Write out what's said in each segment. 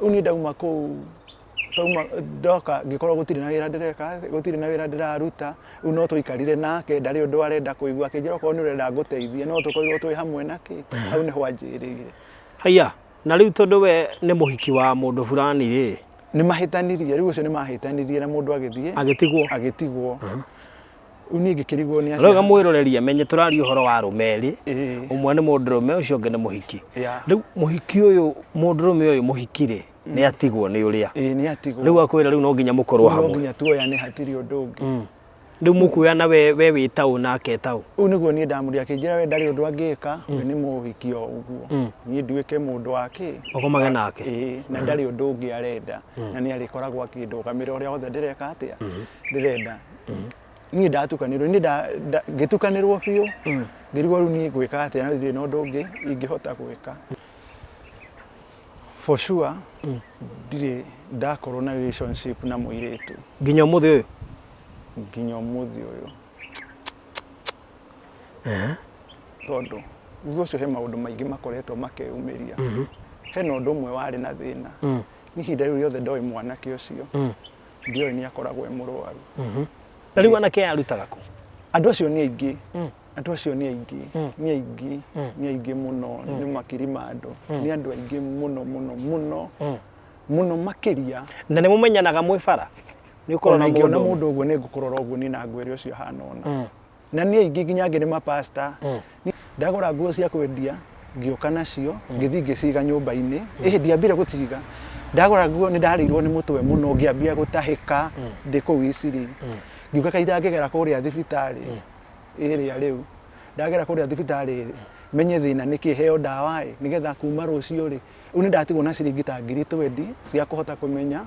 Rĩu niĩ ndauma kũu twauma ndoka ngĩkorwo gũtirĩ na wĩra ndĩreka gũtirĩ na wĩra ndĩraruta rĩu no twaikarire nake ndarĩ ũndũ arenda kũigua akĩnjĩra okorwo nĩ ũrenda ngũteithie no tũkorirwo twĩ hamwe na kĩ hau nĩho anjĩrĩire. Haiya, na rĩu tondũ we nĩ mũhiki wa mũndũ fulani rĩ? Nĩ mahĩtanirie, rĩu ũcio nĩ mahĩtanirie na mũndũ agĩthiĩ Agĩtigwo. Agĩtigwo. Rĩu niĩ ngĩkĩrigwo nĩ Rĩu atĩa. mwĩroreri amenye tũraria ũhoro wa arũme erĩ, Ĩĩ. ũmwe nĩ mũndũrũme ũcio ũngĩ nĩ mũhiki. Yeah. Rĩu mũhiki ũyũ mũndũrũme ũyũ mũhiki rĩ, nĩ atigwo nĩ ũrĩa. Ĩĩ nĩ atigwo. Rĩu akwĩra rĩu no nginya mũkorwo No hamwe. nginya tuoyane hatirĩ ũndũ ũngĩ. Rĩu mũkuoyana we we wĩ taũ nake e taũ. Ũguo nĩguo niĩ ndamũria akĩnjĩra we ndarĩ ũndũ angĩka, we nĩ mũhiki o ũguo. Niĩ nduĩke mũndũ wa kĩ? Ũkomage nake. Ĩĩ, na ndarĩ ũndũ ũngĩ arenda. Na nĩ arĩkoragwo akĩndũgamĩrĩra ũrĩa wothe ndĩreka atĩa? Ndĩrenda. Niĩ ndatukanĩirwo, niĩ ngĩtukanĩrwo biũ, ngĩrigwo rĩu niĩ ngwĩka atĩa na ndirĩ na ũndũ ũngĩ ingĩhota gwĩka. For sure, ndirĩ ndakorwo na relationship na mũirĩtu. Nginya ũmũthĩ ũyũ? Nginya ũmũthĩ ũyũ. Tondũ thutha ũcio he maũndũ maingĩ makoretwo makeyumĩria. Hena ũndũ ũmwe warĩ na thĩna. Niĩ ihinda rĩu rĩothe ndoĩ mwanake ũcio, ndioĩ nĩ akoragwo e mũrwaru. Na rĩu anake aya arutaga kũ? Andũ acio nĩ aingĩ. Andũ acio nĩ aingĩ, nĩ aingĩ, nĩ aingĩ mũno, nĩ makiri ma andũ. Nĩ andũ aingĩ mũno mũno mũno, mũno makĩria. Na nĩ mũmenyanaga mwĩ bara? Nĩ ũkũrora Ona ingĩona mũndũ mũndũ ũguo nĩ ngũkũrora ũguo niĩ na ngwĩre ũcio ahana ũna. Na nĩ aingĩ nginya angĩ nĩ mapasta. Ndagũra nguo cia kwendia, ngĩũka nacio, ngĩthiĩ ngĩciga nyũmba-inĩ. Ĩhĩ ndiambire gũciga. Ndagũra nguo nĩ ndarĩirwo nĩ mũtwe mũno, ngĩambia gũtahĩka ndĩ kũu Isiri. Ngiuga kahinda ngĩgera kũrĩa thibitarĩ ĩrĩa rĩu. Ndagera kũrĩa thibitarĩ menye thĩna nĩkĩ heo ndawa ĩ, nĩgetha kuma rũciũ rĩ, rĩu nĩ ndatigwo na ciringi ta ngiri twendi cia kũhota kũmenya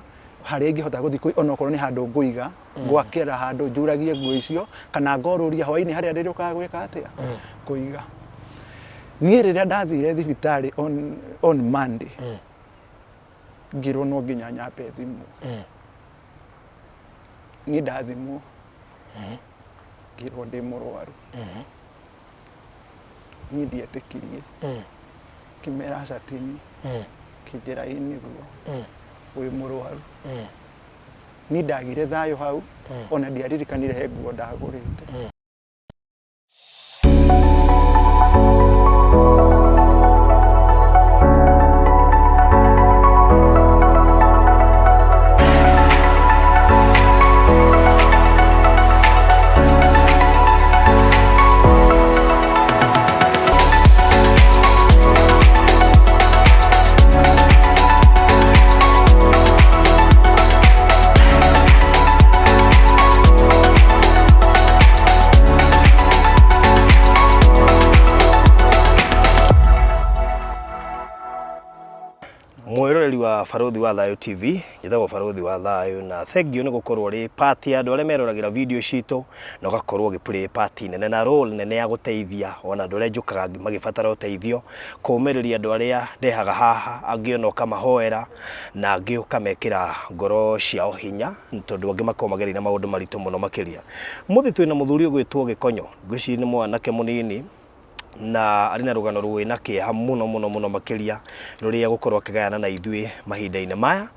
harĩa ingĩhota gũthiĩ ona okorwo nĩ handũ ngũiga, ngwakĩra handũ njuragie nguo icio, kana ngorũria hwainĩ harĩa ndĩrĩũkaga gwĩka atĩa, kũiga. Niĩ rĩrĩa ndathire thibitarĩ on Monday, ngĩrwo no nginya nyambe thimwo. Niĩ ndathimwo, ngĩrwo ndĩ mũrwaru. Niĩ ndietĩkirie, ngĩmera aca ti niĩ, makĩnjĩra ĩĩ nĩguo, wĩ mũrwaru. Niĩ ndagire thayũ hau, ona ndiaririkanire he nguo ndagũrĩte. Mwĩroreri wa Barũthi wa Thayũ TV, njĩtagwo Barũthi wa Thayũ na thengiũ nĩ gũkorwo ũrĩ part ya andũ arĩa meroragĩra video citũ na ũgakorwo ũgĩ play part nene na role nene ya gũteithia ona andũ arĩa njũkaga magĩbatara ũteithio, kũmĩrĩria andũ arĩa ndehaga haha, angĩ ona ũkamahoera na angĩ ũkamekĩra ngoro ciao hinya tondũ angĩ makoragwo magereire maũndũ maritũ mũno makĩria. Ũmũthĩ twĩna mũthuri ũgwĩtwo Gĩkonyo, ngwĩciria nĩ mwanake mũnini na arĩ na rũgano rwĩna kĩeha mũno mũno mũno makĩria rũrĩa egũkorwo akĩgayana na ithuĩ mahinda-inĩ maya.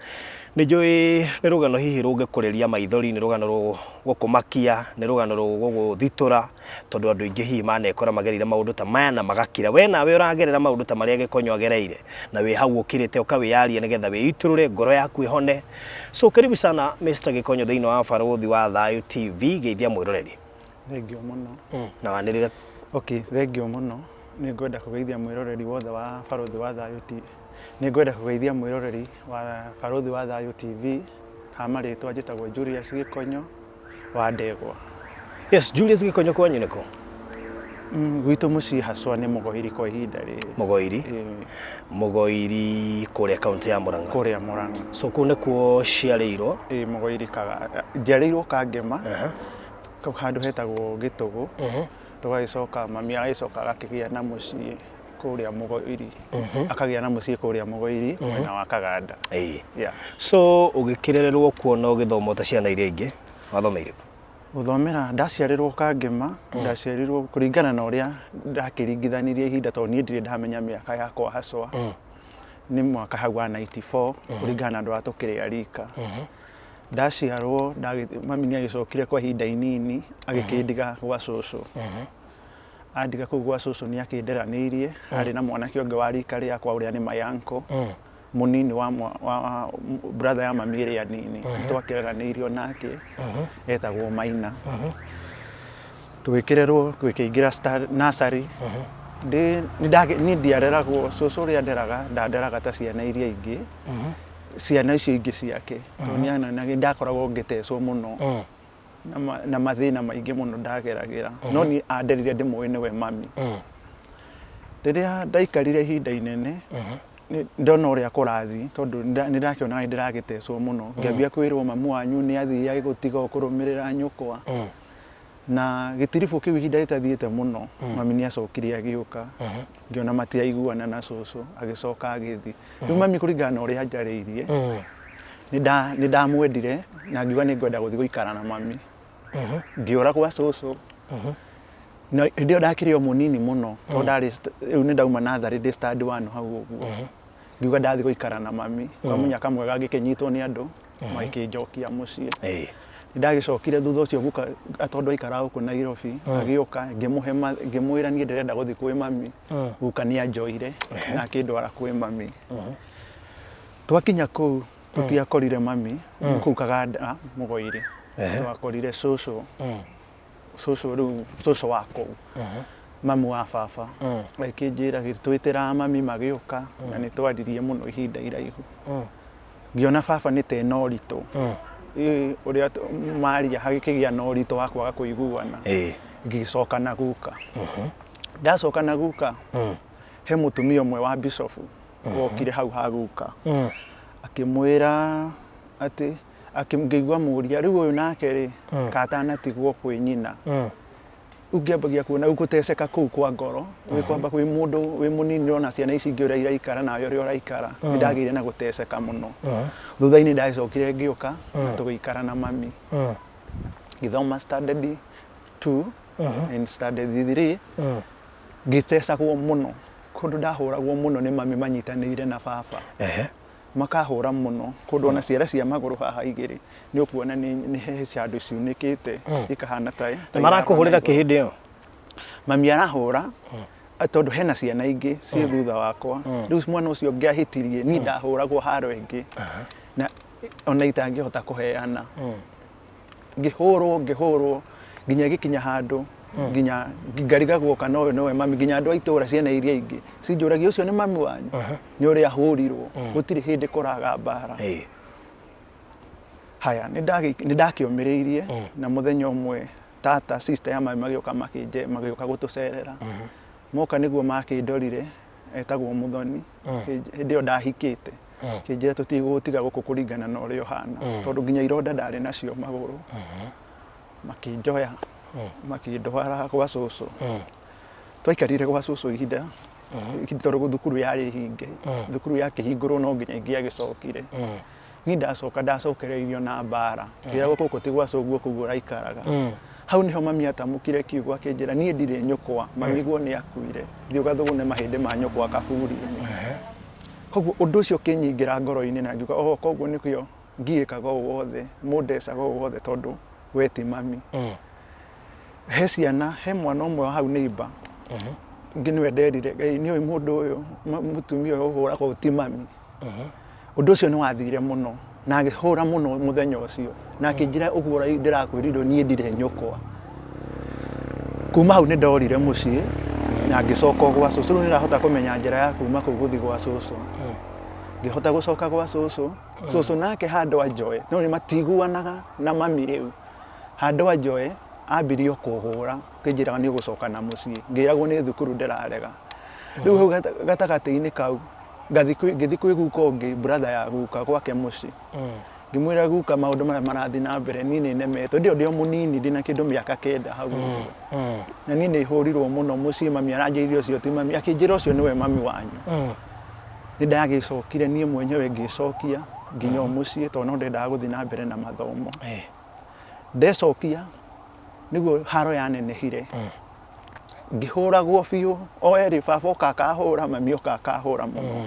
Nĩ njũĩ nĩ rũgano hihi rũngĩkũrĩria maithori, nĩ rũgano rũgũkũmakia, nĩ rũgano rũgũgũthitũra tondũ andũ aingĩ hihi manekora magereire maũndũ ta maya na magakira. We nawe ũragerera maũndũ ta marĩa Gĩkonyo agereire na wĩ hau ũkirĩte ũkawĩyaria nĩgetha wĩitũrũre ngoro yaku ĩhone. So karibu sana Mr. Gĩkonyo thĩinĩ wa Barũthi wa Thayũ TV, geithia mwĩroreri. Thengiũ mũno. Na wanĩrĩre. Okay, thengiũ mũno. Nĩ ngwenda kũgeithia mwĩroreri wothe wa Barũthi wa Thayũ TV. Nĩ ngwenda kũgeithia mwĩroreri wa Barũthi wa Thayũ TV. Ha marĩtwa njĩtagwo Julius Gĩkonyo wa Ndegwa. Yes, Julius Gĩkonyo kwanyu nĩ kũ? Gwitũ mũciĩ haswa nĩ Mũgoiri kwa ihinda rĩrĩ. Mũgoiri? Ĩĩ. Mũgoiri kũrĩa kaũntĩ ya Mũrang'a? Kũrĩa Mũrang'a. So kũu nĩkuo ũciarĩirwo? Ĩĩ Mũgoiri njiarĩirwo Kangema. Kau handũ hetagwo Gĩtũgũ, tũgagĩcoka mami agagĩcoka agakĩgĩa na mũciĩ kũrĩa Mũgoiri, akagĩa na mũciĩ kũrĩa Mũgoiri mwena wa Kaganda. Ĩĩ. Yeah. So ũgĩkĩrererwo kuo na ũgĩthoma o ta ciana iria ingĩ, wathomeire kũ? Gũthomera, ndaciarĩrwo Kangema, ndaciarirwo kũringana na ũrĩa ndakĩringithanirie ihinda tondũ niĩ ndirĩ ndamenya mĩaka yakwa haswa. Nĩ mwaka hau wa 94 kũringana na andũ arĩa tũkĩrĩ a rika. Ndaciarwo mami nĩ agĩcokire kwa ihinda inini agĩkĩndiga gwa cũcũ. Andiga kũu gwa cũcũ nĩ akĩnderanĩirie, harĩ na mwanake ũngĩ wa rika rĩakwa ũrĩa nĩ my uncle, mũnini wa, wa brother ya mami ĩrĩa nini. Nĩ twakĩreranĩirio nake, etagwo Maina. Tũgĩkĩrerwo tũkĩingĩra nursery. Ndĩ niĩ ndiareragwo, cũcũ ũrĩa anderaga ndanderaga ta ciana iria ingĩ, ciana icio ingĩ ciake. Tondũ nĩ anyonaga ndakoragwo ngĩtecwo mũno na mathĩna maingĩ mũno ndageragĩra. No niĩ anderire ndĩmũĩ nĩwe mami. Rĩrĩa ndaikarire ihinda inene, ndona ũrĩa kũrathiĩ, tondũ nĩ ndakĩonaga nĩ ndĩragĩtecwo mũno, ngĩambia kwĩrwo mamu wanyu nĩ athiĩ agĩgũtiga ũkũrũmĩrĩra nyũkwa. Na gĩtiribũ kĩu ihinda rĩtathiĩte mũno, mami nĩ acokire agĩũka, ngĩona matiraiguana na cũcũ, agĩcoka agĩthiĩ. Rĩu mami kũringana na ũrĩa anjarĩirie, nĩ ndamwendire na ngiuga nĩ ngwenda gũthiĩ gũikara na mami. Ngĩũra gwa cũcũ, na hĩndĩ ĩyo ndakĩrĩ o mũnini mũno, tondũ ndarĩ rĩu nĩ ndauma natharĩ ndĩ stand one hau ũguo. Ngiuga ndathiĩ gũikara na mami, kwa mũnyaka mwega ngĩkĩnyitwo nĩ andũ, magĩkĩnjokia mũciĩ. Nĩ ndagĩcokire thutha ũcio guka tondũ aikaraga gũkũ Nairobi, agĩũka ngĩmũhe ngĩmwĩra niĩ ndĩrenda gũthiĩ kwĩ mami. Guka nĩ anjoire na akĩndwara kwĩ mami. Twakinya kũu tũtiakorire mami kũu Kaganda Mũgoiri, twakorire cũcũ, cũcũ rĩu cũcũ wa kũu, mamu wa baba. Agĩkĩnjĩra twĩtĩra mami magĩũka na nĩ twaririe mũno ihinda iraihu. Ngĩona baba nĩ ta ena ũritũ, ũrĩa maria hagĩkĩgĩa na ũritũ wa kwaga kũiguana. Ngĩgĩcoka na guka. Ndacoka na guka, he mũtumia ũmwe wa bishofu wokire hau ha guka, akĩmwĩra atĩ, ngĩigua mũria rĩu ũyũ nake rĩ, katanatigwo kwĩ nyina. Rĩu ngĩambagia kuona rĩu gũteceka kũu kwa ngoro, wĩ kwamba wĩ mũndũ wĩ mũnini ũrona ciana ici ingĩ ũrĩa iraikara nawe ũrĩa ũraikara, nĩ ndagĩire na gũteceka mũno. Thutha-inĩ ndagĩcokire ngĩũka na tũgĩikara na mami. Ngĩthoma standard 2 and standard 3, ngĩtecagwo mũno, kũndũ ndahũragwo mũno nĩ mami manyitanĩire na baba. Makahũra mũno kũndũ ona ciara cia magũrũ haha igĩrĩ nĩ ũkuona nĩ he handũ ciunĩkĩte ikahana ta ta Marakũhũrĩra kĩ hĩndĩ ĩyo? Mami arahũra tondũ hena ciana ingĩ ciĩ thutha wakwa. Rĩu mwana ũcio ũngĩ ahĩtirie, niĩ ndahũragwo haro ĩngĩ na ona itangĩhota kũheana. Ngĩhũrwo ngĩhũrwo nginya ĩgĩkinya handũ nginya ngarigagwo kana ũyũ nĩwe mami, nginya andũ a itũra ciana iria ingĩ cinjũragia ũcio nĩ mami wanyu, nĩ ũrĩa ahũrirwo, gũtirĩ hĩndĩ kũraga mbara. Haya, nĩ ndakĩũmĩrĩirie na mũthenya ũmwe tata sister ya mami magĩũka magĩũka gũtũcerera. Moka nĩguo makĩndorire, etagwo Mũthoni, hĩndĩ ĩyo ndahikĩte. Akĩnjĩra tũtigũgũtiga gũkũ kũringana na ũrĩa ũhana, tondũ nginya ironda ndarĩ nacio magũrũ. Makĩnjoya, makĩndwara gwa cũcũ. Twaikarire gwa cũcũ ihinda, tondũ thukuru yarĩ hinge. Thukuru yakĩhingũrwo no nginya ingĩagĩcokire. Niĩ ndacoka ndacokereirio na mbara. Ngĩragwo gũkũ ti gwa cũguo kũu ũraikaraga. Hau nĩho mami atamũkire kiugo akĩnjĩra niĩ ndirĩ nyũkwa, mami guo nĩ akuire. Thiĩ ũgathũgũne mahĩndĩ ma nyũkwa kaburi-inĩ. Koguo ũndũ ũcio ũkĩnyingĩra ngoro-inĩ na ngiuga oh koguo nĩkĩo ngiĩkaga ũũ wothe, mũndecaga ũũ wothe tondũ we ti mami. He ciana, he mwana ũmwe wa hau neighbor, ũngĩ nĩwe nderire, Ngai nĩ ũĩ mũndũ ũyũ, mũtumia ũyũ ũhũragwo ũyũ ti mami. Ũndũ ũcio nĩ wathire mũno na agĩhũra mũno mũthenya ũcio na akĩnjĩra ũguo ndĩrakwĩrirwo niĩ ndirĩ nyũkwa. Kuma hau nĩ ndorire mũciĩ na ngĩcoka o gwa cũcũ. Rĩu nĩ ndĩrahota kũmenya njĩra ya kuma kũu gũthiĩ gwa cũcũ. Ngĩhota gũcoka gwa cũcũ, cũcũ nake handũ anjoe, no nĩ matiguanaga na mami rĩu. Handũ anjoe, ambirie o kũhũra akĩnjĩraga nĩ ũgũcoka na mũciĩ. Ngĩragwo nĩ thukuru ndĩrarega. Rĩu hau gatagatĩ-inĩ kau ngathi kwĩ ngĩthi kwĩ guka ũngĩ brother ya guka gwake mũciĩ ngĩmwĩra guka maũndũ maya marathiĩ na mbere niĩ nĩ nemetwo hĩndĩ ĩyo ndĩ o mũnini ndĩna kĩndũ mĩaka kenda hau ũguo na niĩ nĩ hũrirwo mũno mũciĩ mami aranjĩrire ũcio ti mami akĩnjĩra ũcio nĩwe mami wanyu nĩ ndagĩcokire niĩ mwenyewe ngĩcokia nginya o mũciĩ tondũ no ndendaga gũthiĩ na mbere na mathomo ndecokia nĩguo haro yanenehire Ngĩhũragwo biũ o erĩ, baba oka akahũra, mami oka akahũra mũno.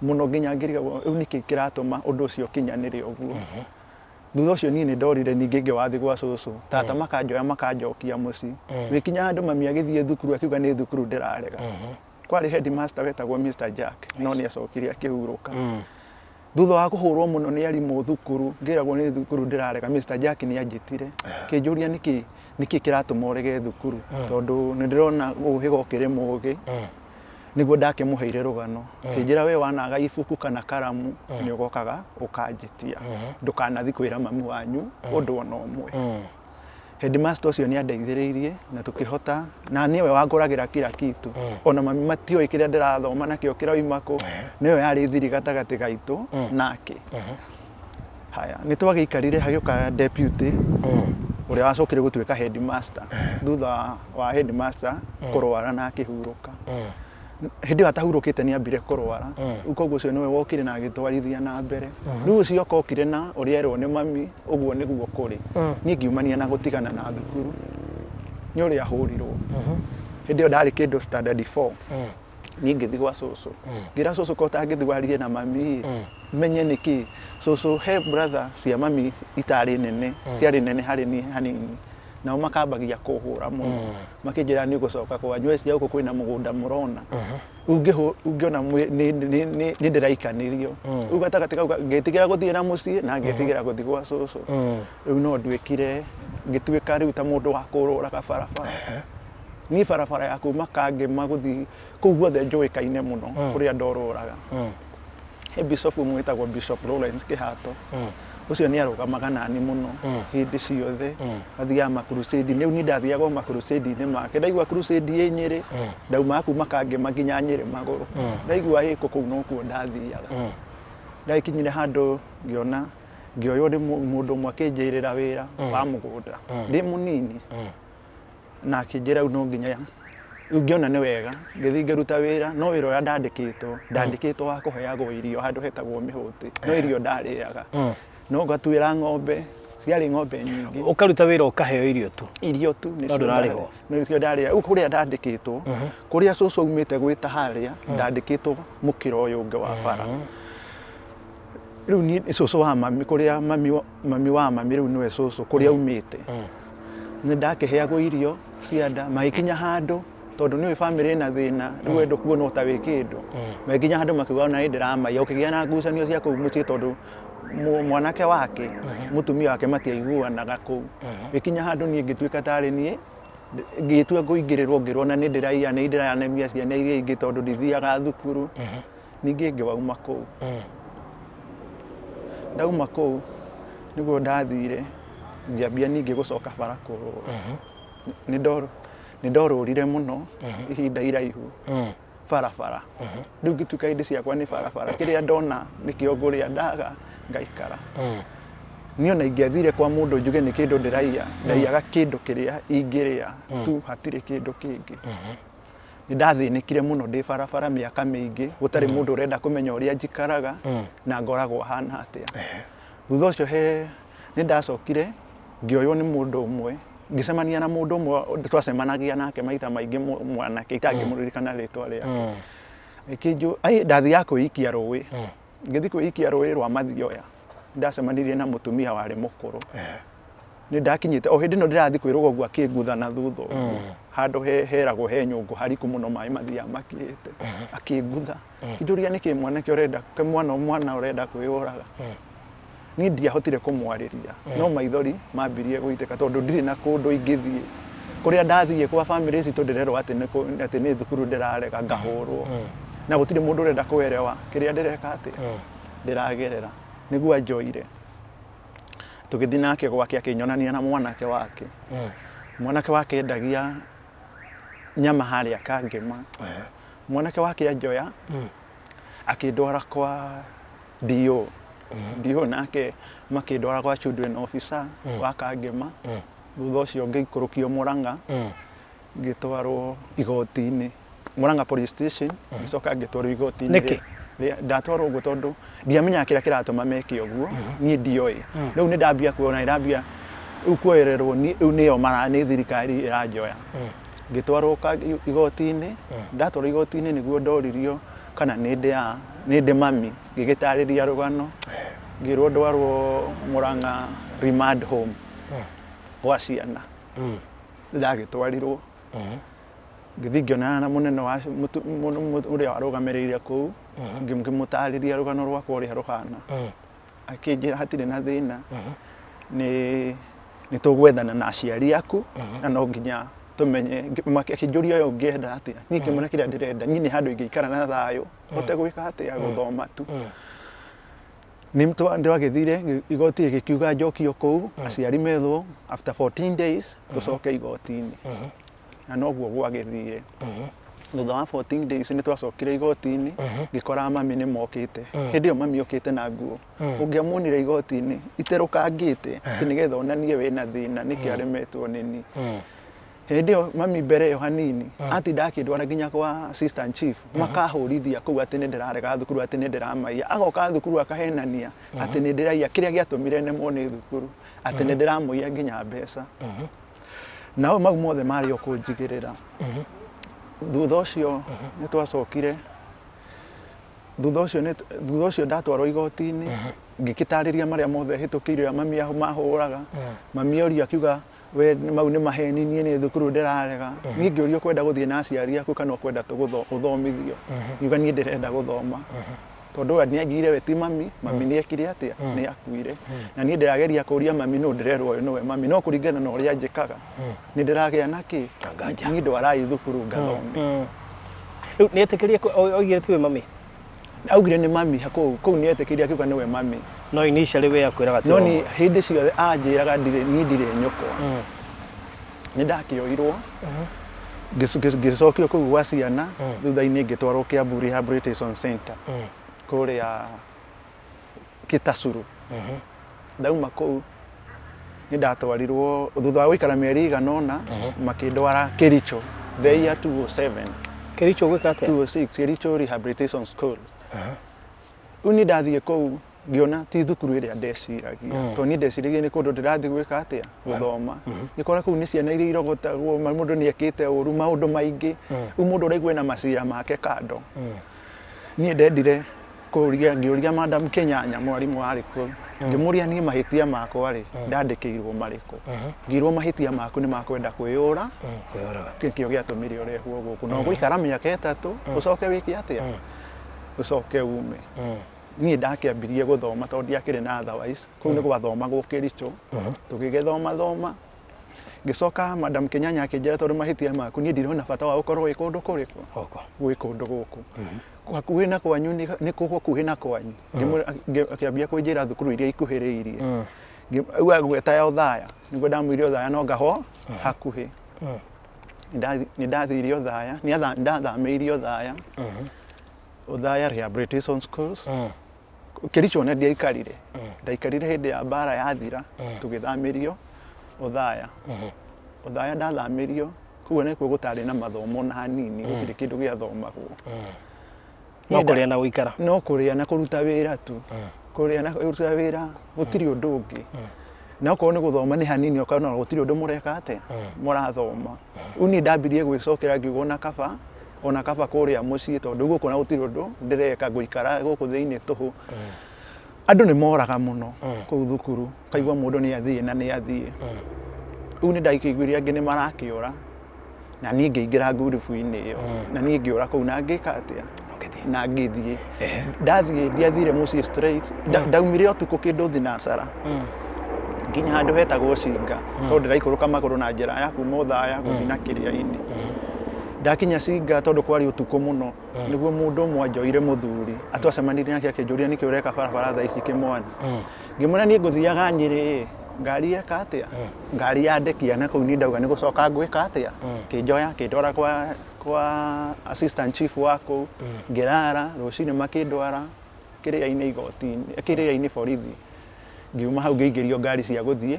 Mũno nginya ngĩrigagwo rĩu nĩkĩ kĩratũma ũndũ ũcio ũkinyanĩre ũguo. Thutha ũcio niĩ nĩ ndorire ningĩ ngĩwathi gwa cũcũ. Tata makanjoya makanjokia mũciĩ. Gĩkinya handũ mami agĩthiĩ thukuru akiuga nĩ thukuru ndĩrarega. Kwarĩ headmaster wetagwo Mr. Jack no nĩ acokire akĩhurũka. Thutha wa kũhũrwo mũno nĩ arimũ thukuru ngĩragwo nĩ thukuru ndĩrarega, Mr. Jack nĩ anjĩtire akĩnjũria nĩkĩ nĩkĩ kĩratũma ũrege thukuru tondũ nĩ ndĩrona ũhĩga ũkĩrĩ mũgĩ. Nĩguo ndakĩmũheire rũgano. Akĩnjĩra we wanaga ibuku kana karamu nĩ ũgokaga ũkanjĩtia. Ndũkanathiĩ kwĩra mami wanyu ũndũ ona ũmwe. Headmaster ũcio nĩ andeithĩrĩirie na tũkĩhota na nĩwe wangũragĩra kila kitu. Ona mami matioĩ kĩrĩa ndĩrathoma nakĩo kĩroima kũ, nĩyo yarĩ thiri gatagatĩ gaitũ nake. Haya, nĩ twagĩikarire hagĩũka deputy ũrĩa wacokire gũtuĩka headmaster thutha wa headmaster kũrwara na akĩhurũka. Hĩndĩ ĩyo atahurũkĩte nĩ ambire kũrwara. Rĩu koguo ũcio nĩwe wokire na agĩtwarithia na mbere. Rĩu ũcio okire na ũrĩa erwo nĩ mami ũguo nĩguo kũrĩ. Niĩ ngiumania na gũtigana na thukuru nĩ ũrĩa hũrirwo. Hĩndĩ ĩyo ndarĩ kĩndũ standard 4. Niĩ ngĩthiĩ gwa cũcũ. Ngĩra cũcũ ko ũtangĩthiĩ warie na mami ĩ, menye nĩkĩ. Cũcũ he brother cia mami itarĩ nene, ciarĩ nene harĩ niĩ hanini. Nao makambagia kũhũra mũno. Makĩnjĩra nĩ ũgũcoka kwanyu, we cia gũkũ kwĩna mũgũnda mũrona. Rĩu ngĩona nĩ ndĩraikanĩrio. Rĩu gatagatĩ kau ngĩtigĩra gũthiĩ na mũciĩ na ngĩtigĩra gũthiĩ gwa cũcũ. Rĩu no nduĩkire, ngĩtuĩka rĩu ta mũndũ wa kũrũraga barabara. Niĩ barabara ya kuma Kangema gũthiĩ kũu guothe njũĩkaine mũno kũrĩa ndorũraga. He bishop ũmwe wĩtagwo Bishop Lawrence Kĩhato. Ũcio nĩ arũgamaga nani mũno hĩndĩ ciothe. Athiaga ma crusade. Rĩu niĩ ndathiaga o ma crusade-inĩ make. Ndaigua crusade ĩ Nyĩrĩ, ndaumaga kuma Kangema nginya Nyĩrĩ magũrũ. Ndaigua ĩ kũ kũu nokuo ndathiaga. Ndagĩkinyire handũ ngĩona ngĩoywo nĩ mũndũ ũmwe akĩnjĩrĩra wĩra wa mũgũnda ndĩ mũnini. Na akĩnjĩra rĩu no nginya rĩu ngĩona nĩ wega ngĩthiĩ ngĩruta wĩra no wĩra ũrĩa ndandĩkĩtwo ndandĩkĩtwo wa kũheagwo irio handũ hetagwo mĩhũtĩ no irio ndarĩaga no ngatuĩra ng'ombe ciarĩ ng'ombe nyingĩ. Ũkaruta wĩra ũkaheo irio tu? Irio tu nĩcio ndũrarĩhwo? Nĩcio ndarĩaga. Rĩu kũrĩa ndandĩkĩtwo kũrĩa cũcũ aumĩte gwĩta harĩa ndandĩkĩtwo mũkĩra ũyũ ũngĩ wa bara. Rĩu niĩ cũcũ wa mami kũrĩa mami mami wa mami rĩu nĩwe cũcũ kũrĩa aumĩte nĩ ndakĩheagwo irio cia nda magĩkinya handũ tondũ nĩ ũĩ bamĩrĩ ĩna thĩna rĩu we ndũkuonwo ta wĩ kĩndũ magĩkinya handũ makiuga ona nĩ ndĩramaiya ũkĩgĩa na ngucanio cia kũu mũciĩ tondũ mwanake wake mũtumia wake matiaiguanaga kũu gĩkinya handũ niĩ ngĩtuĩka tarĩ niĩ ngĩtua kũingĩrĩrwo ngĩrwo na nĩ ndĩraiya nĩ ndĩranemia ciana iria ingĩ tondũ ndithiaga thukuru. Ningĩ ngĩwauma kũu. Ndauma kũu nĩguo ndathire ngĩambia ningĩ gũcoka bara kũrũra. Nĩ ndorũrire mũno ihinda iraihu barabara. Rĩu ngĩtuĩka hĩndĩ ciakwa nĩ barabara, kĩrĩa ndona nĩkĩo ngũrĩa, ndaga ngaikara. Niĩ ona ingĩathire kwa mũndũ njuge nĩ kĩndũ ndĩraiya, ndaiyaga kĩndũ kĩrĩa ingĩrĩa tu, hatirĩ kĩndũ kĩngĩ. Nĩ ndathĩnĩkire mũno ndĩ barabara mĩaka mĩingĩ, gũtarĩ mũndũ ũrenda kũmenya ũrĩa njikaraga na ngoragwo hana atĩa. Thutha ũcio he nĩ ndacokire ngĩoywo nĩ mũndũ ũmwe, ngĩcemania na mũndũ ũmwe twacemanagia nake maita maingĩ mwanake itangĩmũririkana rĩtwa rĩake. Ndathiaga kwĩikia rũĩ, ngĩthiĩ kwĩikia rũĩ rwa Mathioya, nĩ ndacemanirie na mũtumia warĩ mũkũrũ. Nĩ ndakinyĩte o hĩndĩ ĩno ndĩrathiĩ kwĩrũga ũguo akĩngutha na thutha ũguo handũ heragwo he nyũngũ hariku mũno maĩ mathiaga makirĩte akĩngutha akĩnjũria nĩkĩ mwanake ũrenda mwana mwana ũrenda kwĩyũraga. Niĩ ndiahotire kũmwarĩria no maithori mambirie gũitĩka tondũ ndirĩ na kũndũ ingĩthiĩ. Kũrĩa ndathiĩ kwa bamĩrĩ citũ ndĩrerwo atĩ nĩ atĩ nĩ thukuru ndĩrarega ngahũrwo na gũtirĩ mũndũ ũrenda kũerewa kĩrĩa ndĩreka atĩa ndĩragerera. Nĩguo anjoire. Tũgĩthiĩ nake gwake akĩnyonania na mwanake wake. Mwanake wake endagia nyama harĩa Kangema. Mwanake wake anjoya akĩndwara kwa DO. DO nake makĩndwara kwa children officer wa Kangema. Thutha ũcio ngĩikũrũkio Mũrang'a ngĩtwarwo igoti-inĩ Murang'a police station ngĩcoka ngĩtwarwo igoti-inĩ. Nĩkĩ? Ndatwarwo ũguo tondũ ndiamenyaga kĩrĩa kĩratũma meke ũguo, niĩ ndioĩ. Rĩu nĩ ndambia kuona nĩ ndambia rĩu kuoererwo rĩu nĩo mara nĩ thirikari ĩranjoya. Ngĩtwarwo igoti-inĩ, ndatwarwo igoti-inĩ nĩguo ndoririo kana nĩ ndĩaga Nĩ ndĩ mami, ngĩgĩtarĩria rũgano, ngĩrwo ndwarwo Murang'a Remand Home gwa ciana. Ndagĩtwarirwo, ngĩthiĩ ngĩonana na mũnene wa ũrĩa warũgamĩrĩire kũu, ngĩmũtarĩria rũgano rwakwa ũrĩa rũhana. Akĩnjĩra hatirĩ na thĩna, nĩ nĩ tũgwethana na aciari aku na no nginya tũmenye. Akĩnjũria we ũngĩenda atĩa? Niĩ ngĩmwĩra kĩrĩa ndĩrenda niĩ nĩ handũ ingĩikara na thayũ, hote gwĩka atĩa, gũthoma tu. Nĩ twagĩthire igoti, rĩgĩkiuga njokio kũu, aciari methwo, after 14 days tũcoke igoti-inĩ. Na noguo gwagĩthire. Thutha wa 14 days nĩ twacokire igoti-inĩ, ngĩkora mami nĩ mokĩte. Hĩndĩ ĩyo mami okĩte na nguo ũngĩamuonire igoti-inĩ iterũkangĩte, atĩ nĩgetha onanie wĩna thĩna nĩkĩo aremetwo nĩ niĩ. Hĩndĩ ĩyo mami mbere ĩyo hanini atinda akĩndwara nginya kwa assistant chief, makahũrithia kũu atĩ nĩ ndĩrarega thukuru, atĩ nĩ ndĩramaiya. Agoka thukuru akahenania atĩ nĩ ndĩraiya, kĩrĩa gĩatũmire nemwo nĩ thukuru, atĩ nĩ ndĩramũiya nginya mbeca. Nao mau mothe marĩ o kũnjigĩrĩra. Thutha ũcio nĩ twacokire, thutha ũcio ndatwarwo igoti-inĩ, ngĩgĩtarĩria marĩa mothe hĩtũkĩire, ũrĩa mami mahũraga. Mami orio akiuga we mau nĩ maheni, niĩ nĩ thukuru ndĩrarega. Niĩ ngĩũrio kwenda gũthiĩ na aciari aku kana ũkwenda ũthomithio? Ngiuga niĩ ndĩrenda gũthoma, tondũ we nĩ anjĩrire we ti mami, mami nĩ ekire atĩa, nĩ akuire. Na niĩ ndĩrageria kũria mami nũ ndĩrerwo ũyũ nĩwe mami, no kũringana na ũrĩa njĩkaga nĩ ndĩragĩa na kĩ Na nganja. Niĩ ndwarai thukuru ngathome. Rĩu nĩ etĩkĩrie oigire tiwe mami? Augire nĩ mami kũu kũu, nĩ etĩkĩrie akiuga nĩwe mami. No initially we akwĩraga ti No we. Ni hĩndĩ ciothe anjĩraga ndirĩ, niĩ ndirĩ nyũkwa. Nĩ ndakĩoirwo ngĩcokio kũu gwa ciana, thutha-inĩ ngĩtwarwo Kiambu Rehabilitation Center kũrĩa Gĩtacuru. Ndauma kũu nĩ ndatwarirwo, thutha wa gũikara mĩeri igana ũna, makĩndwara Kericho the year 207. Kericho gwĩka atĩa? 206, Kericho Rehabilitation School. Rĩu niĩ ndathiĩ kũu ngĩona ti thukuru ĩrĩa ndeciragia, tondũ niĩ ndeciragia nĩ kũndũ ndĩrathiĩ gwĩka atĩa, gũthoma. Ngĩkora kũu nĩ ciana iria irogotagwo, mũndũ nĩ ekĩte ũru maũndũ maingĩ, rĩu mũndũ ũraigua ena macira make kando. Niĩ ndendire kũria, ngĩũria Madam Kenyanya, mwarimũ warĩ kuo, ngĩmũria niĩ mahĩtia makwa rĩ, ndandĩkĩirwo marĩkũ? Ngĩrwo mahĩtia maku nĩ makwenda kwĩyũra. Kwĩyũraga. Nĩkĩo gĩatũmire ũrehwo gũkũ, na ũgũikara mĩaka 3, ũcoke wĩke atĩa, ũcoke ume. Niĩ ndakĩambirie gũthoma tondũ ndiakĩrĩ na otherwise, kũu nĩ gwathomagwo Kericho. Tũgĩgĩthoma thoma, ngĩcoka Madam Kenyanya akĩnjĩra tondũ mahĩtia maku, niĩ ndirona bata wa gũkorwo wĩ kũndũ kũrĩkũ, Gũkũ. Gwĩ kũndũ gũkũ hakuhĩ na kwanyu, nĩ kũ hakuhĩ na kwanyu? Akĩambia kũnjĩra thukuru iria ikuhĩrĩirie. Rĩu agweta ya Othaya, nĩguo ndamwĩire Othaya no ngaho hakuhĩ. Nĩ ndathire Othaya, nĩ ndathamĩirio Othaya, Othaya Rehabilitation Schools. Kericho ona ndiaikarire, ndaikarire hĩndĩ ya mbara yathira, tũgĩthamĩrio Othaya. Othaya ndathamĩrio kũu nĩkuo gũtarĩ na mathomo na hanini, gũtirĩ kĩndũ gĩathomagwo. No kũrĩa na gũikara. No kũrĩa na kũruta wĩra tu, kũrĩa na kũruta wĩra, gũtirĩ ũndũ ũngĩ. Na okorwo nĩ gũthoma nĩ hanini, ũkona gũtirĩ ũndũ mũreka atĩa, mũrathoma. Rĩu niĩ ndambirie gwĩcokera, ngiuga ona kaba kũrĩa mũciĩ, tondũ gũkũ na gũtirĩ ũndũ ndĩreka, ngũikara gũkũ thĩinĩ tũhũ. Andũ nĩ moraga mũno kũu thukuru, kaigua mũndũ nĩ athiĩ na nĩ athiĩ. Rĩu nĩ ndakĩiguire angĩ nĩ marakĩũra, na niĩ ngĩingĩra ngurubu-inĩ ĩyo, na niĩ ngĩũra kũu na ngĩka atĩa? Ũgĩthiĩ. Na ngĩthiĩ. Ndathiĩ ndiathire mũciĩ straight. Ndaumire ũtukũ kĩndũ thinacara nginya handũ hetagwo Cinga, tondũ ndĩraikũrũka magũrũ na njĩra ya kuma Othaya gũthiĩ na kĩrĩa-inĩ. Ndakinya Cinga, tondũ kwarĩ ũtukũ mũno, nĩguo mũndũ ũmwe anjoire, mũthuri atwacemanirie nake, akĩnjũria, "Nĩkĩ ũreka barabara thaa ici, kĩmwana?" Ngĩmwĩra niĩ ngũthiaga Nyĩrĩ. Ngari eka atĩa? Ngari yandekia na kũu, niĩ ndauga nĩ gũcoka ngwĩka atĩa, kĩnjoya kĩndwara kwa assistant chief wa kũu, ngĩrara. Rũcinĩ makĩndwara kĩrĩa-inĩ, igoti-inĩ, kĩrĩa-inĩ borithi. Ngiuma hau ngĩingĩrio ngari cia gũthiĩ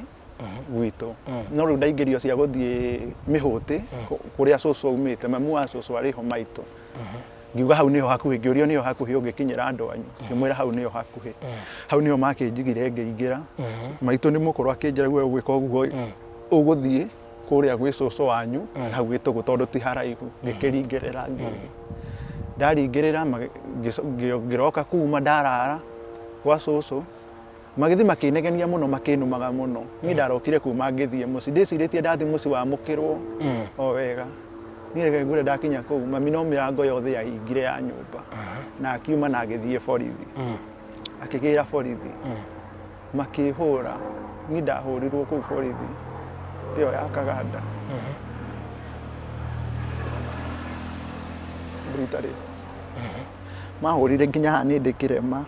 gwitũ, no rĩu ndaingĩrio cia gũthiĩ Mĩhũtĩ, kũrĩa cũcũ aumĩte, mamu wa cũcũ arĩ ho maitũ. Ngiuga hau nĩho hakuhĩ, ngĩũrio nĩho hakuhĩ ũngĩkinyĩra andũ anyu? Ngĩmwĩra hau nĩho hakuhĩ. Hau nĩho makĩnjigire ngĩingĩra. Maitũ nĩ mũkũrũ, akĩnjĩra we ũgwĩka ũguo, ũgũthiĩ kũrĩa gwĩ cũcũ wanyu hau Gĩtũgũ, tondũ ti haraihu. Ngĩkĩringĩrĩra ngĩthiĩ. Ndaringĩrĩra ngĩroka kuma ndarara gwa cũcũ, magĩthiĩ makĩnegenia mũno makĩnumaga mũno. Niĩ ndarokire kuma ngĩthiĩ mũciĩ, ndĩcirĩtie ndathiĩ mũciĩ wamũkĩrwo o wega. Niĩ reke ngwĩre ndakinya kũu, mami no mĩrango yothe yahingire ya nyũmba na akiuma na agĩthiĩ borithi. Akĩgĩra borithi makĩhũra, niĩ ndahũrirwo kũu borithi ĩyo ya Kaganda. Brutally. Mahũrire nginya haha nĩ ndĩ kĩrema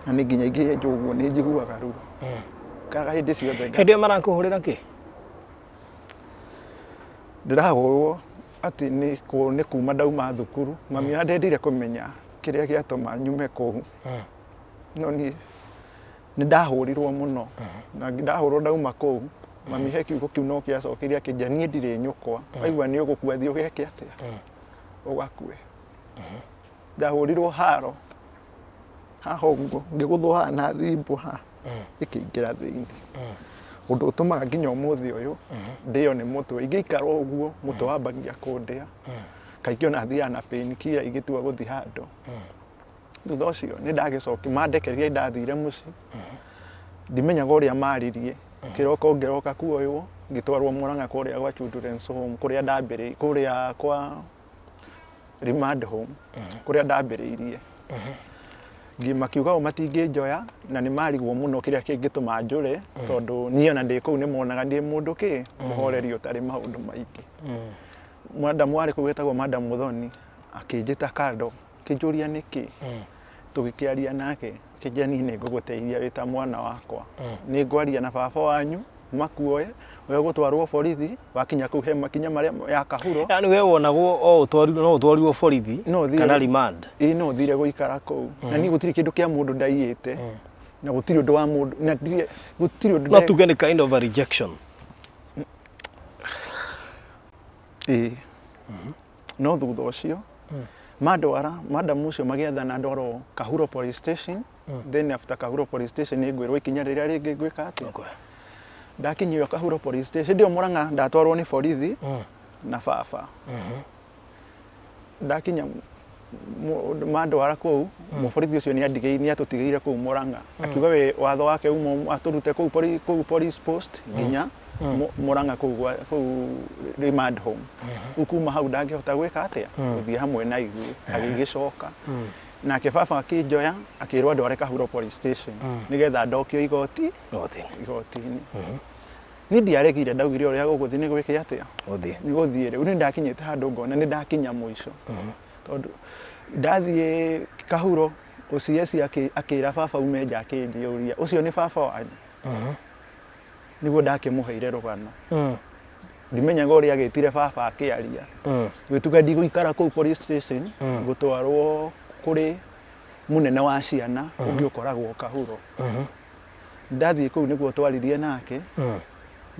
na nĩ nginya ingĩenjwo ũguo nĩ njiguaga ruo. Kaga hĩndĩ ciothe Hĩndĩ ĩyo marakũhũrĩra kĩ? Ndĩrahũrwo atĩ nĩ kuma ndauma thukuru, mami ona ndendire kũmenya kĩrĩa gĩatũma nyume kũu. No niĩ nĩ ndahũrirwo mũno na ndahũrwo ndauma kũu, mami he kiugo kĩu no kĩacokeire akĩnjĩra niĩ ndirĩ nyũkwa, waigua nĩ ũgũkua thiĩ ũgeke atĩa? Ũgakue. Ndahũrirwo haro haha ũguo, ngĩgũthwo haha na thimbũ haha ĩkĩingĩra thĩinĩ. Ũndũ ũtũmaga nginya ũmũthĩ ũyũ ndĩo nĩ mũtwe. Ingĩikara ũguo mũtwe wambagia kũndĩa. Kaingĩ ona thiaga na pain killer ingĩtua gũthiĩ handũ. Thutha ũcio nĩ ndagĩcokire, mandekereirie ndathire mũciĩ. Ndimenyaga ũrĩa maririe. Kĩroko ngĩroka kuoywo ngĩtwarwo Murang'a kũrĩa gwa Children's Home kũrĩa ndambĩrĩirie, kũrĩa kwa remand home kũrĩa ndambĩrĩirie. Makiuga o matingĩnjoya na nĩ marigwo mũno kĩrĩa kĩngĩtũma njũre tondũ niĩ ona ndĩ kũu nĩ monaga ndĩ mũndũ kĩ mũhoreri ũtarĩ maũndũ maingĩ. Madam warĩ kũu wetagwo Madam Muthoni akĩnjĩta kando akĩnjũria nĩkĩ. Tũgĩkĩaria nake akĩnjĩra niĩ nĩ ngũgũteithia wĩ ta mwana wakwa. Nĩ ngwaria na baba wanyu makuoe we ũgũtwarwo borithi wakinya kũu he makinya marĩa ya kahuro. Yani we wonagwo o ũtwarirwo no ũtwarirwo borithi No ũthiĩ- kana remand. Ĩĩ no thire gũikara kũu na niĩ gũtirĩ kĩndũ kĩa mũndũ ndaiyĩte na gũtirĩ ũndũ wa mũndũ na ndirĩ gũtirĩ ũndũ No tuge nĩ kind of a rejection. Ĩĩ. No thutha ũcio mandwara madam ũcio magĩathana ndwarwo Kahuro police station. Then after Kahuro police station nĩ ngwĩrwo ikinya rĩrĩa rĩngĩ ngwĩka atĩa. Ndakinyio Kahuro police station hĩndĩ ĩyo Murang'a ndatwarwo nĩ borithi na baba. Ndakinya mandwara kũu mũborithi ũcio nĩ andigĩire nĩ atũtigĩire kũu Murang'a. Akiuga we watho wake uma atũrute kũu kũu police post nginya Murang'a kũu kũu remand home. Rĩu kuma hau ndangĩhota gwĩka atĩa gũthiĩ hamwe na ithuĩ agĩgĩcoka. Nake baba akĩnjoya akĩrwo andware Kahuro police station nĩgetha ndokio igoti igoti-inĩ. Niĩ ndiaregire ndaugire ũrĩa gũgũthiĩ nĩ gwĩke atĩa nĩ gũthiĩ. Rĩu nĩ ndakinyĩte handũ ngona nĩ ndakinya mũico tondũ ndathiĩ Kahuro OCS akĩra baba ume nja akĩnjũria ũcio nĩ baba wanyu nĩguo ndakĩmũheire rũgano. Ndimenyaga ũrĩa agĩtire baba akĩaria. Ngĩtuga ndigũikara kũu police station, ngũtwarwo kũrĩ mũnene wa ciana ũngĩ ũkoragwo Kahuro. Ndathiĩ kũu nĩguo twaririe nake,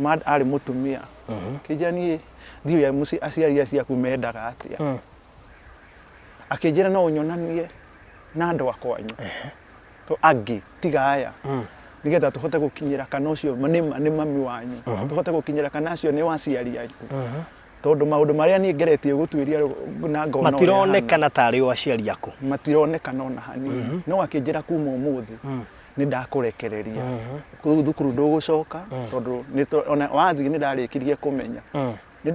arĩ mũtumia. Akĩnjĩra niĩ ndiũĩ aciari acio aku mendaga atĩa. Akĩnjĩra no ũnyonanie na andũ a kwanyu angĩ tiga aya nĩgetha tũhote gũkinyĩra kana ũcio nĩ mami wanyu, tũhote gũkinyĩra kana acio nĩ aciari anyu, tondũ maũndũ marĩa niĩ ngeretie gũtuĩria na ngona ũrĩa hana, Matironekana tarĩ o aciari aku. Matironekana ona hanini. No akĩnjĩra kuma ũmũthĩ nĩ ndakũrekereria kũu thukuru ndũgũcoka tondũ ona wathiĩ nĩ ndarĩkirie kũmenya.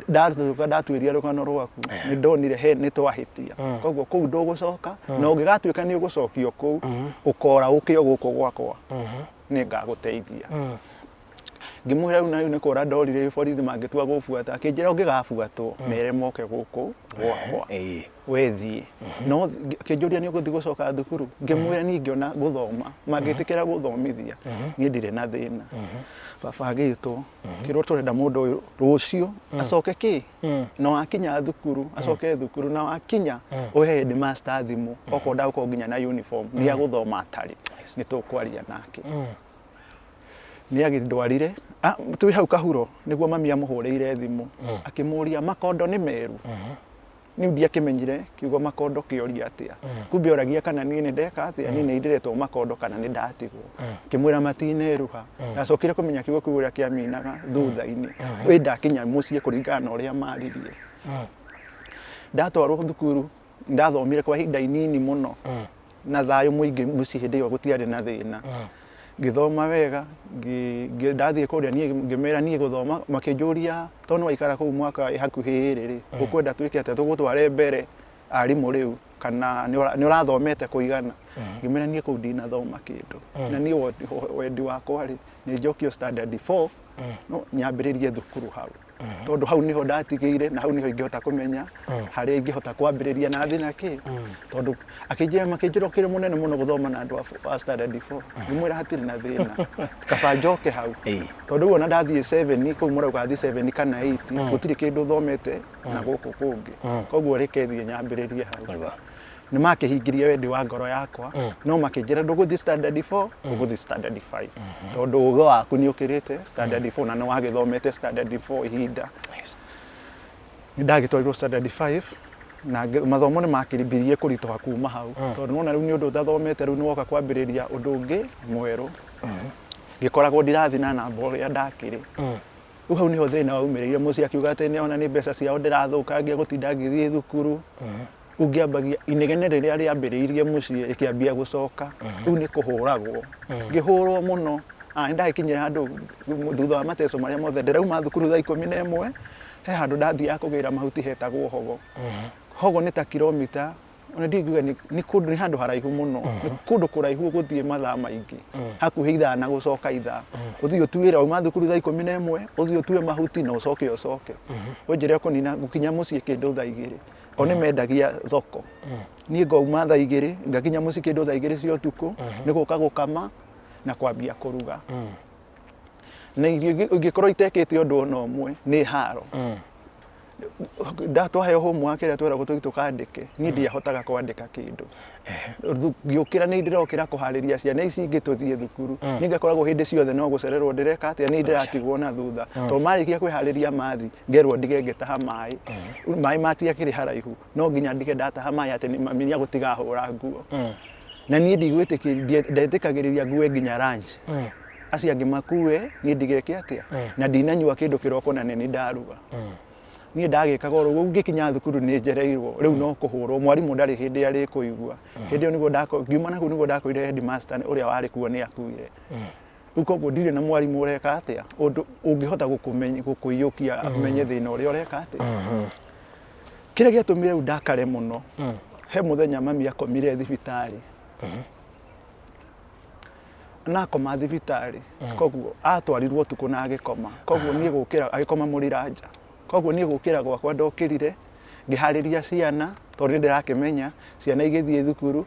Ndacoka ndatuĩria rũgano rwaku nĩ ndonire he nĩ twahĩtia, koguo kũu ndũgũcoka na ũngĩgatuĩka nĩ ũgũcokio kũu ũkora ũkĩo gũkũ gwakwa nĩ ngagũteithia. Ngĩmwĩra rĩu na rĩu nĩ kũra ndorire borithi mangĩtua gũbuata. Akĩnjĩra ũngĩgabuatwo mere moke gũkũ gwakwa. We thiĩ. No akĩnjũria nĩ ũgũthiĩ gũcoka thukuru, ngĩmwĩra niĩ ngĩona gũthoma mangĩtĩkĩra gũthomithia niĩ ndirĩ na thĩna. Baba agĩtwo akĩrwo tũrenda mũndũ ũyũ rũciũ acoke kĩ na wakinya thukuru acoke thukuru na wakinya ũhe headmaster thimũ okorwo ndagũkorwo nginya na uniform nĩ agũthoma atarĩ nĩ tũkwaria nake. Nĩ agĩndwarire twĩ hau Kahuro nĩguo mami amũhũrĩire thimũ akĩmũria makondo nĩ meru. Niĩ ndiakĩmenyire kiugo makondo kĩoria atĩa. Kumbe oragia kana niĩ nĩ ndeka atĩa, niĩ nĩ ndĩretwo makondo kana nĩ ndatigwo. Ngĩmwĩra matineruha. Ndacokire kũmenya kiugo kĩu ũrĩa kĩaminaga thutha-inĩ. Ĩ ndakinya mũciĩ kũringana na ũrĩa maririe. Ndatwarwo thukuru. Ndathomire kwa ihinda inini mũno na thayũ mũingĩ mũciĩ hĩndĩ ĩyo gũtiarĩ na thĩna. Ngĩthoma wega, ndathiĩ kũrĩa niĩ ngĩmera niĩ gũthoma makĩnjũria tondũ nĩ waikara kũu mwaka hakuhĩ ĩrĩ rĩ, ũkwenda twĩke atĩa tũgũtware mbere arimũ rĩu kana nĩ ũrathomete kũigana? Ngĩmera niĩ kũu ndinathoma kĩndũ na niĩ wendi wakwa rĩ nĩ njokio standard 4 no nyambĩrĩrie thukuru hau tondũ hau niho ndatigĩire na hau niho ingĩhota kũmenya harĩa ingĩhota kwambĩrĩria na thĩ na kĩ tondũ akĩnjĩra makĩnjĩra ũkĩrĩ mũnene mũno gũthoma na andũ a standard 4. Ngĩmwĩra hatirĩ na thĩna, kaba njoke hau tondũ rĩu ona ndathiĩ 7 kũu mũrauga thiĩ 7 kana 8 gũtirĩ kĩndũ thomete na gũkũ kũngĩ, koguo reke thiĩ nyambĩrĩrie hau. Nĩ makĩhingirie wendi wa ngoro yakwa no makĩnjĩra ndũgũthiĩ standard 4, ũgũthiĩ standard 5 tondũ ũgĩ waku nĩ ũkĩrĩte standard 4 na nĩ wagĩthomete standard 4 ihinda. Nĩ ndagĩtwarirwo standard 5 na mathomo nĩ makĩambirie kũritũha kuma hau tondũ nĩwona rĩu nĩ ũndũ ũtathomete, rĩu nĩ woka kwambĩrĩria ũndũ ũngĩ mwerũ. Ngĩkoragwo ndirathiĩ na namba ũrĩa ndakĩrĩ. Rĩu hau nĩho thĩna waumĩrĩire mũciĩ, akiuga atĩ nĩona nĩ mbeca ciao ndĩrathũkangia gũtinda ngĩthiĩ thukuru. Rĩu ngĩambagia inegene rĩrĩa rĩambĩrĩirie mũciĩ rĩkĩambia gũcoka. Rĩu nĩ kũhũragwo, ngĩhũrwo mũno. Nĩ ndagĩkinyire handũ thutha wa mateso marĩa mothe, ndĩrauma thukuru thaa 11, he handũ ndathiaga kũgĩra mahuti hetagwo Hogo. Hogo nĩ ta kilomita ona ndingiuga nĩ kũndũ, nĩ handũ haraihu mũno, nĩ kũndũ kũraihu ũgũthiĩ mathaa maingĩ, hakuhĩ ithaa na gũcoka ithaa. Ũthiĩ ũtuĩre, wauma thukuru thaa 11, ũthiĩ ũtue mahuti na ũcoke ũcoke ũnjĩre ũkũnina gũkinya mũciĩ kĩndũ thaa 2. O nĩ mendagia thoko. Niĩ ngauma thaa 2 ngakinya mũciĩ kĩndũ thaa 2 cia ũtukũ, nĩ gũka gũkama na kwambia kũruga na irio ingĩkorwo itekĩte ũndũ ona ũmwe nĩ haro. Twaheo homework ĩrĩa tweragwo tũthiĩ tũkandĩke, niĩ ndiahotaga kwandĩka kĩndũ. Ngĩũkĩra nĩ ndĩrokĩra kũharĩria ciana ici ingĩ tũthiĩ thukuru. Niĩ ngakoragwo hĩndĩ ciothe no gũcererwo ndĩreka atĩa, niĩ ndĩratigwo na thutha tondũ marĩkia kwĩharĩria mathi ngerwo ndige ngĩtaha maĩ. Maĩ matiakĩrĩ haraihu, no nginya ndige ndataha maĩ atĩ mami nĩ agũtiga ahũra nguo. Na niĩ ndigwĩtĩkĩria, ndetĩkagĩrĩria ngue nginya lunch, acio angĩ makue, niĩ ndigeke atĩa na ndinanyua kĩndũ kĩroko na nĩ ndaruga. Niĩ ndagĩkaga oro ũguo, ngĩkinya thukuru nĩ njereirwo, rĩu no kũhũrwo, mwarimũ ndarĩ hĩndĩ arĩ kũigua. Hĩndĩ ĩyo nĩguo ngiuma na kũu nĩguo ndakorire headmaster ũrĩa warĩ kuo nĩ akuire. Rĩu koguo ndirĩ na mwarimũ ũreka atĩa ũndũ ũngĩhota gũkũiyũkia amenye thĩna ũrĩa ũreka atĩa. Kĩrĩa gĩatũmire rĩu ndakare mũno, he mũthenya mami akomire thibitarĩ na akoma thibitarĩ, koguo atwarirwo ũtukũ na agĩkoma, koguo niĩ gũkĩra agĩkoma mũrira nja, koguo niĩ gũkĩra gwakwa ndokĩrire ngĩharĩria ciana tondũ nĩ ndĩrakĩmenya ciana igĩthiĩ thukuru,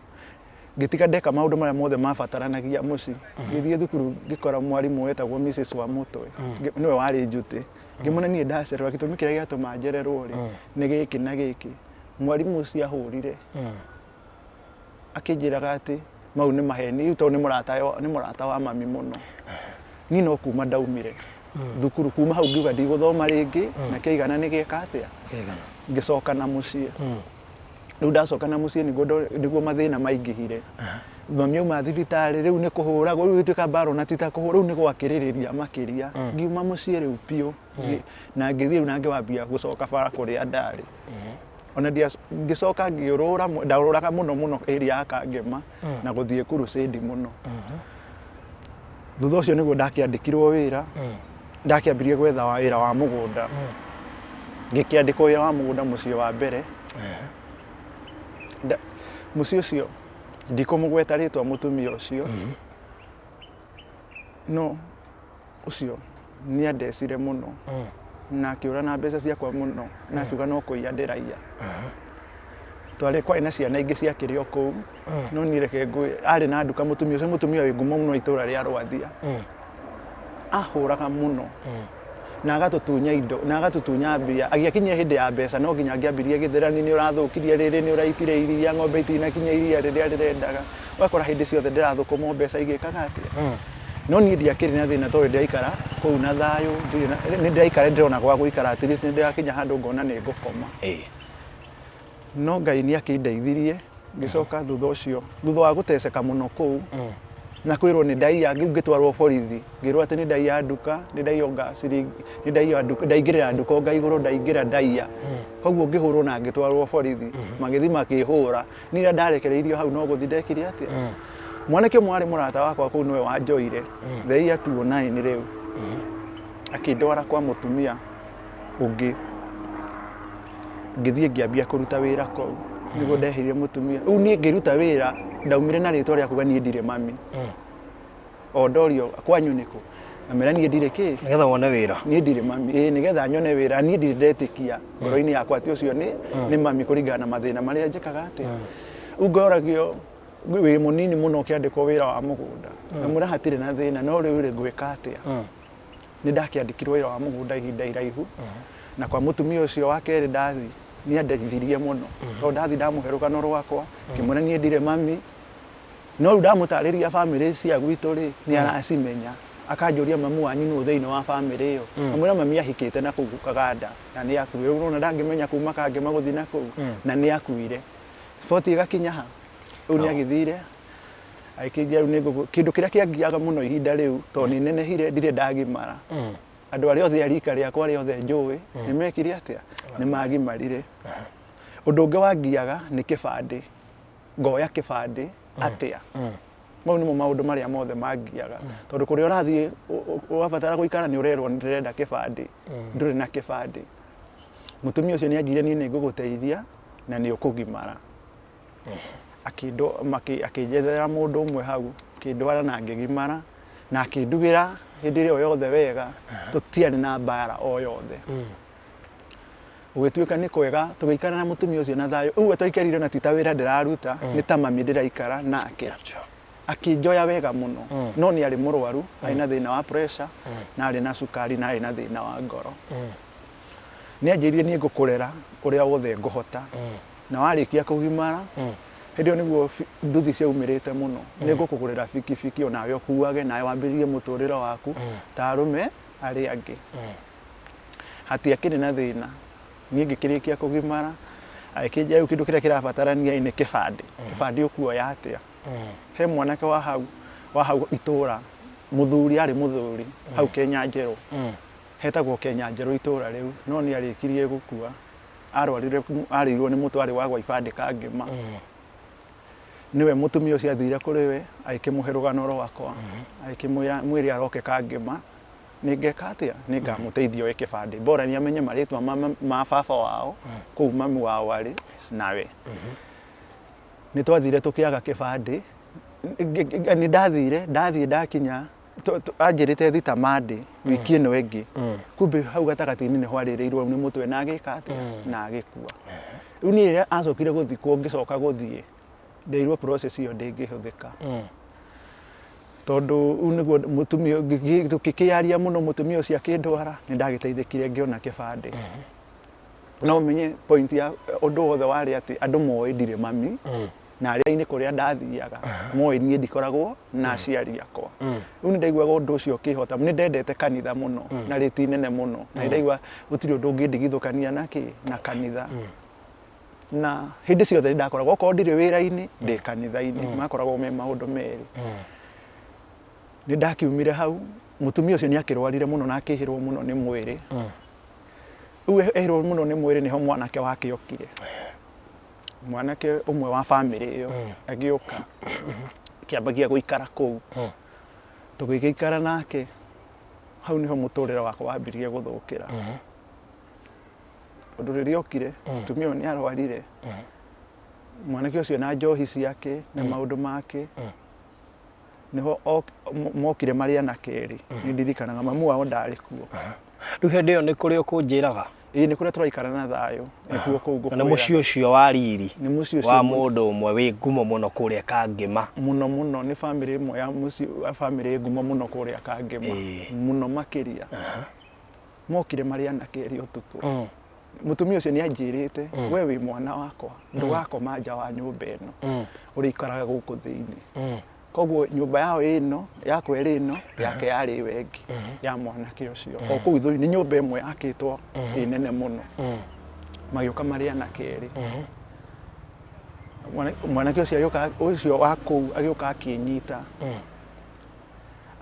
ngĩtiga ndeka maũndũ marĩa mothe mabataranagia mũciĩ, ngĩthiĩ thukuru ngĩkora mwarimũ wetagwo Mrs. Wamũtwe, nĩwe warĩ njutĩ. Ngĩmwĩra niĩ ndacererwo, gĩtũmi kĩrĩa gĩatũma njererwo rĩ nĩ gĩkĩ na gĩkĩ. Mwarimũ ũcio ahũrire akĩnjĩraga atĩ mau nĩ maheni, rĩu tondũ nĩ mũrata wa mami mũno. Niĩ no kuma ndaumire thukuru, kuma hau ngiuga ndigũthoma rĩngĩ na kĩaigana nĩ gĩeka atĩa, ngĩcoka na mũciĩ. Rĩu ndacoka na mũciĩ nĩguo mathĩna maingĩhire. Mami auma thibitarĩ rĩu nĩ kũhũragwo, rĩu ĩgĩtuĩka mbara ona ti ta kũhũrwo, rĩu nĩ gwakĩrĩrĩria makĩria. Ngiuma mũciĩ rĩu biũ na ngĩthiĩ rĩu na ngĩwambia gũcoka bara kũrĩa ndarĩ. Ona ngĩcoka ngĩũrũra, ndaũrũraga mũno mũno area ya Kangema na gũthiĩ crusade mũno. Thutha ũcio nĩguo ndakĩandĩkirwo wĩra, ndakĩambirie gwetha wĩra wa mũgũnda. Ngĩkĩandĩkwo wĩra wa mũgũnda mũciĩ wa mbere. Mũciĩ ũcio ndikũmũgweta rĩtwa mũtumia ũcio, no ũcio nĩ andecire mũno na akĩũra na mbeca ciakwa mũno na akiuga no kũiya ndĩraiya. Twarĩ kwarĩ na ciana ingĩ ciakĩrĩ o kũu, no niĩ reke ngwĩre, arĩ na nduka mũtumia ũcio, mũtumia wĩ ngumo mũno itũra rĩa Rwathia. Ahũraga mũno na agatũtunya indo na agatũtunya mbia. Agĩakinyia hĩndĩ ya mbeca no nginya angĩambirie gĩthĩrani, nĩ ũrathũkirie rĩrĩ, nĩ ũraitire iria, ng'ombe itinakinyia iria rĩrĩa rĩrendaga. Ũgakora hĩndĩ ciothe ndĩrathũkũma o mbeca igĩkaga atĩa. No niĩ ndiakĩrĩ na thĩna tondũ ndĩraikara kũu na thayũ, ndirĩ na nĩ ndĩraikara ndĩrona gwa gũikara, at least nĩ ndĩrakinya handũ ngona nĩ ngũkoma. No Ngai nĩ akĩndeithirie ngĩcoka thutha ũcio, thutha wa gũteceka mũno kũu, Na kwĩrwo nĩ ndaiya, rĩu ngĩtwarwo borithi, ngĩrwo atĩ nĩ ndaiya nduka, nĩ ndaiya onga ciringi, nĩ ndaiya nduka, ndaingĩrĩra nduka onga igũrũ ndaingĩra ndaiya. Koguo ngĩhũrwo na ngĩtwarwo borithi, magĩthiĩ makĩhũra. Niĩ rĩrĩa ndarekereirio hau no gũthiĩ ndekire atĩa? Mwanake ũmwe warĩ mũrata wakwa kũu nĩwe wanjoire, the year 2009 rĩu, akĩndwara kwa mũtumia ũngĩ. Ngĩthiĩ ngĩambia kũruta wĩra kũu, nĩguo ndeheire mũtumia. Rĩu niĩ ngĩruta wĩra, ndaumire na rĩtwa rĩa kuga niĩ ndirĩ mami. O ndorio kwanyu nĩkũ? Ngamera niĩ ndirĩ kĩ? Nĩgetha wone wĩra. Niĩ ndirĩ mami. Ĩĩ nĩgetha nyone wĩra, niĩ ndirĩ ndetĩkia ngoro-inĩ yakwa atĩ ũcio nĩ nĩ mami kũringana na mathĩna marĩa njĩkaga atĩa. Rĩu ngoragio wĩ mũnini mũno ũkĩandĩkwo wĩra wa mũgũnda. Ngamwĩra hatirĩ na thĩna, no rĩu rĩ ngwĩka atĩa? Nĩ ndakĩandĩkirwo wĩra wa mũgũnda ihinda iraihu, na kwa mũtumia ũcio wa kerĩ ndathi, nĩ andeithirie mũno. Tondũ ndathi ndamũhe rũgano rwakwa, ngĩmwĩra niĩ ndirĩ mami, no rĩu ndamũtarĩria bamĩrĩ cia gwitũ rĩ, nĩ aracimenya. Akanjũria mamu wanyu nũ thĩinĩ wa bamĩrĩ ĩyo? Ngamwĩra mami ahikĩte na kũu Kaganda na nĩ akuire. Rĩu ũrona ndangĩmenya kuma Kangema gũthiĩ na kũu, na nĩ akuire. Riboti ĩgakinya ha? Rĩu nĩ agĩthire agĩkĩnjĩra rĩu nĩngũgũ kĩndũ kĩrĩa kĩangiaga mũno ihinda rĩu tondũ nĩ nenehire ndirĩ ndagimara. Andũ arĩa othe a rika rĩakwa rĩothe njũĩ nĩ mekire atĩa? Nĩ magimarire. Ũndũ ũngĩ wangiaga nĩ kĩbandĩ. Ngoya kĩbandĩ atĩa? Mau nĩmo maũndũ marĩa mothe mangiaga. Tondũ kũrĩa ũrathiĩ ũrabatara gũikara nĩ ũrerwo ndĩrenda kĩbandĩ, ndũrĩ na kĩbandĩ. Mũtumia ũcio nĩ anjĩrire niĩ nĩ ngũgũteithia na nĩ ũkũgimara. Akĩnjethera mũndũ ũmwe hau, akĩndwara na ngĩgimara, na akĩndugĩra hĩndĩ ĩyo yothe wega, tũtiarĩ na mbara o yothe. Gũgĩtuĩka nĩ kwega, tũgĩikara na mũtumia ũcio na thayũ. Ũguo twaikarire ona ti ta wĩra ndĩraruta, nĩ ta mami ndĩraikara nake. Akĩnjoya wega mũno, no nĩ arĩ mũrwaru, arĩ na thĩna wa pressure, na arĩ na cukari, na arĩ na thĩna wa ngoro. Nĩ anjĩrire niĩ ngũkũrera ũrĩa wothe ngũhota, na warĩkia kũgimara, hĩndĩ ĩyo nĩguo nduthi ciaumĩrĩte mũno, nĩ ngũkũgũrĩra bikibiki onawe ũkuage, nawe wambĩrĩrie mũtũrĩre waku ta arũme arĩa angĩ. Hatiakĩrĩ na thĩna, niĩ ngĩkĩrĩkia kũgimara, agĩkĩnjĩra rĩu kĩndũ kĩrĩa kĩrabatarania ĩ nĩ kĩbandĩ, kĩbandĩ ũkuoya atĩa? He mwanake wa hau, wa hau itũra, mũthuri arĩ mũthuri, hau Kenya Njerũ, hetagwo Kenya Njerũ itũra rĩu, no nĩ arĩkirie gũkua, arwarire, arĩirwo nĩ mũtwe arĩ wa gwa ibandĩ Kangema. Nĩwe mũtumia ũcio athire kũrĩ we, agĩkĩmũhe rũgano rwakwa, agĩkĩmwĩra mwĩre aroke Kangema, nĩ ngeka atĩa? Nĩ ngamũteithia oe kĩbandĩ. Bora nĩ amenye marĩtwa ma baba wao, kũu mami wao arĩ, nawe. Nĩ twathire tũkĩaga kĩbandĩ, nĩ ndathire, ndathiĩ ndakinya, anjĩrĩte thiĩ ta Monday, wiki ĩno ĩngĩ. Kumbe hau gatagatĩ-inĩ nĩho arĩrĩirwo nĩ mũtwe na agĩka atĩa? Na agĩkua. Rĩu niĩ rĩrĩa acokire gũthikwo ngĩcoka gũthiĩ, nderirwo process ĩyo ndĩngĩhũthĩka. Tondũ rĩu nĩguo mũtumia tũkĩkĩaria mũno mũtumia ũcio akĩndwara, nĩ ndagĩteithĩkire ngĩona kĩbandĩ. No ũmenye point ya ũndũ wothe warĩ atĩ andũ moĩ ndirĩ mami, na arĩa-inĩ kũrĩa ndathiaga moĩ niĩ ndikoragwo na aciari akwa. Rĩu nĩ ndaiguaga ũndũ ũcio ũkĩhota, nĩ ndendete kanitha mũno na rĩti nene mũno, na nĩ ndaigua gũtirĩ ũndũ ũngĩndigithũkania na kĩ, na kanitha. Na hĩndĩ ciothe nĩ ndakoragwo, okorwo ndirĩ wĩra-inĩ, ndĩ kanitha-inĩ, makoragwo me maũndũ merĩ. Nĩ ndakiumire hau, mũtumia ũcio nĩ akĩrwarire mũno na akĩhĩrwo mũno nĩ mwĩrĩ. Rĩu ehĩrwo mũno nĩ mwĩrĩ nĩho mwanake wake okire. Mwanake ũmwe wa bamĩrĩ ĩyo agĩũka, akĩambagia gũikara kũu. Tũgĩgĩikara nake, hau nĩho mũtũrĩre wakwa wambirie gũthũkĩra. Tondũ rĩrĩa okire, mũtumia ũyũ nĩ arwarire, mwanake ũcio na njohi ciake na maũndũ make, nĩho mokire marĩ anake erĩ, nĩ ndirikanaga mamu wao ndarĩ kuo. Rĩu hĩndĩ ĩyo nĩ kũrĩ ũkũnjĩraga? Ĩĩ nĩ kũrĩa tũraikara na thayũ, nĩkuo kũu ngũkwĩraga. Na nĩ mũciĩ ũcio wa riri? Nĩ mũciĩ ũcio wa mũndũ ũmwe wĩ ngumo mũno kũrĩa Kangĩma. Mũno mũno, nĩ bamĩrĩ ĩmwe ya mũciĩ, bamĩrĩ ĩ ngumo mũno kũrĩa Kangĩma, mũno makĩria. Mokire marĩ anake erĩ ũtukũ. Mũtumia ũcio nĩ anjĩrĩte, we wĩ mwana wakwa, ndũgakoma nja wa nyũmba ĩno, ũrĩikaraga gũkũ thĩinĩ. Koguo nyũmba yao ĩno, yakwa ĩrĩ ĩno, yake yarĩ ĩyo ĩngĩ, ya mwanake ũcio. O kũu ithũi, nĩ nyũmba ĩmwe yakĩtwo ĩ nene mũno. Magĩũka marĩ anake erĩ. Mwanake ũcio agĩũka, ũcio wa kũu agĩũka akĩnyita.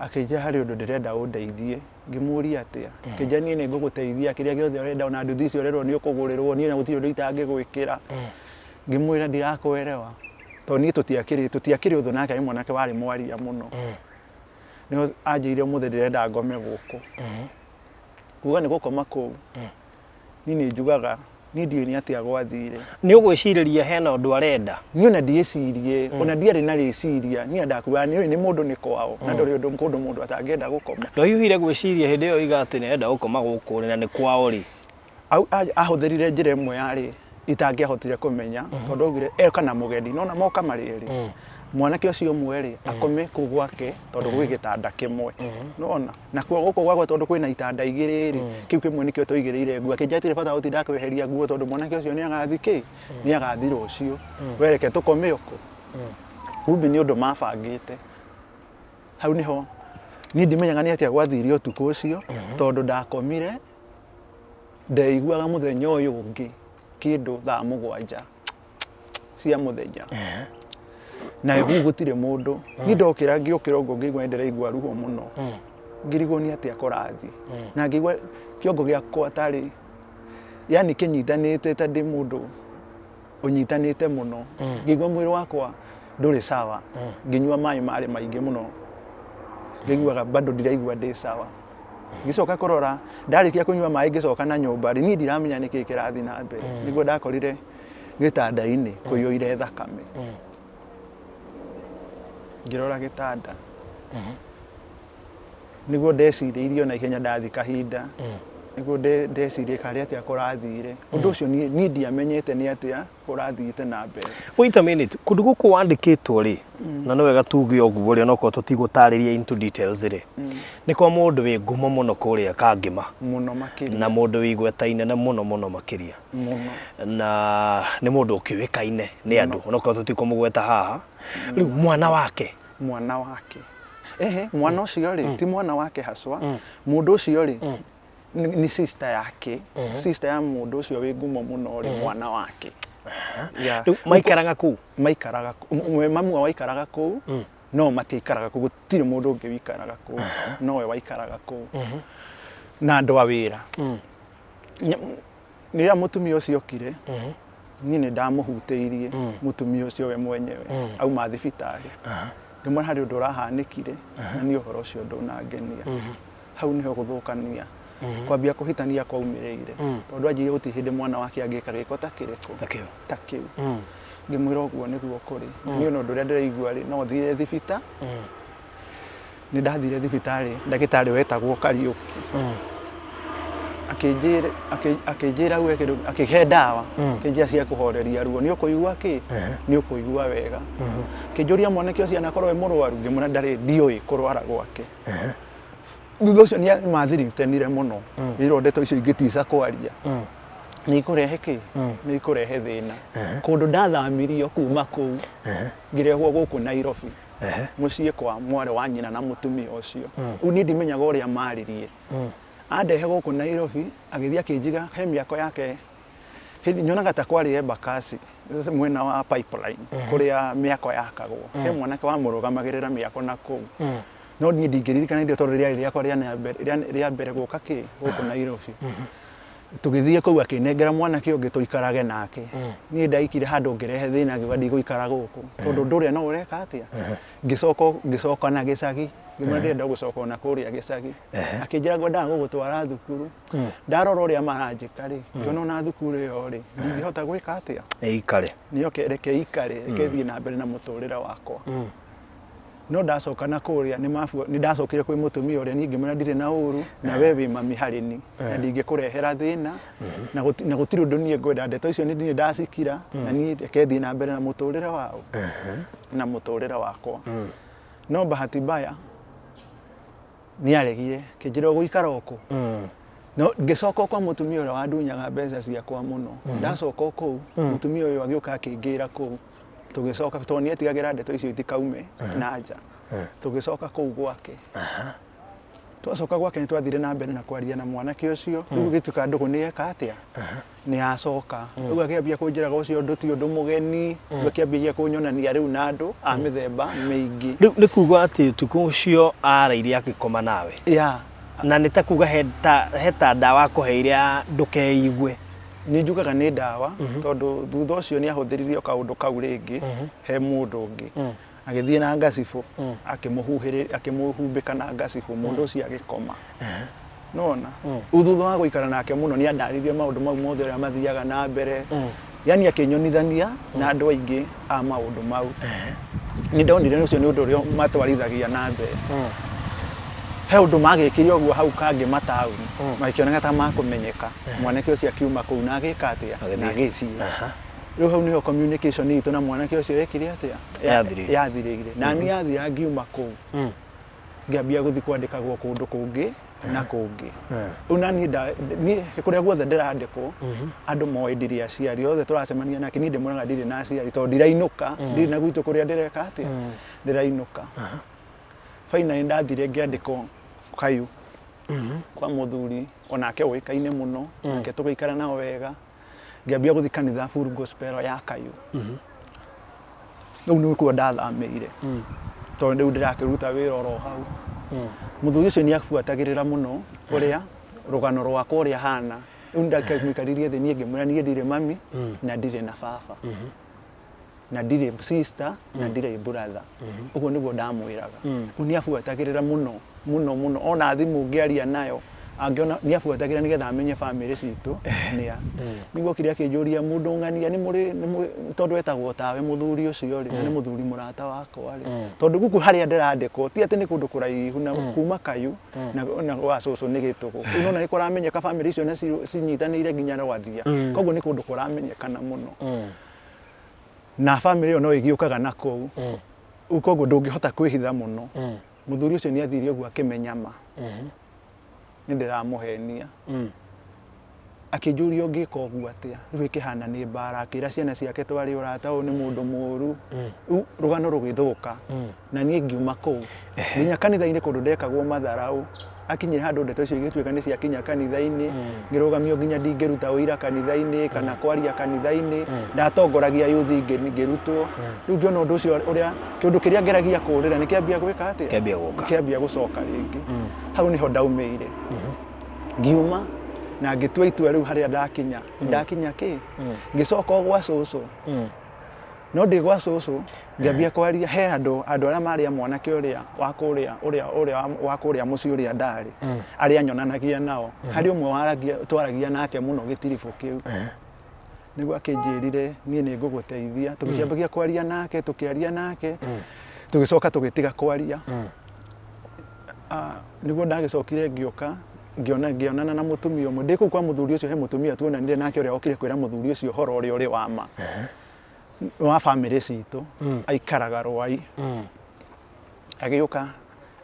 Akĩnjĩra harĩ ũndũ ndĩrenda ũndeithie. Ngĩmũria atĩa? Akĩnjĩra niĩ nĩ ngũgũteithia kĩrĩa gĩothe ũrenda ona nduthi icio ũrerwo nĩ ũkũgũrĩrwo niĩ ona gũtirĩ ũndũ itangĩgwĩkĩra. Ngĩmwĩra ndirakwerewa tondũ niĩ tũtiakĩrĩ tũtiakĩrĩ ũthũ nake arĩ mwanake warĩ mwaria mũno. Nĩho anjĩrire ũmũthĩ ndĩrenda ngome gũkũ. Kuga nĩ gũkoma kũu, niĩ nĩ njugaga niĩ ndiũĩ nĩ atĩa gwathire. Nĩ ũgwĩcirĩria hena ũndũ arenda? Niĩ ona ndiĩcirie, ona ndiarĩ na rĩciria, niĩ ndakuaga nĩũĩ nĩ mũndũ nĩ kwao, na ndũrĩ ũndũ kũndũ mũndũ atangĩenda gũkoma. Ndwahiũhire gwĩciria hĩndĩ ĩyo oiga atĩ nĩarenda gũkoma gũkũ rĩ na nĩ kwao rĩ? Ahũthĩrire njĩra ĩmwe yarĩ itangĩahotire kũmenya tondũ augire eka na mũgeni nona moka marĩ erĩ mwanake ũcio ũmwe rĩ akome kũu gwake tondũ gwĩ gĩtanda kĩmwe nona nakuo gũkũ gwakwa tondũ kwĩna itanda igĩrĩ rĩ kĩu kĩmwe nĩkĩo tũigĩrĩire nguo akĩnjĩra hatirĩ bata wa gũtinda akĩweheria nguo tondũ mwanake ũcio nĩ agathi kĩ nĩ agathi rũciũ we reke tũkome ũkũ kumbe nĩ ũndũ mabangĩte hau nĩho niĩ ndimenyaga nĩ atĩa gwathire ũtukũ ũcio tondũ ndakomire Ndeiguaga mũthenya ũyũ ũngĩ kĩndũ thaa mũgwanja cia mũthenya na rĩu gũtirĩ mũndũ niĩ ndokĩra ngĩũkĩra ũguo ngĩigua nĩ ndĩraigua ruo mũno ngĩrigwo nĩ atĩa kũrathiĩ na ngĩigua kĩongo gĩakwa tarĩ yani kĩnyitanĩte ta ndĩ mũndũ ũnyitanĩte mũno ngĩigua mwĩrĩ wakwa ndũrĩ sawa ngĩnyua maĩ marĩ maingĩ mũno ngĩiguaga bado ndiraigua ndĩ sawa ngĩcoka kũrora ndarĩkia kũnyua maĩ ngĩcoka na nyũmba rĩ niĩ ndiramenya nĩkĩ kĩrathiĩ na mbere nĩguo ndakorire gĩtanda-inĩ kũiyũire thakame ngĩrora gĩtanda nĩguo ndecirĩirie na ihenya ndathi kahinda nĩguo ndecirie karĩ atĩa kũrathire ũndũ ũcio niĩ ndiamenyete nĩ atĩa kũrathiĩte na mbere. Wait a minute, kũndũ gũkũ wandĩkĩtwo rĩ, na nĩ wega tuge ũguo rĩ, onokorwo tũtigũtarĩria into details rĩ, nĩ kwa mũndũ wĩ ngumo mũno kũrĩa Kangĩma. Mũno makĩria. Na mũndũ wĩ igweta inene mũno mũno makĩria. Mũno. Na nĩ mũndũ ũkĩũĩkaine nĩ andũ, onokorwo tũtikũmũgweta haha. Rĩu mwana wake. Mwana wake. Ehe, mwana ũcio rĩ, ti mwana wake haswa, mũndũ ũcio rĩ, nĩ sister yake sister ya mũndũ ũcio wĩ ngumo mũno rĩ mwana wake Yeah. Rĩu maikaraga kũu maikaraga mamu wao aikaraga kũu no matiikaraga kũu gũtirĩ mũndũ ũngĩ wikaraga kũu nowe waikaraga kũu na andũ a wĩra Rĩrĩa mũtumia ũcio okire niĩ nĩ ndamũhutĩirie mũtumia ũcio we mwenyewe auma thibitarĩ ngĩmwĩra harĩ ũndũ ũrahanĩkire na niĩ ũhoro ũcio ndũnangenia hau nĩho gũthũkania kwambia kũhĩtania kwaumĩrĩire tondũ anjĩrire gũtirĩ hĩndĩ mwana wake angĩka gĩko ta kĩrĩkũ Ta kĩu. ta kĩu ngĩmwĩra ũguo nĩguo kũrĩ niĩ ona ũndũ ũrĩa ndĩraigua rĩ no thire thibita nĩ ndathire thibitarĩ ndagĩtarĩ wetagwo Kariũki akĩnjĩra akĩnjĩra we kĩndũ akĩhe ndawa akĩnjĩra cia kũhoreria ruo nĩ ũkũigua kĩ nĩ ũkũigua wega akĩnjũria mwanake ũcio anakorwo e mũrwaru ngĩmwĩra ndarĩ ndiũĩ kũrwara gwake thutha ũcio nĩ mathiritenire mũno ĩrwo ndeto icio ingĩtica kwaria nĩ ikũrehe kĩ nĩ ikũrehe thĩna kũndũ ndathamirio kuma kũu ngĩrehwo gũkũ Nairobi mũciĩ kwa mwarĩ wa nyina na mũtumia ũcio rĩu niĩ ndimenyaga ũrĩa maririe andehe gũkũ Nairobi agĩthiĩ akĩnjiga he mĩako yake hĩndĩ nyonaga ta kwarĩ Embakasi mwena wa pipeline kũrĩa mĩako yakagwo he mwanake wamũrũgamagĩrĩra mĩako na kũu no niĩ ndingĩririkana indo tondũ rĩarĩ rĩakwa rĩa mbere gũka kĩ gũkũ Nairobi tũgĩthiĩ kũu akĩnengera mwanake ũngĩ tũikarage nake niĩ ndaikire handũ ngĩrehe thĩna ngiuga ndigũikara gũkũ tondũ ũndũ ũrĩa no ũreka atĩa ngĩcoka ngĩcoka na gĩcagi ngĩmwĩra ndĩrenda gũcoka ona kũrĩa gĩcagi akĩnjĩra ngwendaga gũgũtwara thukuru ndarora ũrĩa maranjĩka rĩ ngĩona ona thukuru ĩyo rĩ ndingĩhota gwĩka atĩa Ĩikare. nĩoke reke ikare reke thiĩ na mbere na mũtũrĩre wakwa no ndacoka na kũrĩa nĩ ndacokire kwĩ mũtumia ũrĩa niĩ ngĩmwĩra ndirĩ na ũru na we wĩ mami harĩ ni na ndingĩkũrehera thĩna na gũtirĩ ũndũ niĩ ngwenda ndeto icio nĩ niĩ ndacikira na niĩ reke thiĩ na mbere na mũtũrĩre wao na mũtũrĩre wakwa no bahati mbaya nĩ aregire akĩnjĩra ũgũikara o kũ no ngĩcoka o kwa mũtumia ũrĩa wandunyaga mbeca ciakwa mũno ndacoka o kũu mũtumia ũyũ agĩũka akĩngĩra kũu tũgĩcoka tondũ nĩ etigagĩra ndeto icio itikaume na nja tũgĩcoka kũu gwake. Twacoka gwake nĩ twathire na mbere na kwaria na mwanake ũcio. Rĩu gĩtuĩka ndũgũ nĩ yeka atĩa, nĩ yacoka. Rĩu akĩambia kũnjĩraga ũcio ũndũ ti ũndũ mũgeni. Rĩu akĩambia kũnyonania rĩu na andũ a mĩthemba mĩingĩ. Rĩu nĩ kuga atĩ ũtukũ ũcio araire agĩkoma nawe? Ya. Na nĩ ta kuga he ta ndawa akũheire ya ndũkeigue? Nĩ njugaga nĩ ndawa, tondũ thutha ũcio nĩ ahũthĩrire o kaũndũ kau rĩngĩ he mũndũ ũngĩ. Agĩthiĩ na ngacibũ, akĩmũhuhĩrĩ, akĩmũhumbĩka na ngacibũ, mũndũ ũcio agĩkoma. Nona rĩu thutha wa gũikara nake mũno, nĩ andarĩirie maũndũ mau mothe ũrĩa mathiaga na mbere, yani akĩnyonithania na andũ aingĩ a maũndũ mau. Nĩ ndonire ũcio nĩ ũndũ ũrĩa matwarithagia na mbere. He ũndũ magĩkire ũguo hau kangĩ mataũni, magĩkĩoneka ta makũmenyeka. Mwanake ũcio akiuma kũu na agĩka atĩa? Na Agĩthiĩ. Agĩthiĩ. Rĩu hau nĩho communication itũ na mwanake ũcio yekire atĩa? Yathirire. Yathirĩire. Na niĩ yathira ngiuma kũu, ngĩambia gũthiĩ kwandĩkagwo kũndũ kũngĩ na kũngĩ. Rĩu na niĩ niĩ kũrĩa guothe ndĩrandĩkwo, andũ moĩ ndirĩ aciari. Othe tũracemania nake, niĩ ndĩmwĩraga ndirĩ na aciari, tondũ ndirainũka, ndirĩ na gwitũ kũrĩa ndĩreka atĩa, ndĩrainũka. Finally ndathire ngĩandĩkwo Kayu kwa mũthuri onake ũĩkaine mũno, nake tũgĩikara nao wega. Ngĩambia gũthiĩ kanitha Full Gospel ya Kayu. Rĩu nĩkuo ndathamĩire, tondũ rĩu ndĩrakĩruta wĩra oro hau. Mũthuri ũcio nĩ abuatagĩrĩra mũno ũrĩa rũgano rwakwa ũrĩa hana. Rĩu ndakĩmũikaririe thĩ niĩ ngĩmwĩra niĩ ndirĩ mami na ndirĩ na baba na ndirĩ sister na ndirĩ brother. Ũguo nĩguo ndamwĩraga. Rĩu nĩ abuatagĩrĩra mũno mũno mũno, ona thimũ ngĩaria nayo angĩona nĩ abuatagĩrĩra nĩgetha amenye bamĩrĩ citũ nĩa. Nĩguo okire akĩnjũria mũndũ ng'ania nĩ mũrĩ tondũ etagwo tawe mũthuri ũcio rĩ, na nĩ mũthuri mũrata wakwa rĩ, tondũ gũkũ harĩa ndĩrandĩkwo ti atĩ nĩ kũndũ kũraihu na kuma Kayu na gwa cũcũ nĩ Gĩtũgũ. Rĩu nĩwona nĩ kũramenyeka, bamĩrĩ icio cinyitanĩire nginya Rwathia, koguo nĩ kũndũ kũramenyekana mũno, na bamĩrĩ ĩyo no ĩgĩũkaga na kũu. Rĩu koguo ndũngĩhota kwĩhitha mũno. Mũthuri ũcio nĩ athire ũguo akĩmenya ma nĩ ndĩramũhenia. Akĩnjũria ũngĩka ũguo atĩa, rĩu ĩkĩhana nĩ mbara. Akĩra ciana ciake twarĩ ũrata, ũyũ nĩ mũndũ mũru. Rĩu rũgano rũgĩthũka na niĩ ngiuma kũu nginya kanitha-inĩ, kũndũ ndekagwo matharaũ. Akinyire handũ ndeto icio igĩtuĩka nĩ ciakinya kanitha-inĩ, ngĩrũgamio nginya ndingĩruta ũira kanitha-inĩ kana kwaria kanitha-inĩ. Ndatongoragia yuthi, ngĩrutwo. Rĩu ngĩona ũndũ ũcio ũrĩa kĩũndũ kĩrĩa ngeragia kũũrĩra nĩ kĩambia gwĩka atĩa? Kĩambia gũka. Kĩambia gũcoka rĩngĩ. Hau nĩho ndaumĩire, ngiuma na ngĩtua itua. Rĩu harĩa ndakinya, ndakinya kĩ, ngĩcoka o gwa cũcũ. No ndĩ gwa cũcũ ngĩambia kwaria he andũ arĩa marĩ a mwanake ũrĩa wa kũrĩa ũrĩa wa kũrĩa mũciĩ ũrĩa ndarĩ, arĩa nyonanagia nao. Harĩ ũmwe waragia, twaragia nake mũno gĩtiribũ kĩu. Nĩguo akĩnjĩrire niĩ nĩ ngũgũteithia. Tũgĩkĩambagia kwaria nake, tũkĩaria nake, tũgĩcoka tũgĩtiga kwaria. Nĩguo ndagĩcokire ngĩũka ngĩona ngĩonana na mũtumia ũmwe ndĩ kũu kwa mũthuri ũcio. He mũtumia tuonanire nake ũrĩa okire kwĩra mũthuri ũcio ũhoro ũrĩa ũrĩ wa ma wa bamĩrĩ citũ. Aikaraga Rwai. Agĩũka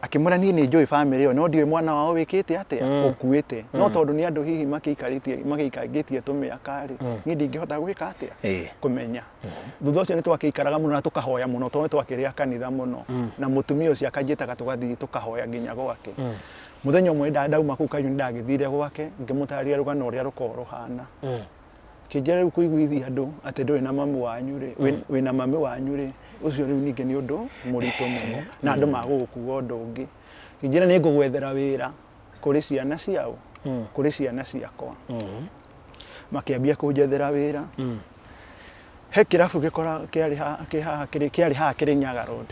akĩmwĩra niĩ nĩ njũĩ bamĩrĩ ĩyo, no ndiũĩ mwana wao wĩkĩte atĩa, ũkuĩte. No tondũ nĩ andũ hihi makĩikarĩtie magĩikangĩtie tũmĩaka rĩ, niĩ ndingĩhota gwĩka atĩa, kũmenya. Thutha ũcio nĩ twakĩikaraga mũno na tũkahoya mũno, tondũ nĩ twakĩrĩ a kanitha mũno, na mũtumia ũcio akanjĩtaga tũgathiĩ tũkahoya nginya gwake. Mũthenya ũmwe ndauma kũu Kainũ, nĩ ndagĩthire gwake, ngĩmũtarĩria rũgano ũrĩa rũkoragwo rũhana. Kĩnjĩra rĩu kũiguithia andũ atĩ ndũrĩ na mamu wanyu rĩ, wĩna mami wanyu rĩ, ũcio rĩu ningĩ nĩ ũndũ mũritũ mũno na andũ magũgũkua ũndũ ũngĩ. Kĩnjĩra nĩ ngũgwethera wĩra kũrĩ ciana ciao, kũrĩ ciana ciakwa. Makĩambia kũnjethera wĩra he kĩrabu gĩkora kĩarĩ kĩ haha kĩarĩ haha Kĩrĩnyaga Road.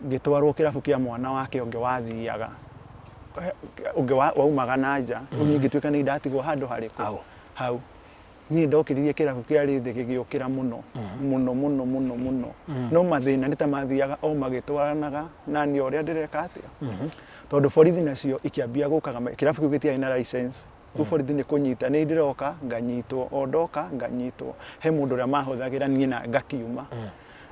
Ngĩtwarwo kĩrabu kĩa mwana wake ũngĩ wathiaga, ũngĩ waumaga na nja. Rĩu niĩ ngĩtuĩka nĩ ndatigwo handũ harĩkũ? Hau. Hau niĩ ndokĩririe kĩrabu kĩarĩ thĩ, gĩgĩũkĩra mũno mũno mũno mũno mũno. No mathĩna nĩ ta mathiaga o magĩtwaranaga na niĩ ũrĩa ndĩreka atĩa, tondũ borithi nacio ikĩambia gũkaga. Kĩrabu kĩu gĩtiarĩ na license. Rĩu borithi nĩ kũnyita nĩ ndĩroka nganyitwo, o ndoka nganyitwo. He mũndũ ũrĩa mahũthagĩra niĩ na ngakiuma.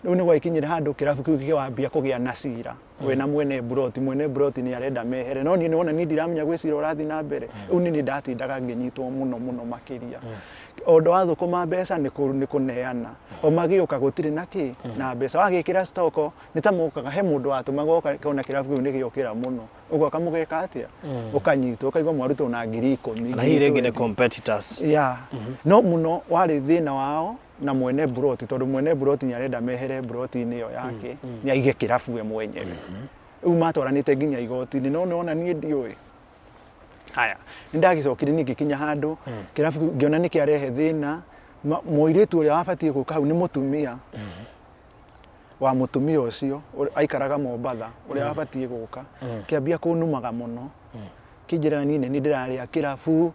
Rĩu nĩ gwagĩkinyire handũ kĩrabu kĩu gĩkĩambia kũgĩa na cira wĩna mwene mburoti. Mwene mburoti nĩ arenda mehere, no niĩ nĩwona niĩ ndiramenya gwĩ cira ũrathiĩ na mbere. Rĩu nĩ niĩ ndatindaga ngĩnyitwo mũno mũno makĩria. O ũndũ wathũkũma mbeca nĩ kũneana. O magĩũka gũtirĩ na kĩ na mbeca. Wagĩkĩra stock nĩ ta mokaga, he mũndũ watũmaga oka kona kĩrabu kĩu nĩ gĩokĩra mũno. Ũgoka mũgeka atĩa? Ũkanyitwo ũkaigua mwarutwo na 10,000. Na hihi ngiri rĩngĩ nĩ 20. competitors. Yeah. No mũno warĩ thĩna wao na mwene mburoti tondũ mwene mburoti nĩ arenda mehere mburoti-inĩ ĩyo yake nĩ aige kĩrabu we mwenyewe. Rĩu matwaranĩte nginya igoti-inĩ no nĩwona niĩ ndiũĩ. Haya, nĩ ndagĩcokire niĩ ngĩkinya handũ kĩrabu kĩu ngĩona nĩ kĩarehe thĩna. Mũirĩtu ũrĩa wabatiĩ gũka hau nĩ mũtumia wa mũtumia ũcio aikaraga Mombatha ũrĩa wabatiĩ gũka kĩambia kũnumaga mũno kĩnjĩraga niĩ nĩ niĩ ndĩrarĩa kĩrabu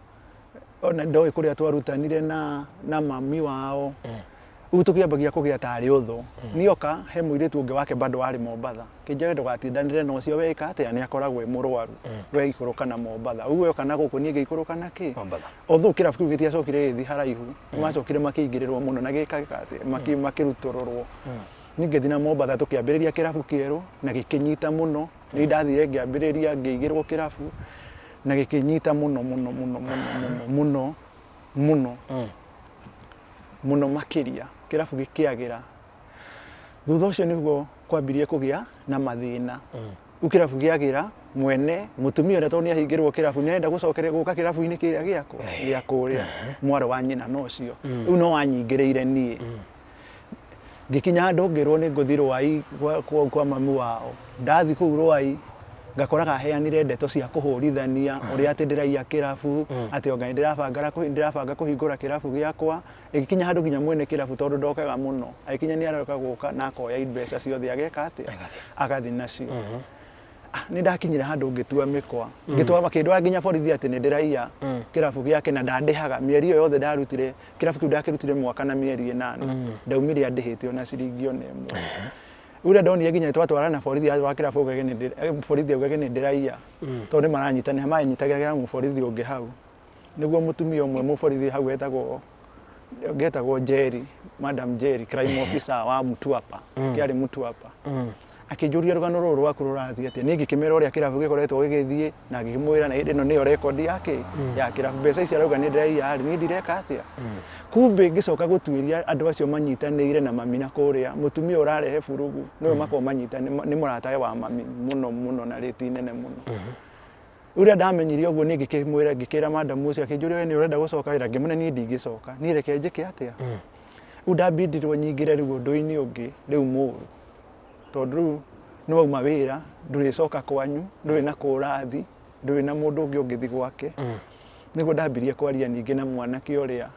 ona ndoĩ kũrĩa twarutanire na mami wao. Rĩu tũkĩambagia kũgĩa tarĩ ũthũ. Nioka he mũirĩtu ũngĩ wake bado warĩ Mombatha. Kĩnjĩra ndũgatindanĩre na ũcio we ĩka atĩa nĩ akoragwo e mũrwaru. We ikũrũka na Mombatha. Rĩu we oka na gũkũ niĩ ngĩikũrũka na kĩ? Mombatha. Although kĩrabu kĩu gĩtiacokire gĩgĩthiĩ haraihu. Nĩ macokire makĩingĩrĩrwo mũno na gĩka atĩa makĩrutũrũrwo. Niĩ ngĩthiĩ na Mombatha tũkĩambĩrĩria kĩrabu kĩerũ na gĩkĩnyita mũno. Nĩ ndathire ngĩambĩrĩria ngĩigĩrwo kĩrabu na gĩkĩnyita mũno mũno mũno mũno mũno mũno mũno mũno makĩria kĩrabu gĩkĩagĩra. Thutha ũcio nĩguo kwambirie kũgĩa na mathĩna. Rĩu kĩrabu gĩagĩra mwene mũtumia ũrĩa tondũ nĩ ahingĩrwo kĩrabu nĩ arenda gũcokeria gũka kĩrabu-inĩ kĩrĩa gĩakwa gĩa kũrĩa mwarĩ wa nyina na ũcio. Rĩu no anyingĩrĩire niĩ. Ngĩkinya handũ ngĩrwo nĩ ngũthiĩ Rwai kwa mami wao. Ndathiĩ kũu Rwai ngakoraga aheanire ndeto cia kũhũrithania ũrĩa atĩ ndĩraiya kĩrabu, atĩ anga nĩ ndĩrabanga kũhingũra kĩrabu gĩakwa. Ĩgĩkinya handũ nginya mwene kĩrabu tondũ ndokaga mũno, agĩkinya nĩ aroka gũka na akoya mbeca ciothe ageka atĩa? Agathiĩ nacio. Nĩ ndakinyire handũ ngĩtua mĩkwa. Ngĩtua makĩndwara nginya borithi atĩ nĩ ndĩraiya kĩrabu gĩake na ndandĩhaga. Mĩeri ĩyo yothe ndarutire, kĩrabu kĩu ndakĩrutire mwaka na mĩeri 8. Ndaumire andĩhĩte ona ciringi ona ĩmwe. Rĩu rĩrĩa ndonire nginya twatwarana borithi wa kĩrabu augage nĩ borithi augage nĩ ndĩraiya. Tondũ nĩ maranyitanĩra, maranyitagĩra mũborithi ũngĩ hau. Nĩguo mũtumia ũmwe mũborithi hau etagwo Njeri, Madam Njeri, crime officer wa Mtwapa, kĩarĩ Mtwapa. Akĩnjũria rũgano rũrũ rwaku rũrathiĩ atĩa. Niĩ ngĩkĩmwĩra ũrĩa kĩrabu gĩkoretwo gĩgĩthiĩ na ngĩkĩmwĩra na ĩno nĩyo rekondi ya kĩ ya kĩrabu. Mbeca ici arauga nĩ ndĩraiya rĩ, niĩ ndireka atĩa. Kumbe ngĩcoka gũtuĩria andũ acio manyitanĩire na mami na kũrĩa, mũtumia ũrarehe burugu nĩwe makoragwo manyitanĩire, nĩ mũratawe wa mami mũno mũno na rĩti nene mũno. Rĩu rĩrĩa ndamenyire ũguo niĩ ngĩkĩmwĩra ngĩkĩra madam ũcio akĩnjũria we nĩ ũrenda gũcoka wĩra ngĩmwĩra niĩ ndingĩcoka niĩ reke njĩke atĩa. Rĩu ndambindirwo nyingĩre rĩu ũndũ-inĩ ũngĩ rĩu mũru tondũ rĩu nĩ wauma wĩra ndũrĩcoka kwanyu ndũrĩ na kũ ũrathiĩ ndũrĩ na mũndũ ũngĩ ũngĩthiĩ gwake. Nĩguo ndambirie kwaria ningĩ na mwanake ũrĩa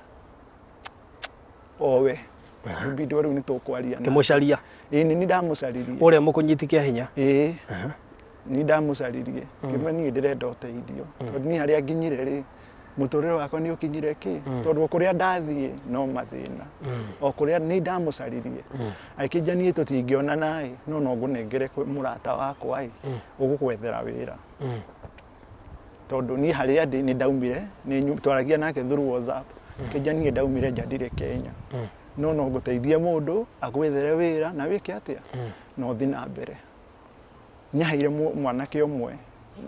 owe ngĩbindwo rĩu nĩ tũkwaria nake. Kĩmũcaria. Ĩĩ nĩ niĩ ndamũcaririe. Ũrĩa mũkũnyiti kĩa hinya. Ĩĩ nĩ ndamũcaririe ngĩmwĩra niĩ ndĩrenda ũteithio tondũ niĩ harĩa nginyire rĩ mũtũrĩre wakwa nĩ ũkinyire kĩ tondũ o kũrĩa ndathiĩ no mathĩna o kũrĩa nĩ ndamũcaririe agĩkĩnjia niĩ tũtingĩonana ĩ no no ngũnengere kwĩ mũrata wakwa ĩ ũgũgwethera wĩra tondũ niĩ harĩa ndĩ nĩ ndaumire nĩ twaragia nake through WhatsApp akĩnjia niĩ ndaumire nja ndirĩ Kenya no no ngũteithie mũndũ agwethere wĩra na wĩke atĩa na ũthiĩ na mbere. Nĩaheire mwanake ũmwe,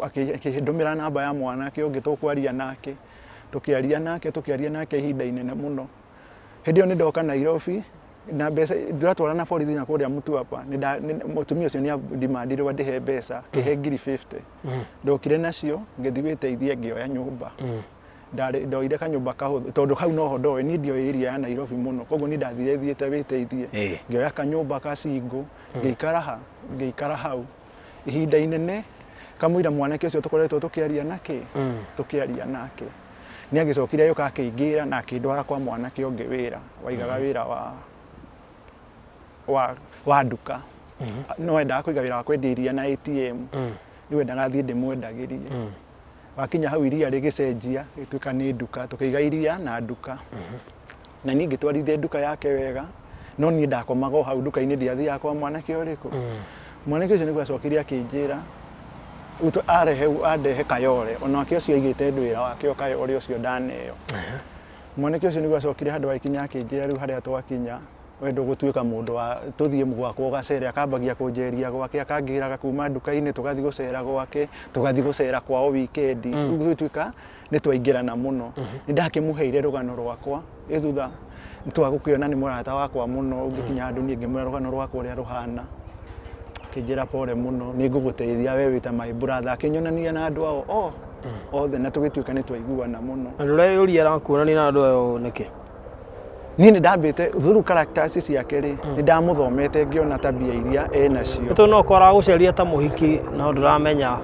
akĩndũmĩra namba ya mwanake ũngĩ tũkwaria nake, tũkĩaria nake tũkĩaria nake ihinda inene mũno. Hĩndĩ ĩyo nĩ ndoka Nairobi na mbeca ndĩratwarana borithi na kũrĩa Mtwapa, mũtumia ũcio nĩ andimandirwo andĩhe mbeca, akĩhe 50,000. Ndokire nacio ngĩthiĩ gwĩteithia ngĩoya nyũmba. Ndoire kanyũmba kahũthũ tondũ hau noho ndoĩ, niĩ ndioĩ area ya Nairobi mũno, koguo niĩ ndathire thiĩte wĩteithie. Ngĩoya kanyũmba ka single, ngĩikara ha? Ngĩikara hau ihinda inene kamũira mwanake ũcio tũkoretwo tũkĩaria nakĩ? Tũkĩaria nake. Nĩ agĩcokire agĩũka akĩingĩra na akĩndwara kwa mwanake ũngĩ wĩra, waigaga wĩra wa nduka. No endaga kũiga wĩra wa kwendia iria na ATM. Rĩu endaga thiĩ ndĩmwendagĩrie. Wakinya hau iria rĩgĩcenjia rĩgĩtuĩka nĩ nduka, tũkĩiga iria na nduka. Na niĩ ngĩtwarithia nduka yake wega, no niĩ ndakomaga o hau nduka-inĩ ndiathiaga kwa mwanake ũrĩkũ. Mwanake ũcio nĩguo acokire akĩnjĩra, rĩu arehe andehe Kayole, onake ũcio aigĩte wĩra wake o Kayole ũcio ndaneo. Mwanake ũcio nĩguo acokire handũ agĩkinya akĩnjĩra rĩu harĩa twakinya, We ndũgũtuĩka mũndũ wa tũthiĩ gwakwa ũgacere. Akambagia kũnjeria gwake, akangĩraga kuma nduka-inĩ, tũgathiĩ gũcera gwake, tũgathiĩ gũcera kwao weekend. Rĩu gũgĩtuĩka nĩ twaingĩrana mũno. Nĩ ndakĩmũheire rũgano rwakwa ĩ thutha twagũkĩona nĩ mũrata wakwa mũno, ũngĩkinya handũ niĩ ngĩmwĩra rũgano rwakwa ũrĩa rũhana. Akĩnjĩra pole mũno, nĩ ngũgũteithia we wĩ ta my brother. Akĩnyonania na andũ ao othe na tũgĩtuĩka nĩ twaiguana mũno. Na ndũreyũria arakuonania na andũ ayo nĩkĩ? Niĩ nĩ ndambĩte through characters ciake rĩ, nĩ ndamũthomete ngĩona tabia iria enacio. Nĩ tondũ no ũkorwo aragũceria ta mũhiki no ndũramenya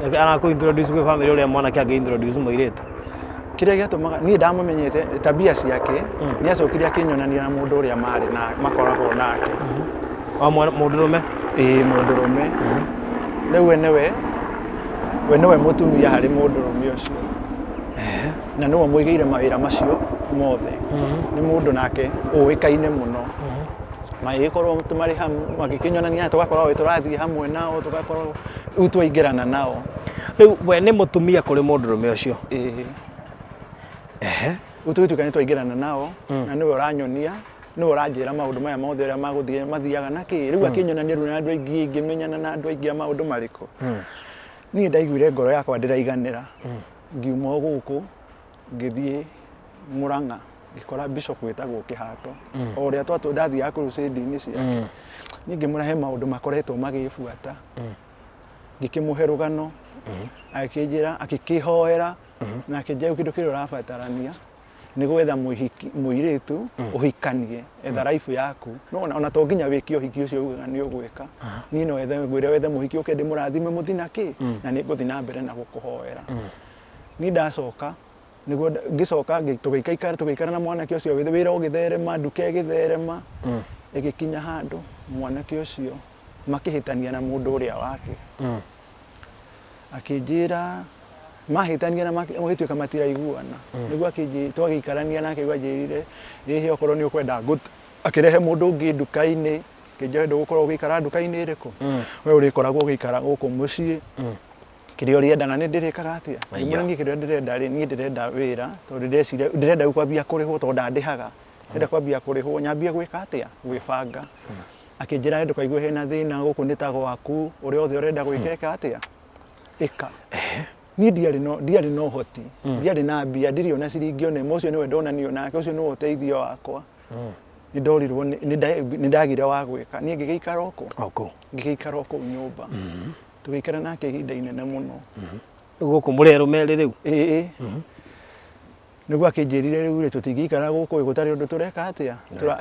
arakũ introduce gwĩ famĩlĩ ũrĩa mwanake angĩ introduce mũirĩtu. Kĩrĩa gĩatũmaga niĩ ndamũmenyete tabia ciake, nĩ acokire akĩnyonania na mũndũ ũrĩa marĩ na makoragwo nake. Wa mũndũrũme? Ĩĩ, mũndũrũme. Rĩu we nĩwe mũtumia harĩ mũndũrũme ũcio na nĩwe mũigĩire mawĩra macio mothe. Nĩ mũndũ nake ũĩkaine mũno. Magĩgĩkorwo marĩ hamwe, magĩkĩnyonania, tũgakorwo tũrathiĩ hamwe nao, tũgakorwo rĩu twaingĩrana nao. Rĩu we nĩ mũtumia kũrĩ mũndũrũme ũcio? Ĩĩ. Rĩu tũgĩtuĩka nĩ twaingĩrana nao na nĩwe ũranyonia, nĩwe ũranjĩra maũndũ maya mothe ũrĩa magũthiĩ mathiaga na kĩ. Rĩu akĩnyonania rĩu na andũ aingĩ, ngĩmenyana na andũ aingĩ a maũndũ marĩkũ. Niĩ ndaiguire ngoro yakwa ndĩraiganĩra. Ngiuma o gũkũ ngĩthiĩ Murang'a, ngĩkora bishop wĩtagwo Kĩhato, o ũrĩa twatũ ndathiaga crusade-inĩ ciake. Niĩ ngĩmwĩra he maũndũ makoretwo magĩbuata. Ngĩkĩmũhe rũgano, agĩkĩnjĩra, agĩkĩhoera na akĩnjĩra rĩu kĩndũ kĩrĩa ũrabatarania nĩ gwetha mũhiki, mũirĩtu ũhikanie, etha life yaku. No ona to nginya wĩke ũhiki ũcio ugaga nĩ ũgwĩka. Niĩ no ethe, ngwĩre wethe mũhiki ũke ndĩmũrathime mũthiĩ na kĩ, na nĩ ngũthiĩ na mbere na gũkũhoera. Niĩ ndacoka nĩguo ngĩcoka tũgĩikaikara, tũgĩikara na mwanake ũcio, wĩra ũgĩtherema, nduka ĩgĩtherema, ĩgĩkinya handũ mwanake ũcio makĩhĩtania na mũndũ ũrĩa wake. Akĩnjĩra mahĩtania na magĩtuĩka matiraiguana. Nĩguo twagĩikarania nake nĩguo anjĩrire ĩhĩ okorwo nĩ ũkwenda akĩrehe mũndũ ũngĩ nduka-inĩ, akĩnjĩra ndũgũkorwo ũgĩikara nduka-inĩ ĩrĩkũ, we ũrĩkoragwo ũgĩikara gũkũ mũciĩ, kĩrĩa ũrĩendaga nĩ ndĩrĩkaga atĩa. Ngĩmwĩra niĩ kĩrĩa ndĩrenda rĩ, niĩ ndĩrenda wĩra tondũ ndĩreciria ndĩrenda rĩu kwambia kũrĩhwo tondũ ndandĩhaga. Ndĩrenda kwambia kũrĩhwo nyambie gwĩka atĩa, gwĩbanga. Akĩnjĩra ndũkaigue hena thĩna, gũkũ nĩ ta gwaku, ũrĩa othe ũrenda gwĩka ĩka atĩa, ĩka. Niĩ ndiarĩ na ũhoti, ndiarĩ na mbia, ndirĩ ona ciringi ona ĩmwe. Ũcio nĩwe ndonanio nake, ũcio nĩwe ũteithio wakwa. Nĩ ndorirwo, nĩ ndagire wa gwĩka. Niĩ ngĩgĩikara o kũ? O kũu. Ngĩgĩikara o kũu nyũmba. Tũgĩikara nake ihinda inene mũno. Rĩu gũkũ mũrĩ arũme erĩ rĩu? Ĩĩ. Nĩguo akĩnjĩrire rĩu rĩ, tũtingĩikara gũkũ ĩ gũtarĩ ũndũ tũreka atĩa,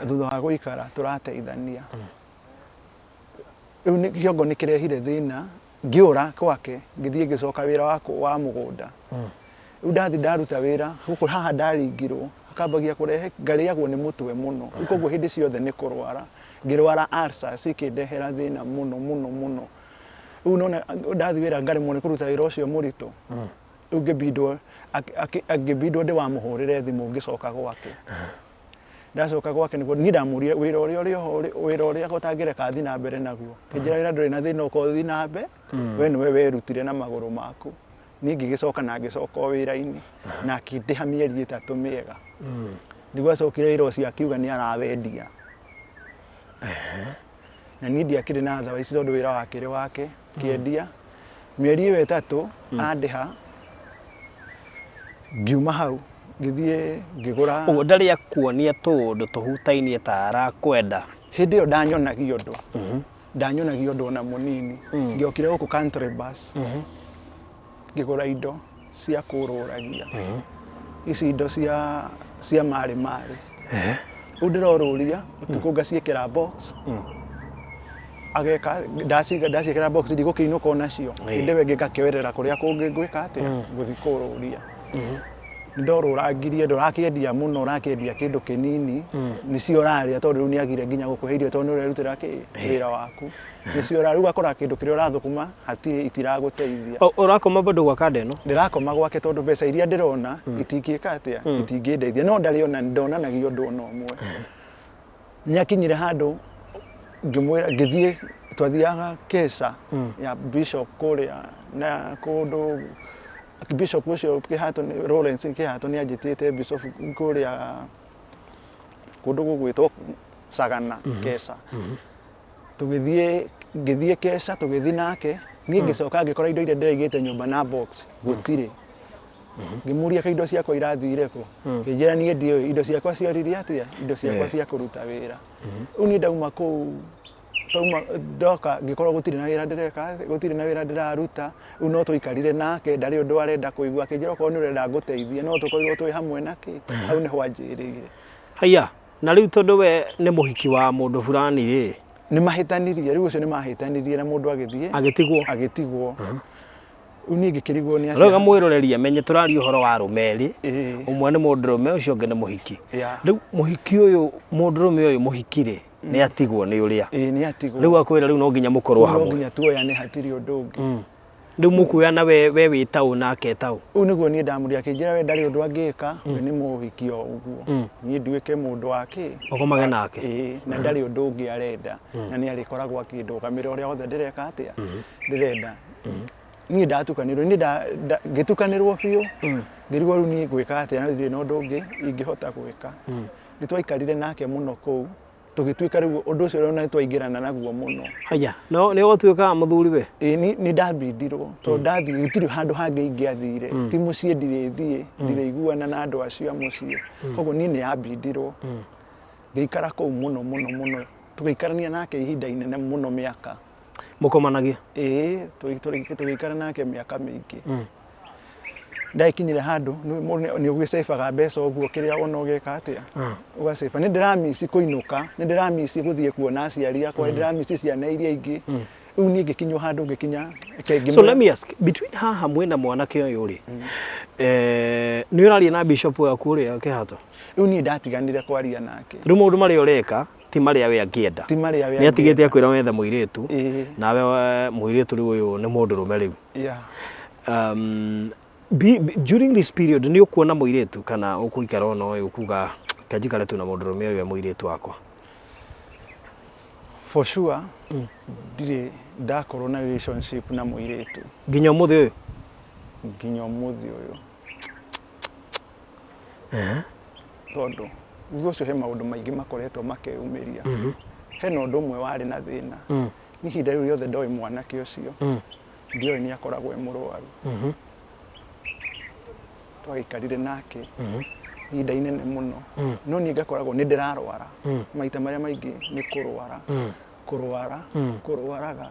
thutha wa gũikara tũrateithania. Rĩu kĩongo nĩ kĩrehire thĩna, ngĩũra gwake, ngĩthiĩ ngĩcoka wĩra wa mũgũnda. Rĩu ndathiĩ ndaruta wĩra gũkũ haha ndaringirwo, akambagia kũrehe ngarĩagwo nĩ mũtwe mũno. Rĩu koguo hĩndĩ ciothe nĩ kũrwara. Ngĩrwara ulcers ikĩndehera thĩna mũno mũno mũno. Rĩu nona ndathiĩ wĩra ngaremwo nĩ kũruta wĩra ũcio mũritũ. Rĩu ngĩbindwo ndĩwamũhũrĩre thimũ ngĩcoka gwake. Ndacoka gwake nĩguo niĩ ndamũririe wĩra ũrĩa ũrĩ oho, wĩra ũrĩa ũtangĩreka thiĩ na mbere naguo. Akĩnjĩra wĩra ndũrĩ na thĩna ũka ũthiĩ na mbere, we nĩwe werutire na magũrũ maku. Niĩ ngĩgĩcoka na ngĩcoka o wĩra-inĩ na akĩndĩha mĩeri 3 mĩega. Nĩguo acokire wĩra ũcio akiuga nĩ arawendia. Na niĩ ndiakĩrĩ na otherwise tondũ wĩra wakĩrĩ wake, ngĩendia. Mĩeri ĩyo 3 andĩha, ngiuma hau ngĩthiĩ ngĩgũra. Ũguo ndarĩ akuonia tũũndũ tũhutainie ta arakwenda? Hĩndĩ ĩyo ndanyonagia ũndũ, ndanyonagia ũndũ ona mũnini. Ngĩokire gũkũ country bus, ngĩgũra indo cia kũrũragia, ici indo cia marĩ marĩ. Rĩu ndĩrorũria ũtukũ ngaciĩkĩra box, ageka ndaciga ndaciĩkĩra box ndigũkĩinũka onacio. Hĩndĩ ĩyo ĩngĩ ngakĩoerera kũrĩa kũngĩ ngwĩka atĩa, ngũthiĩ kũrũria. Nĩ ndorũrangirie, ndũrakĩendia mũno, ũrakĩendia kĩndũ kĩnini, nĩcio ũrarĩa tondũ rĩu nĩagire nginya gũkũhe irio tondũ nĩ ũrerutĩra kĩ wĩra waku. Nĩcio ũra rĩu ũgakora kĩndũ kĩrĩa ũrathũkũma hatirĩ, itiragũteithia. Ũrakoma bado gwa kanda ĩno? Ndĩrakoma gwake tondũ mbeca iria ndĩrona itingĩka atĩa, itingĩndeithia. No ndarĩ ona ndonanagia ũndũ ona ũmwe. Nĩakinyire handũ ngĩmwĩra ngĩthiĩ, twathiaga keca ya bishop kũrĩa na kũndũ bishop ũcio Kĩhato, Lawrence Kĩhato nĩ anjĩtĩte bishop kũrĩa kũndũ gũgwĩtwo Sagana Keca. Tũgĩthiĩ, ngĩthiĩ Keca tũgĩthiĩ nake, niĩ ngĩcoka ngĩkora indo iria ndĩraigĩte nyũmba na box gũtirĩ. Ngĩmũria kaĩ indo ciakwa irathire kũ? Akĩnjĩra niĩ ndiũĩ, indo ciakwa ciorire atĩa? Indo ciakwa cia kũruta wĩra. Rĩu niĩ ndauma kũu twauma ndoka ngĩkorwo gũtirĩ na wĩra ndĩreka, gũtirĩ na wĩra ndĩraruta, rĩu no twaikarire nake, ndarĩ ũndũ arenda kũigua, akĩnjĩra okorwo nĩ ũrenda ngũteithie no tũkorirwo twĩ hamwe na kĩ, hau nĩho anjĩrĩire. Haiya, na rĩu tondũ we nĩ mũhiki wa mũndũ fulani rĩ? Nĩ mahĩtanirie, rĩu ũcio nĩ mahĩtanirie na mũndũ agĩthiĩ. Agĩtigwo. Agĩtigwo. Rĩu niĩ ngĩkĩrigwo nĩ atĩa. Rĩu mwĩroreri amenye tũraria ũhoro wa arũme erĩ, Ĩĩ. ũmwe nĩ mũndũrũme ũcio ũngĩ nĩ mũhiki. Yeah. Rĩu mũhiki ũyũ, mũndũrũme ũyũ mũhiki rĩ, nĩ atigwo nĩ ũrĩa. Ĩĩ nĩ atigwo. Rĩu akwĩra rĩu no nginya mũkorwo No hamwe. nginya tuoyane hatirĩ ũndũ ũngĩ. Rĩu mũkuoyana we we wĩ taũ nake e taũ. Rĩu nĩguo niĩ ndamũria akĩnjĩra we ndarĩ ũndũ angĩka, we nĩ mũhiki o ũguo. Niĩ nduĩke mũndũ wa kĩ? Ũkomage nake. Ĩĩ, na ndarĩ ũndũ ũngĩ arenda. Na nĩ arĩkoragwo akĩndũgamĩrĩra ũrĩa wothe ndĩreka atĩa? Ndĩrenda. Niĩ ndatukanĩirwo, niĩ ngĩtukanĩrwo biũ, ngĩrigwo rĩu niĩ ngwĩka atĩa na ndirĩ na ũndũ ũngĩ ingĩhota gwĩka. Nĩ twaikarire nake mũno kũu, tũgĩtuĩka rĩu ũndũ ũcio ona nĩ twaingĩrana naguo mũno. Haya, no nĩ ũgũtuĩka mũthuri we? Ĩĩ nĩ ndabindirwo, tondũ ndathiĩ gũtirĩ handũ hangĩ ingĩathire, ti mũciĩ ndirĩthiĩ, ndirĩiguana na andũ acio a mũciĩ, koguo niĩ nĩ yabindirwo. Ngĩikara kũu mũno mũno mũno, tũgĩikarania nake ihinda inene mũno mĩaka. Mũkomanagia? Ĩĩ, tũgĩikara nake mĩaka mĩingĩ. Ndagĩkinyire handũ, nĩ ũgĩcĩbaga mbeca ũguo kĩrĩa wona ũgeka atĩa, ũgacĩba. Nĩ ndĩramici kũinũka, nĩ ndĩramici gũthiĩ kuona aciari akwa, nĩ ndĩramici ciana iria ingĩ. Rĩu niĩ ngĩkinywo handũ ngĩkinya, reke So let me ask, between haha mwĩna mwanake ũyũ rĩ, nĩ ũraria na bishop waku ũrĩa Kĩhato? Rĩu niĩ ndatiganire kwaria nake. Rĩu maũndũ marĩa ũreka ti marĩa we angĩenda. Ti marĩa we Nĩ atigĩte angĩenda. akwĩra wethe mũirĩtu, Ĩĩ. nawe mũirĩtu rĩu ũyũ nĩ mũndũrũme rĩu. Yeah. During this period nĩ ũkuona mũirĩtu kana ũkũikara ona ũyũ ũkuga reke njikare tu na mũndũrũme ũyũ e mũirĩtu wakwa? For sure ndirĩ ndakorwo na relationship na mũirĩtu. Nginya ũmũthĩ ũyũ? Nginya ũmũthĩ ũyũ. Tondũ thutha ũcio he maũndũ maingĩ makoretwo makeyumĩria. Hena ũndũ ũmwe warĩ na thĩna. Niĩ ihinda rĩu rĩothe ndoĩ mwanake ũcio, ndioĩ nĩ akoragwo e mũrwaru. Twagĩikarire nake ihinda inene mũno. No niĩ ngakoragwo nĩ ndĩrarwara. Maita marĩa maingĩ nĩ kũrwara, kũrwara, kũrwaraga.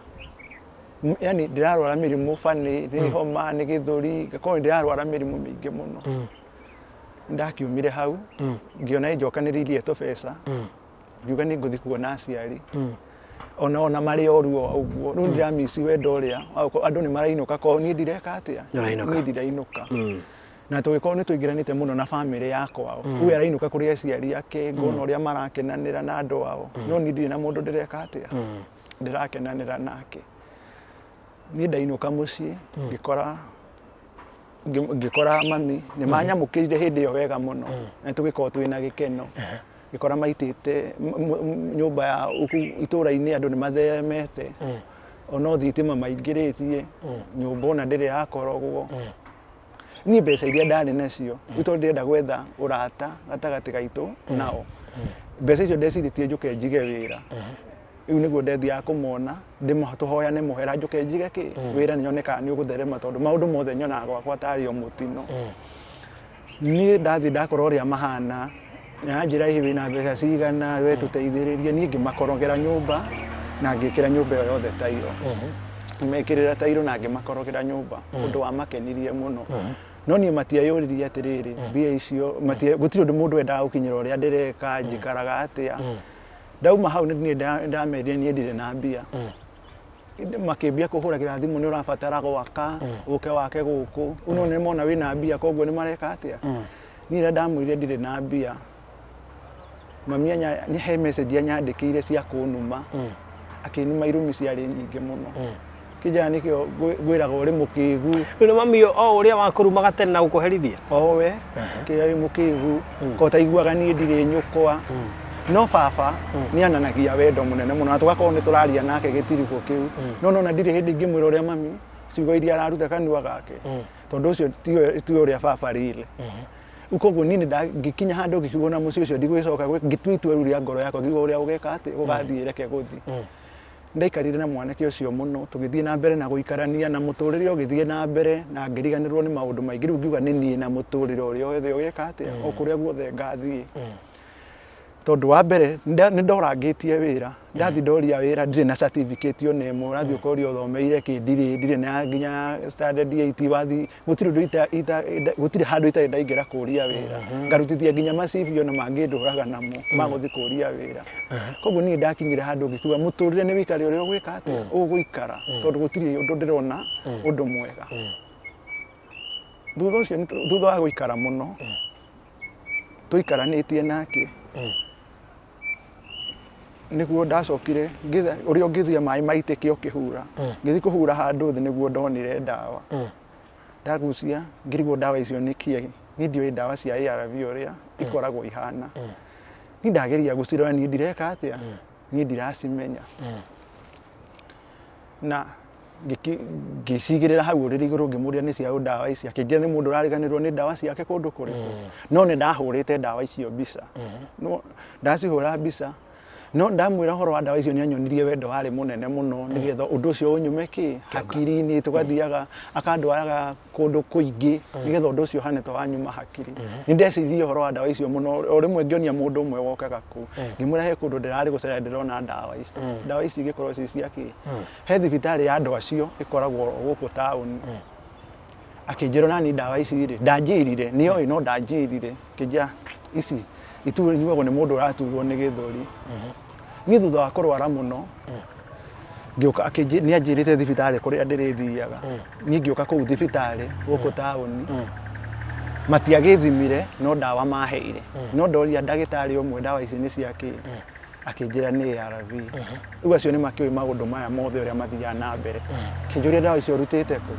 Yaani ndĩrarwara mĩrimũ funny, nĩ homa, nĩ gĩthũri, ngakorwo nĩ ndĩrarwara mĩrimũ mĩingĩ mũno. Ndakiumire hau, ngĩona njokanĩrĩirie tũbeca, ngiuga nĩ ngũthiĩ kuona aciari. Ona ona marĩ oru o ũguo, rĩu ndĩramici wendo ũrĩa, andũ nĩ marainũka kwao, niĩ ndireka atĩa? Ndũrainũka. Niĩ ndirainũka. Na tũgĩkorwo nĩ tũingĩranĩte mũno na bamĩrĩ ya kwao. Rĩu arainũka kũrĩ aciari ake, ngona ũrĩa marakenanĩra na andũ ao. No niĩ ndirĩ na mũndũ ndĩreka atĩa? Ndĩrakenanĩra nake. Niĩ ndainũka mũciĩ, ngĩkora ngĩkora mami, nĩ manyamũkĩrire hĩndĩ ĩyo wega mũno. Na tũgĩkorwo twĩna gĩkeno. Ngĩkora maitĩte nyũmba ya itũũra-inĩ andũ nĩ matheremete. Ona thitima maingĩrĩtie, nyũmba ona ndĩrĩ yakorogwo. Niĩ mbeca iria ndarĩ nacio, rĩu tondũ ndĩrenda gwetha ũrata gatagatĩ gaitũ nao. Mbeca icio ndecirĩtie njũke njige wĩra. Rĩu nĩguo ndethiaga kũmona, tũhoyane mũhera njũke njige kĩ, wĩra nyone kana nĩ ũgũtherema tondũ maũndũ mothe nyonaga gwakwa tarĩ o mũtino. Niĩ ndathiĩ ndakora ũrĩa mahana, anjĩra ĩ wĩna mbeca cigana, we tũteithĩrĩrie, niĩ ngĩmakorogera nyũmba na ngĩkĩra nyũmba ĩyo yothe tairo. Ngĩmekĩrĩra tairo na ngĩmakorogera nyũmba, ũndũ wamakenirie mũno. No niĩ matieyũririe atĩrĩrĩ, mbia icio, gũtirĩ ũndũ mũndũ endaga gũkinyĩra ũrĩa ndĩreka, njikaraga atĩa. Ndauma hau nĩ ndamerire niĩ ndirĩ na mbia. Makĩambia kũhũragĩra thimũ nĩ ũrabatara gwaka, ũke wake gũkũ. Rĩu nĩ mona wĩna mbia koguo nĩ mareka atĩa? Niĩ rĩrĩa ndamwĩrire ndirĩ na mbia, mami he message anyandĩkĩire cia kũnuma, akĩnuma irumi ciarĩ nyingĩ mũno. Kĩnjaga nĩkĩo ngwĩraga ũrĩ mũkĩgu. Rĩu nĩ mami o ũrĩa wakũrumaga tene na gũkũherithia? O we, kĩrĩa wĩ mũkĩgu, ko ũtaiguaga niĩ ndirĩ nyũkwa. No baba nĩ ananagia wendo mũnene mũno na tũgakorwo nĩ tũraria nake gĩtiribũ kĩu. No nona ndirĩ hĩndĩ ingĩmwĩra ũrĩa mami ciugo iria araruta kanua gake. Tondũ ũcio ti ũrĩa baba really. Rĩu koguo niĩ ngĩkinya handũ ngĩkiuga na mũciĩ ũcio ndigũgĩcoka ngĩtua itua rĩu rĩa ngoro yakwa ngiuga ũrĩa ũgeka atĩ gũgathiĩ reke gũthiĩ. Ndaikarire na mwanake ũcio mũno, tũgĩthiĩ na mbere na gũikarania na mũtũrĩre ũgĩthiĩ na mbere na ngĩriganĩrwo nĩ maũndũ maingĩ. Rĩu ngiuga nĩ niĩ na mũtũrĩre ũrĩa wothe ũgeka atĩa, o kũrĩa guothe ngathiĩ. Tondũ wa mbere nĩ ndorangĩtie wĩra, ndathiĩ ndoria wĩra ndirĩ na certificate ona ĩmwe, ũrathiĩ ũkorio ũthomeire kĩ ndirĩ, ndirĩ na nginya standard eight, wathiĩ gũtirĩ ũndũ gũtirĩ handũ itarĩ ndaingĩra kũria wĩra, ngarutithia nginya ma CV ona mangĩndũraga namo ma gũthiĩ kũria wĩra. Koguo niĩ ndakinyire handũ ngĩkiuga mũtũrĩre nĩ wĩikare ũrĩa ũgwĩka atĩa, ũgũikara, tondũ gũtirĩ ũndũ ndĩrona ũndũ mwega. Thutha ũcio thutha wa gũikara mũno, tũikaranĩtie nake, nĩguo ndacokire ũrĩa ũngĩthiĩ maĩ maitĩke ũkĩhura, ngĩthiĩ kũhura handũ thĩ nĩguo ndonire ndawa. Ndagucia ngĩrigwo ndawa icio nĩ kĩĩ, niĩ ndiũĩ ndawa cia ARV ũrĩa ikoragwo ihana. Niĩ ndageria gũcirora niĩ ndireka atĩa, niĩ ndiracimenya. Na ngĩcigĩrĩra hau ũrĩrĩ igũrũ ngĩmũria nĩ cia ũ ndawa ici, akĩnjĩra nĩ mũndũ ũrariganĩrwo nĩ ndawa ciake kũndũ kũrĩkũ. No nĩ ndahũrĩte ndawa icio mbica. No ndacihũra mbica, no ndamwĩra ũhoro wa ndawa icio nĩ anyonirie wendo warĩ mũnene mũno nĩgetha ũndũ ũcio ũnyume kĩ hakiri-inĩ, tũgathiaga akandwaraga kũndũ kũingĩ nĩgetha ũndũ ũcio ũhane ta wanyuma hakiri. Nĩ ndeciririe ũhoro wa ndawa icio mũno, o rĩmwe ngĩonia mũndũ ũmwe wokaga kũu, ngĩmwĩra he kũndũ ndĩrarĩ gũcera ndĩrona ndawa ici. Ndawa ici igĩkorwo ciĩ cia kĩ? He thibitarĩ ya andũ acio ĩkoragwo gũkũ taũni. Akĩnjĩra ona niĩ ndawa ici rĩ, ndanjĩrire, nĩ oĩ no ndanjĩrire, akĩnjĩra ici inyuagwo nĩ mũndũ ũraturwo nĩ gĩthũri. Niĩ thutha wa kũrwara mũno, ngĩũka nĩ anjĩrĩte thibitarĩ kũrĩa ndĩrĩthiaga. Niĩ ngĩũka kũu thibitarĩ gũkũ taũni, matiagĩthimire no ndawa maheire. No ndoria ndagĩtarĩ ũmwe ndawa ici nĩ cia kĩ, akĩnjĩra nĩ ARV. Rĩu acio nĩ makĩũĩ maũndũ maya mothe ũrĩa mathiaga na mbere. Akĩnjũria ndawa icio ũrutĩte kũ?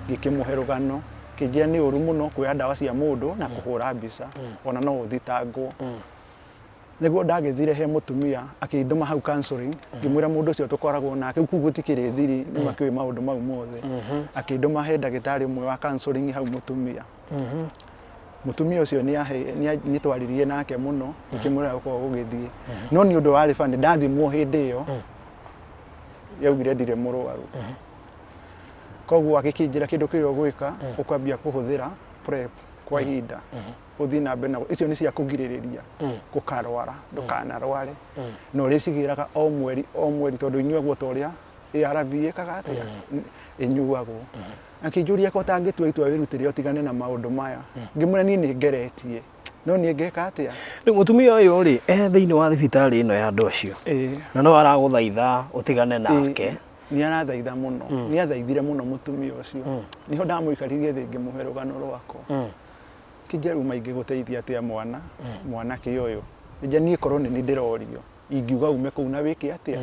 Ngĩkĩmũhe rũgano, akĩnjĩra nĩ ũru mũno kuoya ndawa cia mũndũ na kũhũra mbica, ona no ũthitangwo. Nĩguo ndagĩthire he mũtumia akĩndũma hau counseling, ngĩmwĩra mũndũ ũcio tũkoragwo nake, rĩu kũu gũtikĩrĩ thiri, nĩ makĩũĩ maũndũ mau mothe. Akĩndũma he ndagĩtarĩ ũmwe wa counseling hau mũtumia. Mũtumia ũcio nĩ twaririe nake mũno, ngĩmwĩra ũkorwo gũgĩthiĩ. No nĩ ũndũ warĩ funny, ndathimwo hĩndĩ ĩyo, yaugire ndirĩ mũrwaru. Koguo agĩkĩnjĩra kĩndũ kĩrĩa ũgwĩka, ũkwambia kũhũthĩra PrEP kwa ihinda. Ũthiĩ na mbere na icio nĩ cia kũgirĩrĩria gũkarwara, ndũkanarware. Na ũrĩcigĩraga o mweri o mweri tondũ inyuagwo ta ũrĩa ARV ĩkaga atĩa? Ĩnyuagwo. Akĩnjũria ko ũtangĩtua itua wĩrutĩre ũtigane na maũndũ maya. Ngĩmwĩra niĩ nĩ ngeretie, no niĩ ngeka atĩa? Rĩu mũtumia ũyũ rĩ, e thĩinĩ wa thibitarĩ ĩno ya andũ acio, na no aragũthaitha ũtigane nake. Nĩ arathaitha mũno, nĩ athaithire mũno mũtumia ũcio. Nĩho ndamũikaririe thĩ ngĩmũhe rũgano rwakwa. Kĩnjĩra rĩu ma ingĩgũteithia atĩa mwana, mwanake ũyũ. Nja niĩ korwo nĩ niĩ ndĩrorio, ingiuga ume kũu na wĩke atĩa.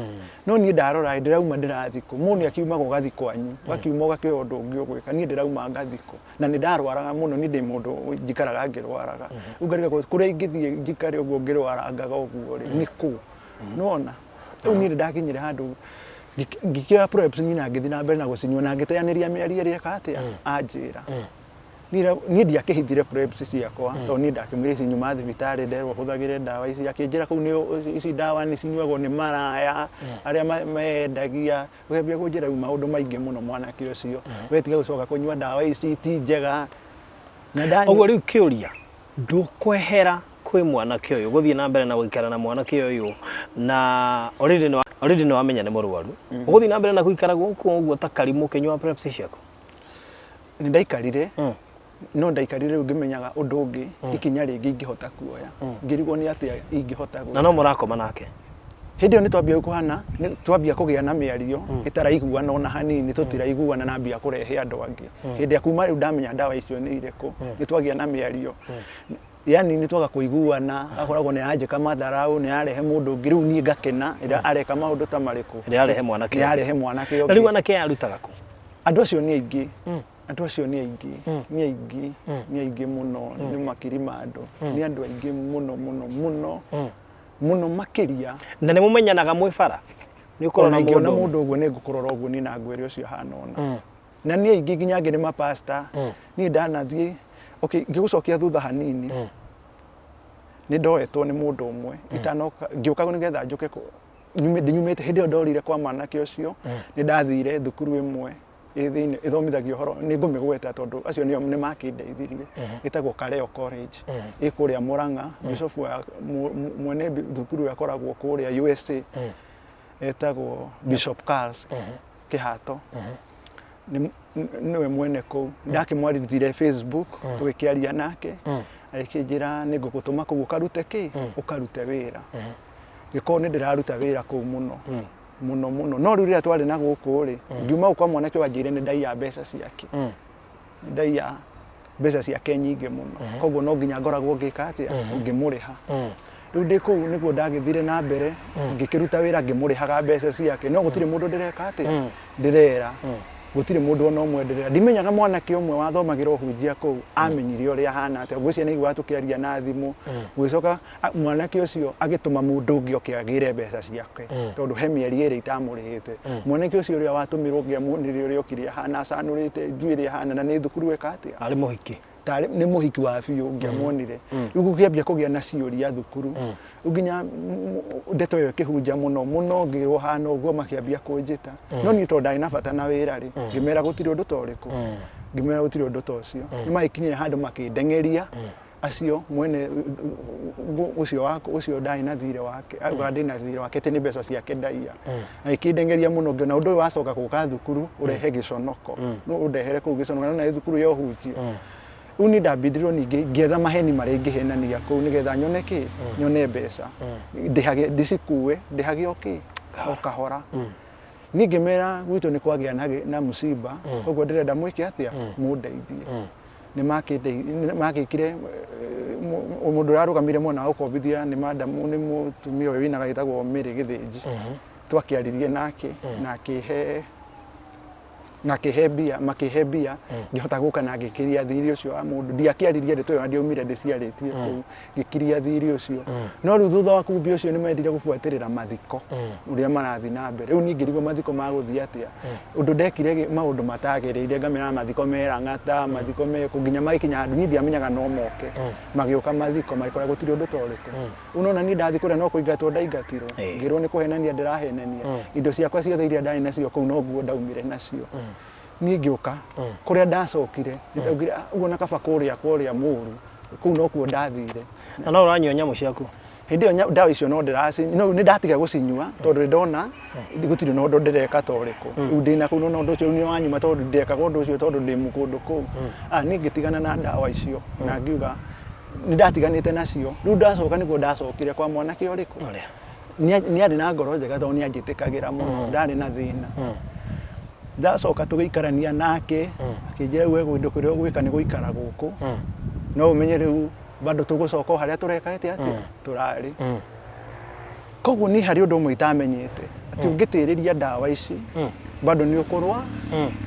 No niĩ ndarora ndĩrauma ndĩrathiĩ kũ? Mũndũ nĩ akiumaga ũgathiĩ kwanyu, ũgakiuma ũgakĩoya ũndũ ũngĩ ũgwĩka. Niĩ ndĩrauma ngathiĩ kũ? Na nĩ ndarwaraga mũno, niĩ ndĩ mũndũ njikaraga ngĩrwaraga. Rĩu ngarigagwo kũrĩa ingĩthiĩ njikare ũguo ngĩrwarangaga ũguo rĩ, nĩ kũ? Nĩ wona? Rĩu niĩ nĩ ndakinyire handũ ngĩkĩoya PrEP niĩ na ngĩthiĩ na mbere na gũcinyua na ngĩteanĩria mĩario ĩrĩa eka atĩa? Anjĩra. Niĩ ndiakĩhithire PrEPs ciakwa tondũ niĩ ndakĩmwĩra ici nyuma thibitarĩ nderwo hũthagĩre ndawa ici, akĩnjĩra kũu nĩ ici ndawa nĩ cinyuagwo nĩ maraya arĩa mendagia, ũkĩambia kũnjĩra rĩu maũndũ maingĩ mũno mwanake ũcio, we tiga gũcoka kũnyua ndawa ici ti njega. Na ndanyua. Ũguo rĩu kĩũria, ndũkwehera kwĩ mwanake ũyũ, ũgũthiĩ na mbere na gũikara na mwanake ũyũ na already nĩ already nĩ wamenya nĩ mũrwaru, ũgũthiĩ na mbere na gũikara gũkũ ũguo ta karimũ ũkĩnyua PrEPs ciaku? Nĩ ndaikarire no ndaikarire rĩu ngĩmenyaga ũndũ ũngĩ ikinya rĩngĩ ingĩhota kuoya ngĩrigwo nĩ atĩa ingĩhota Na no mũrakoma nake? Hĩndĩ ĩyo nĩ twambia kũhana nĩ twambia kũgĩa na mĩario ĩtaraiguana ona hanini, tũtiraiguana na ambia kũrehe andũ angĩ. Hĩndĩ ya kuma rĩu ndamenya ndawa icio nĩ irĩkũ, nĩ twagĩa na mĩario, yani nĩ twaga kũiguana, akoragwo nĩ aranjĩka matharau, nĩ ararehe mũndũ ũngĩ, rĩu niĩ ngakena rĩrĩa areka maũndũ ta marĩkũ? Rĩrĩa arehe mwanake ũngĩ. Nĩ arehe mwanake ũngĩ. Na rĩu anake aya arutaga kũ? Andũ acio nĩ aingĩ, andũ acio nĩ aingĩ, nĩ aingĩ, nĩ aingĩ mũno, nĩ makiri ma andũ, nĩ andũ aingĩ mũno mũno mũno, mũno makĩria. Na nĩ mũmenyanaga mwĩ bara? Nĩ ũkũrora Ona ingĩona mũndũ mũndũ ũguo nĩ ngũkũrora ũguo niĩ na ngwĩre ũcio ahana ũna. Na nĩ aingĩ nginya angĩ nĩ mapasta. Niĩ ndanathiĩ Okay, ngĩgũcokia thutha hanini, nĩ ndoetwo nĩ mũndũ ũmwe itanoka, ngĩũka nĩgetha njũke nyumĩte hĩndĩ ĩyo ndorire kwa mwanake ũcio. Nĩ ndathire thukuru ĩmwe ĩ thĩinĩ ĩthomithagia ũhoro, nĩ ngũmĩgweta tondũ acio nĩo nĩ makĩndeithirie, ĩtagwo Kaleo College, ĩ kũrĩa Murang'a. Bishop wa mwene thukuru ĩyo akoragwo kũrĩa USA, etagwo Bishop Carls Kĩhato, nĩwe mwene kũu. Ndakĩmwarithire Facebook, tũgĩkĩaria nake, agĩkĩnjĩra nĩ ngũgũtũma kũu ũkarute kĩ, ũkarute wĩra. Ngĩkorwo nĩ ndĩraruta wĩra kũu mũno mũno mũno, no rĩu rĩrĩa twarĩ na gũkũ rĩ, ngiuma gũkũ kwa mwanake ũyũ, anjĩire nĩ ndaiya mbeca ciake, nĩ ndaiya mbeca ciake nyingĩ mũno, koguo no nginya ngoragwo ngĩka atĩa, ngĩmũrĩha. Rĩu ndĩ kũu nĩguo ndagĩthire na mbere ngĩkĩruta wĩra ngĩmũrĩhaga mbeca ciake, no gũtirĩ mũndũ ndĩreka atĩa, ndĩrera, gũtirĩ mũndũ ona ũmwe ndĩrera. Ndimenyaga mwanake ũmwe wathomagĩra ũhunjia kũu amenyire ũrĩa ahana atĩa. Ngwĩciria nĩ aiguaga tũkĩaria na thimũ. Gũgĩcoka mwanake ũcio agĩtũma mũndũ ũngĩ oke agĩre mbeca ciake, tondũ he mĩeri 2 itamũrĩhĩte. Mwanake ũcio ũrĩa watũmirwo ngĩamuonirie ũrĩa okire ahana, acanũrĩte njuĩrĩ ahana, na nĩ thukuru eka atĩa. Arĩ mũhiki? Tarĩ nĩ mũhiki wa biũ ngĩamuonire. Rĩu gũkĩambia kũgĩa na ciũria thukuru, rĩu nginya ndeto ĩyo ĩkĩhunja mũno mũno, ngĩrwo hana ũguo, makĩambia kũnjĩta. No niĩ tondũ ndarĩ na bata na wĩra rĩ, ngĩmera gũtirĩ ũndũ ta ũrĩkũ, ngĩmera gũtirĩ ũndũ ta ũcio. Nĩ magĩkinyire handũ makĩndengeria acio mwene ũcio wa ũcio ndarĩ na thirĩ wake, auga ndĩ na thirĩ wake, atĩ nĩ mbeca ciake ndaiya. Agĩkĩndengeria mũno, ngĩona ũndũ ũyũ wacoka gũka thukuru ũrehe gĩconoko, no ũndehere kũu gĩconoko na thukuru ya ũhunjia. Rĩu niĩ ndambindirwo ningĩ ngĩetha maheni marĩa ingĩhenania kũu nĩgetha nyone kĩ, nyone mbeca, ndĩhage, ndĩcikue, ndĩhage o kĩ, o kahora. Niĩ ngĩmera gwitũ nĩ kwagĩa na mũciba, koguo ndĩrenda mwĩke atĩa, mũndeithie. Nĩ magĩkire mũndũ ũrĩa arũgamire mwena wa gũkombithia nĩ madamu, nĩ mũtumia ũyũ wĩinaga wĩtagwo Mary Gĩthĩnji. Twakĩaririe nake na akĩhe mbia, makĩhe mbia, ngĩhota gũka na ngĩkiria thirĩ ũcio wa mũndũ. Ndiakĩaririe ndeto ĩyo na ndiaumire ndĩciarĩtie kũu, ngĩkiria thirĩ ũcio. No rĩu thutha wa kumbia ũcio nĩ mendire gũbuatĩrĩra mathiko ũrĩa marathiĩ na mbere. Rĩu niĩ ngĩrigwo mathiko magũthiĩ atĩa, ũndũ ndekire maũndũ matagĩrĩire, ngamera mathiko me Lang'ata, mathiko me kũ, nginya magĩkinya handũ niĩ ndiamenyaga no moke. Magĩũka mathiko, magĩkora gũtirĩ ũndũ ta ũrĩkũ. Rĩu nona niĩ ndathiĩ kũrĩa no kũingatwo ndaingatirwo, ngĩrwo nĩ kũhenania ndĩrahenania. Indo ciakwa ciothe iria ndarĩ nacio kũu no nguo ndaumire nacio. Niĩ ngĩũka kũrĩa ndacokire, ndaugire, "Ah, ũguo na kaba kũrĩa kwa ũrĩa mũũru, kũu nokuo ndathire." Na no ũranyua nyamũ ciaku? Hĩndĩ ĩyo ndawa icio no ndĩraci, no nĩ ndatiga gũcinyua tondũ nĩ ndona gũtirĩ na ũndũ ndĩreka ta ũrĩkũ. Rĩu ndĩna kũu na ũndũ ũcio nĩ wanyuma, tondũ ndekaga ũndũ ũcio tondũ ndĩ kũndũ kũu. Ah, niĩ ngĩtigana na ndawa icio na ngiuga nĩ ndatiganĩte nacio. Rĩu ndacoka nĩguo ndacokire kwa mwanake ũrĩkũ. Ũrĩa. Nĩ arĩ na ngoro njega tondũ nĩ anjĩtĩkagĩra mũno, ndarĩ na thĩna. Ndacoka tũgĩikarania nake, akĩnjĩra rĩu we kũndũ kũrĩa ũgwĩka nĩ gũikara gũkũ, no ũmenye rĩu bado tũgũcoka o harĩa tũreka atĩa atĩa tũrarĩ. Koguo niĩ harĩ ũndũ ũmwe itamenyete, atĩ ũngĩtĩrĩria ndawa ici bado nĩ ũkũrwa,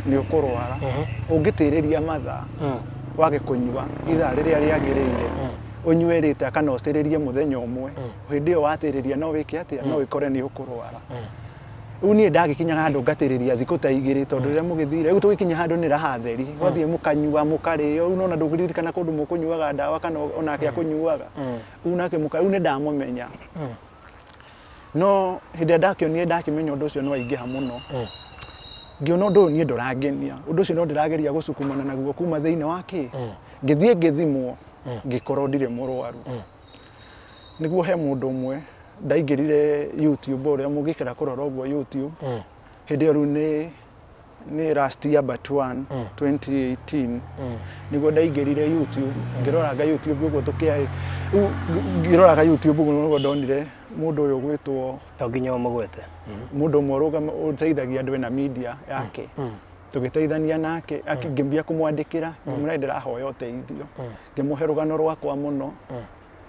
nĩ ũkũrwara. Ũngĩtĩrĩria mathaa wage kũnyua ithaa rĩrĩa rĩagĩrĩire, ũnyue rĩta kana ũcĩrĩrie mũthenya ũmwe, hĩndĩ ĩyo watĩrĩria no wĩke atĩa, no wĩkore nĩ ũkũrwara. Rĩu niĩ ndagĩkinyaga handũ ngatĩrĩria thikũ ta 2, tondũ rĩrĩa mũgĩthire rĩu tũgĩkinya handũ nĩ raha theri, gwathiĩ mũkanyua mũkarĩo, rĩu nona ndũngĩririkana kũndũ mũkũnyuaga ndawa kana onake akũnyuaga. Rĩu nake mũka, rĩu nĩ ndamũmenya. No hĩndĩ ĩrĩa ndakĩonire ndakĩmenya ũndũ ũcio nĩ waingĩha mũno, ngĩona ũndũ ũyũ niĩ ndũrangenia, ũndũ ũcio no ndĩrageria gũcukumana naguo kuma thĩinĩ wa kĩ, ngĩthiĩ ngĩthimwo, ngĩkorwo ndirĩ mũrwaru. Nĩguo he mũndũ ũmwe ndaingĩrire YouTube, ũrĩa mũngĩkĩra kũrora ũguo YouTube, hĩndĩ ĩyo rĩu nĩ last year but one, 2018, nĩguo ndaingĩrire YouTube, ngĩroraga YouTube ũguo tũkĩarĩ rĩu, ngĩroraga YouTube ũguo nĩguo ndonire mũndũ ũyũ ũgwĩtwo To nginya ũmũgwete. Mũndũ ũmwe ũteithagia andũ ena media yake, tũgĩteithania nake, ngĩambia kũmwandĩkĩra, ngĩmwĩra ndĩrahoya ũteithio, ngĩmũhe rũgano rwakwa mũno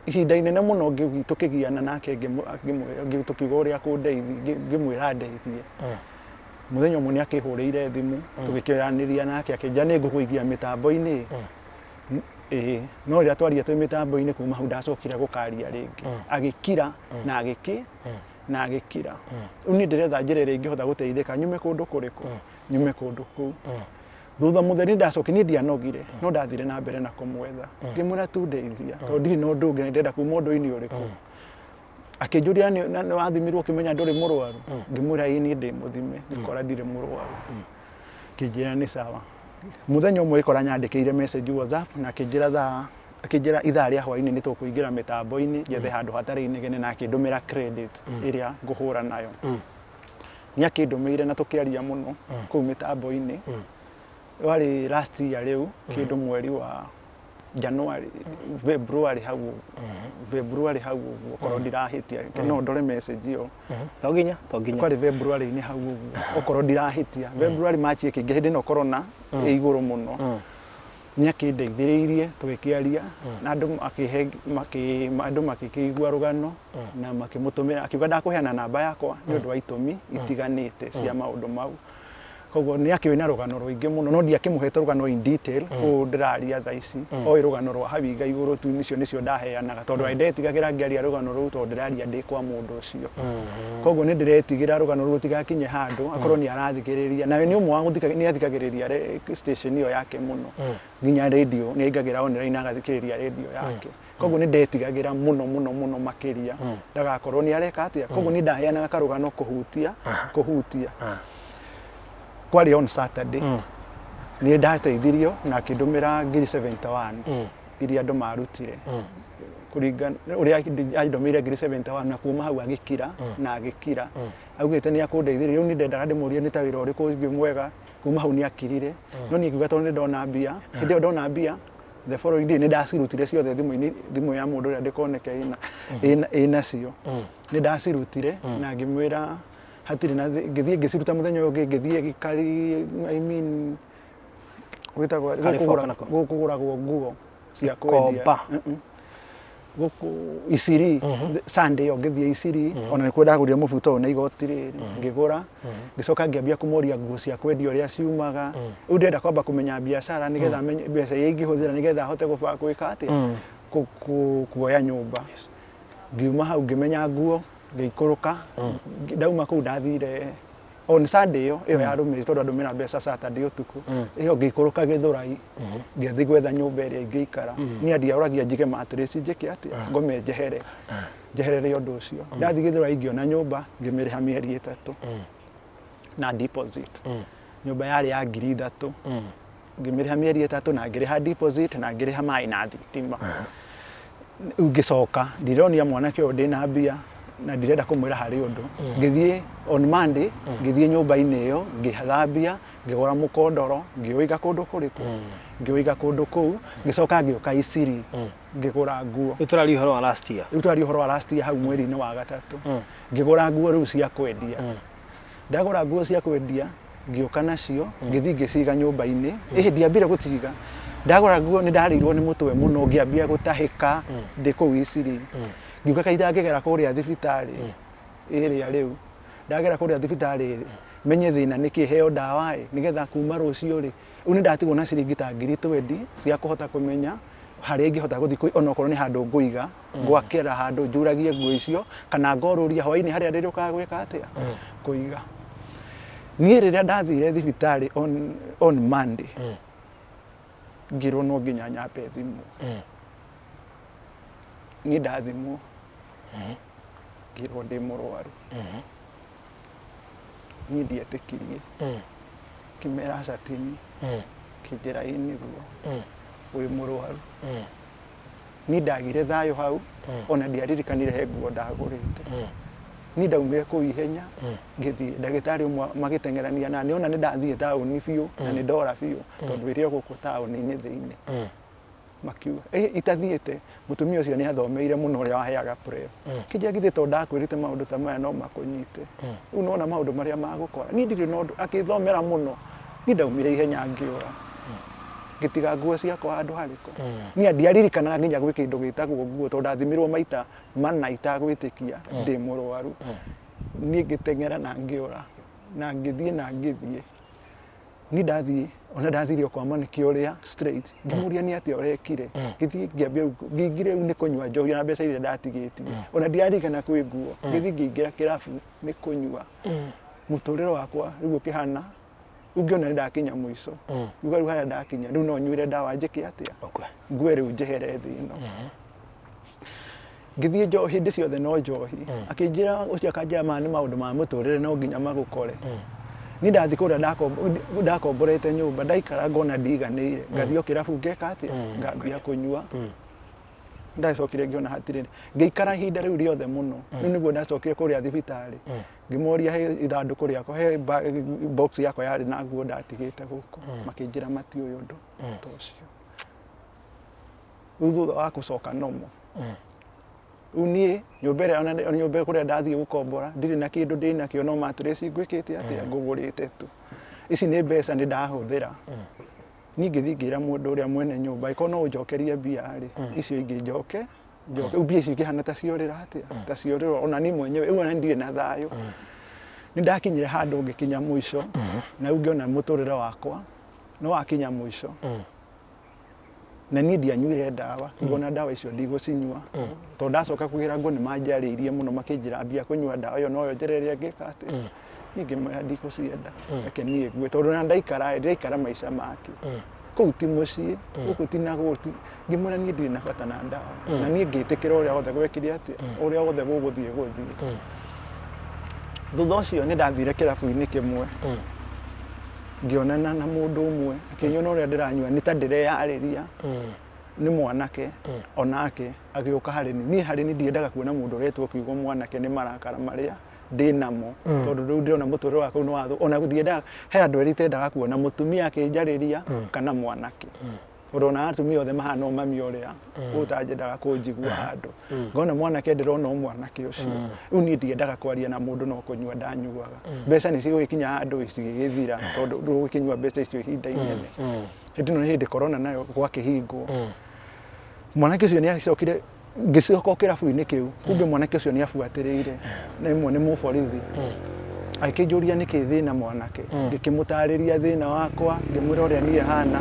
ihinda inene mũno, tũkĩgiana nake, tũkiuga ũrĩa kũndeithia, ngĩmwĩra ndeithie. Mũthenya ũmwe nĩ akĩhũrĩire thimũ, tũgĩkĩaranĩria nake, akĩnjĩra nĩ ngũkũigia mĩtambo-inĩ. Ĩĩ, no rĩrĩa twaria twĩ mĩtambo-inĩ, kuma hau ndacokire gũkaria rĩngĩ, agĩkira na agĩki na agĩkira. Rĩu niĩ ndĩretha njĩra ĩrĩa ingĩhota gũteithĩka nyume kũndũ kũrĩkũ, nyume kũndũ kũu. Thutha mũtheri ndacoki niĩ ndianogire, no ndathire na mbere na kũmwetha. Ngĩmwĩra tu ndeithia, tondũ ndirĩ na ũndũ ũngĩ na ndĩrenda kuma ũndũ-inĩ ũrĩkũ. Akĩnjũria nĩ wathimirwo ũkĩmenya ndũrĩ mũrwaru? Ngĩmwĩra ĩĩ niĩ ndĩ mũthime, ngĩkora ndirĩ mũrwaru. Akĩnjĩra nĩ sawa. Mũthenya ũmwe agĩkora nyandĩkĩire message WhatsApp na akĩnjĩra thaa akĩnjĩra ithaa rĩa hwainĩ nĩ tũkũingĩra mĩtambo-inĩ njethe handũ hatarĩ inegene na akĩndũmĩra credit ĩrĩa ngũhũra nayo. Nĩ akĩndũmĩire na tũkĩaria mũno kũu mĩtambo-inĩ. Warĩ last year rĩu kĩndũ mweri wa January, February hau ũguo. February hau ũguo okorwo ndirahĩtia. No ndore message ĩyo. To nginya, to nginya. Kwarĩ February-inĩ hau ũguo okorwo ndirahĩtia. February, March ĩkĩingĩ hĩndĩ ĩno corona ĩ igũrũ mũno. Nĩ akĩndeithĩrĩirie tũgĩkĩaria na andũ makĩhe makĩ andũ magĩkĩigua rũgano na makĩmũtũmĩra akiuga ndakũheana namba yakwa nĩ ũndũ wa itũmi itiganĩte cia maũndũ mau. Koguo nĩ akĩũĩ na rũgano rũingĩ mũno no ndiakĩmũhete rũgano in detail ũũ ndĩraria thaa ici. Oĩ rũgano rwa hau iga igũrũ tu icio nĩcio ndaheanaga tondũ nĩ ndetigagĩra ngĩaria rũgano rũu tondũ ndĩraria ndĩ kwa mũndũ ũcio. Koguo nĩ ndĩretigĩra rũgano rũu rũtigakinye handũ akorwo nĩ arathikĩrĩria. Nawe nĩ ũmwe wa nĩ athikagĩrĩria station ĩyo yake mũno. Nginya radio nĩ aingagĩra online agathikĩrĩria radio yake. Koguo nĩ ndetigagĩra mũno mũno mũno makĩria ndagakorwo nĩ areka atĩa. Koguo niĩ ndaheanaga karũgano kũhutia kũhutia. Kwarĩ on Saturday nĩ ndateithirio na akĩndũmĩra ngiri 71 iria andũ marutire. Kũringana ũrĩa andũmĩire ngiri 71 na kuma hau agĩkira na agĩkira. Augĩte nĩ akũndeithĩrĩria rĩu niĩ ndendaga ndĩmũrie nĩ ta wĩra ũrĩkũ ũngĩ mwega kuma hau nĩ akirire. No niĩ ngiuga tondũ nĩ ndona mbia, hĩndĩ ĩyo ndona mbia the following day nĩ ndacirutire ciothe thimũ-inĩ thimũ ya mũndũ ũrĩa ndĩkoneke ĩna ĩna ĩnacio. Nĩ ndacirutire na ngĩmwĩra hatirĩ na ngĩthiĩ ngĩciruta mũthenya ũyũ ũngĩ ngĩthiĩ gĩkari I mean gwĩtagwo Carrefour kana kũ? gũkũ kũgũragwo nguo cia kwendia. Gĩkomba. Gũkũ Isiri Sunday ĩyo ngĩthiĩ Isiri ona nĩkuo ndagũrire mũbuto ũyũ na igoti rĩrĩ ngĩgũra ngĩcoka ngĩambia kũmoria nguo cia kwendia ũrĩa ciumaga. Rĩu ndĩrenda kwamba kũmenya biacara nĩgetha menye mbeca iria ingĩhũthĩra nĩgetha hote gwĩka atĩa kuoya nyũmba. Ngiuma hau ngĩmenya nguo ngĩikũrũka ndauma kũu ndathire on Sunday ĩyo ĩyo yarũmĩrĩire tondũ andũmĩra mbeca Saturday ũtukũ ĩyo ngĩikũrũka Gĩthũrai ngĩthiĩ gwetha nyũmba ĩrĩa ingĩikara. Niĩ ndiaũragia njige mattress njĩke atĩa ngome njehere njeherere ũndũ ũcio. Ndathiĩ Gĩthũrai ngĩona nyũmba ngĩmĩrĩha mĩeri 3 na deposit. Nyũmba yarĩ ya 3,000 ngĩmĩrĩha mĩeri 3 na ngĩrĩha deposit na ngĩrĩha maĩ na thitima. Rĩu ngĩcoka ndironia mwanake ũyũ ndĩna mbia na ndirenda kũmwĩra harĩ ũndũ. Ngĩthiĩ on Monday ngĩthiĩ nyũmba-inĩ ĩyo ngĩthambia ngĩgũra mũkondoro ngĩũiga kũndũ kũrĩkũ ngĩũiga kũndũ kũu ngĩcoka ngĩũka Isiri ngĩgũra nguo. Rĩu tũraria ũhoro wa last year. Rĩu tũraria ũhoro wa last year hau mweri-inĩ wa gatatũ. Ngĩgũra nguo rĩu cia kwendia. Ndagũra nguo cia kwendia ngĩũka nacio ngĩthiĩ ngĩciga nyũmba-inĩ. Ĩhĩ ndiambire gũciga. Ndagũra nguo nĩ ndarĩirwo nĩ mũtwe mũno ngĩambia gũtahĩka ndĩ kũu Isiri. Ngiuga kaĩ itangĩgera kũrĩa thibitarĩ ĩrĩa rĩu. Ndagera kũrĩa thibitarĩ menye thĩna nĩkĩ heo ndawa ĩ nĩgetha kuma rũciũ rĩ, rĩu nĩ ndatigwo na ciringi ta ngiri twendi cia kũhota kũmenya harĩa ingĩhota gũthiĩ onokorwo nĩ handũ ngũiga ngwakĩra handũ njuragie nguo icio kana ngorũria hwainĩ harĩa ndĩrĩũkaga gwĩka atĩa kũiga. Niĩ rĩrĩa ndathire thibitarĩ on Monday ngĩrwo no nginya nyambe thimwo. Niĩ ndathimwo ngĩrwo ndĩ mũrwaru. Niĩ ndietĩkirie. Ngĩmera aca ti niĩ. Kĩnjĩra ĩĩ nĩguo wĩ mũrwaru. Niĩ ndagire thayũ hau ona ndiaririkanire he nguo ndagũrĩte. Niĩ ndaumire kũu ihenya ngĩthiĩ ndagĩtarĩ ũmwe magĩteng'erania na niĩ ona nĩ ndathiĩ taũni biũ na nĩ ndora biũ tondũ ĩrĩ o gũkũ taũni-inĩ thĩinĩ. Makiuga ĩ itathiĩte mũtumia ũcio nĩ athomeire mũno ũrĩa waheaga PrEP. Kĩnjĩra githĩ to ndakwĩrĩte maũndũ ta maya no makũnyite. Rĩu nĩwona maũndũ marĩa magũkora. Niĩ ndirĩ na ũndũ akĩthomera mũno. Niĩ ndaumire ihenya ngĩũra. Ngĩtiga nguo ciakwa handũ harĩkũ. Niĩ ndiaririkanaga nginya gwĩ kĩndũ gĩtagwo nguo tondũ ndathimirwo maita mana itagwĩtĩkia ndĩ mũrwaru. Niĩ ngĩteng'era na ngĩũra na ngĩthiĩ na ngĩthiĩ. Niĩ ndathiĩ ona ndathire o kwa mwanake ũrĩa straight ngĩmũria nĩ atĩa ũrekire. Ngĩthiĩ ngĩambia rĩu ngĩingĩra rĩu nĩ kũnyua njohi na mbeca iria ndatigĩtie. Ona ndiaririkana kwĩ nguo. Ngĩthiĩ ngĩingĩra kĩrabu nĩ kũnyua. Mũtũrĩre wakwa rĩu ũkĩhana Rĩu ngĩona nĩ ndakinya mũico, ngiuga rĩu harĩa ndakinya rĩu no nyuire ndawa njĩke atĩa, ngue rĩu njehere thĩ ĩno. Ngĩthiĩ njohi hĩndĩ ciothe no njohi. Akĩnjĩra ũcio akanjĩra maya nĩ maũndũ ma mũtũrĩre no nginya magũkore. Niĩ ndathiĩ kũrĩa ndakomborete nyũmba, ndaikara ngona ndiganĩire, ngathiĩ o kĩrabu ngeka atĩa, ngambia kũnyua. Ndacokire ngĩona hatirĩ, ngĩikara ihinda rĩu rĩothe mũno. Rĩu nĩguo ndacokire kũrĩa thibitarĩ, ngĩmoria he ithandũkũ rĩakwa, he box yakwa yarĩ na nguo ndatigĩte gũkũ, makĩnjĩra matiũĩ ũndũ ta ũcio. Rĩu thutha wa gũcoka normal, rĩu niĩ nyũmba ĩrĩa ona nyũmba kũrĩa ndathiĩ gũkombora ndirĩ na kĩndũ ndĩ nakĩo no mattress ngwĩkĩte atĩa, ngũgũrĩte tu. Ici nĩ mbeca nĩ ndahũthĩra. Niĩ ngĩthiĩ ngĩra mũndũ ũrĩa mwene nyũmba angĩkorwo no ũnjokerie mbia rĩ, icio ingĩ njoke njoke. Rĩu mbia icio ikĩhana ta ciorĩra atĩa, ta ciorĩra ona niĩ mwenyewe rĩu ona ndirĩ na thayũ. Nĩ ndakinyire handũ ngĩkinya mũico na rĩu ngĩona mũtũrĩre wakwa nĩ wakinya mũico. Na niĩ ndianyuire ndawa, ngiuga ona ndawa icio ndigũcinyua. Tondũ ndacoka kũgĩra nguo nĩ manjarĩirie mũno makĩnjĩra ambia kũnyua ndawa ĩyo noyo njĩra ĩrĩa ngĩka atĩa. Niĩ ngĩmwĩra ndigũcienda, reke niĩ ngue tondũ ona ndaikara ĩ, ndĩraikara maica make. Kũu ti mũciĩ, gũkũ ti na gũkũ, ngĩmwĩra niĩ ndirĩ na bata na ndawa. Na niĩ ngĩtĩkĩra ũrĩa wothe gwekire atĩa, ũrĩa wothe gũgũthiĩ gũthiĩ. Thutha ũcio nĩ ndathire kĩrabu-inĩ kĩmwe, ngĩonana na mũndũ ũmwe, akĩnyona ũrĩa ndĩranyua nĩ ta ndĩreyarĩria, nĩ mwanake onake agĩũka harĩ niĩ. Niĩ harĩ niĩ ndiendaga kuona mũndũ ũretwo kiugo mwanake nĩ marakara marĩa ndĩ namo, tondũ rĩu ndĩrona mũtũrĩre wakwa nĩ wathũ, ona ndiendaga, he andũ erĩ itendaga kuona, mũtumia akĩnjarĩria kana mwanake. Tondũ ona atumia othe mahana o mami ũrĩa ũtanjendaga kũnjigua handũ. Ngona mwanake ndĩrona o mwanake ũcio. Rĩu niĩ ndiendaga kwaria na mũndũ no kũnyua ndanyuaga. Mbeca nĩ cigũgĩkinya handũ cigĩgĩthira tondũ ndũgũkĩnyua mbeca icio ihinda inene. Hĩndĩ ĩno nĩ hĩndĩ corona nayo gwakĩhingwo. Mwanake ũcio nĩ acokire ngĩcoka o kĩrabu-inĩ kĩu, kumbe mwanake ũcio nĩ abuatĩrĩire na ĩmwe nĩ mũborithi. Agĩkĩnjũria nĩkĩ thĩna mwanake, ngĩkĩmũtarĩria thĩna wakwa, ngĩmwĩra ũrĩa niĩ hana.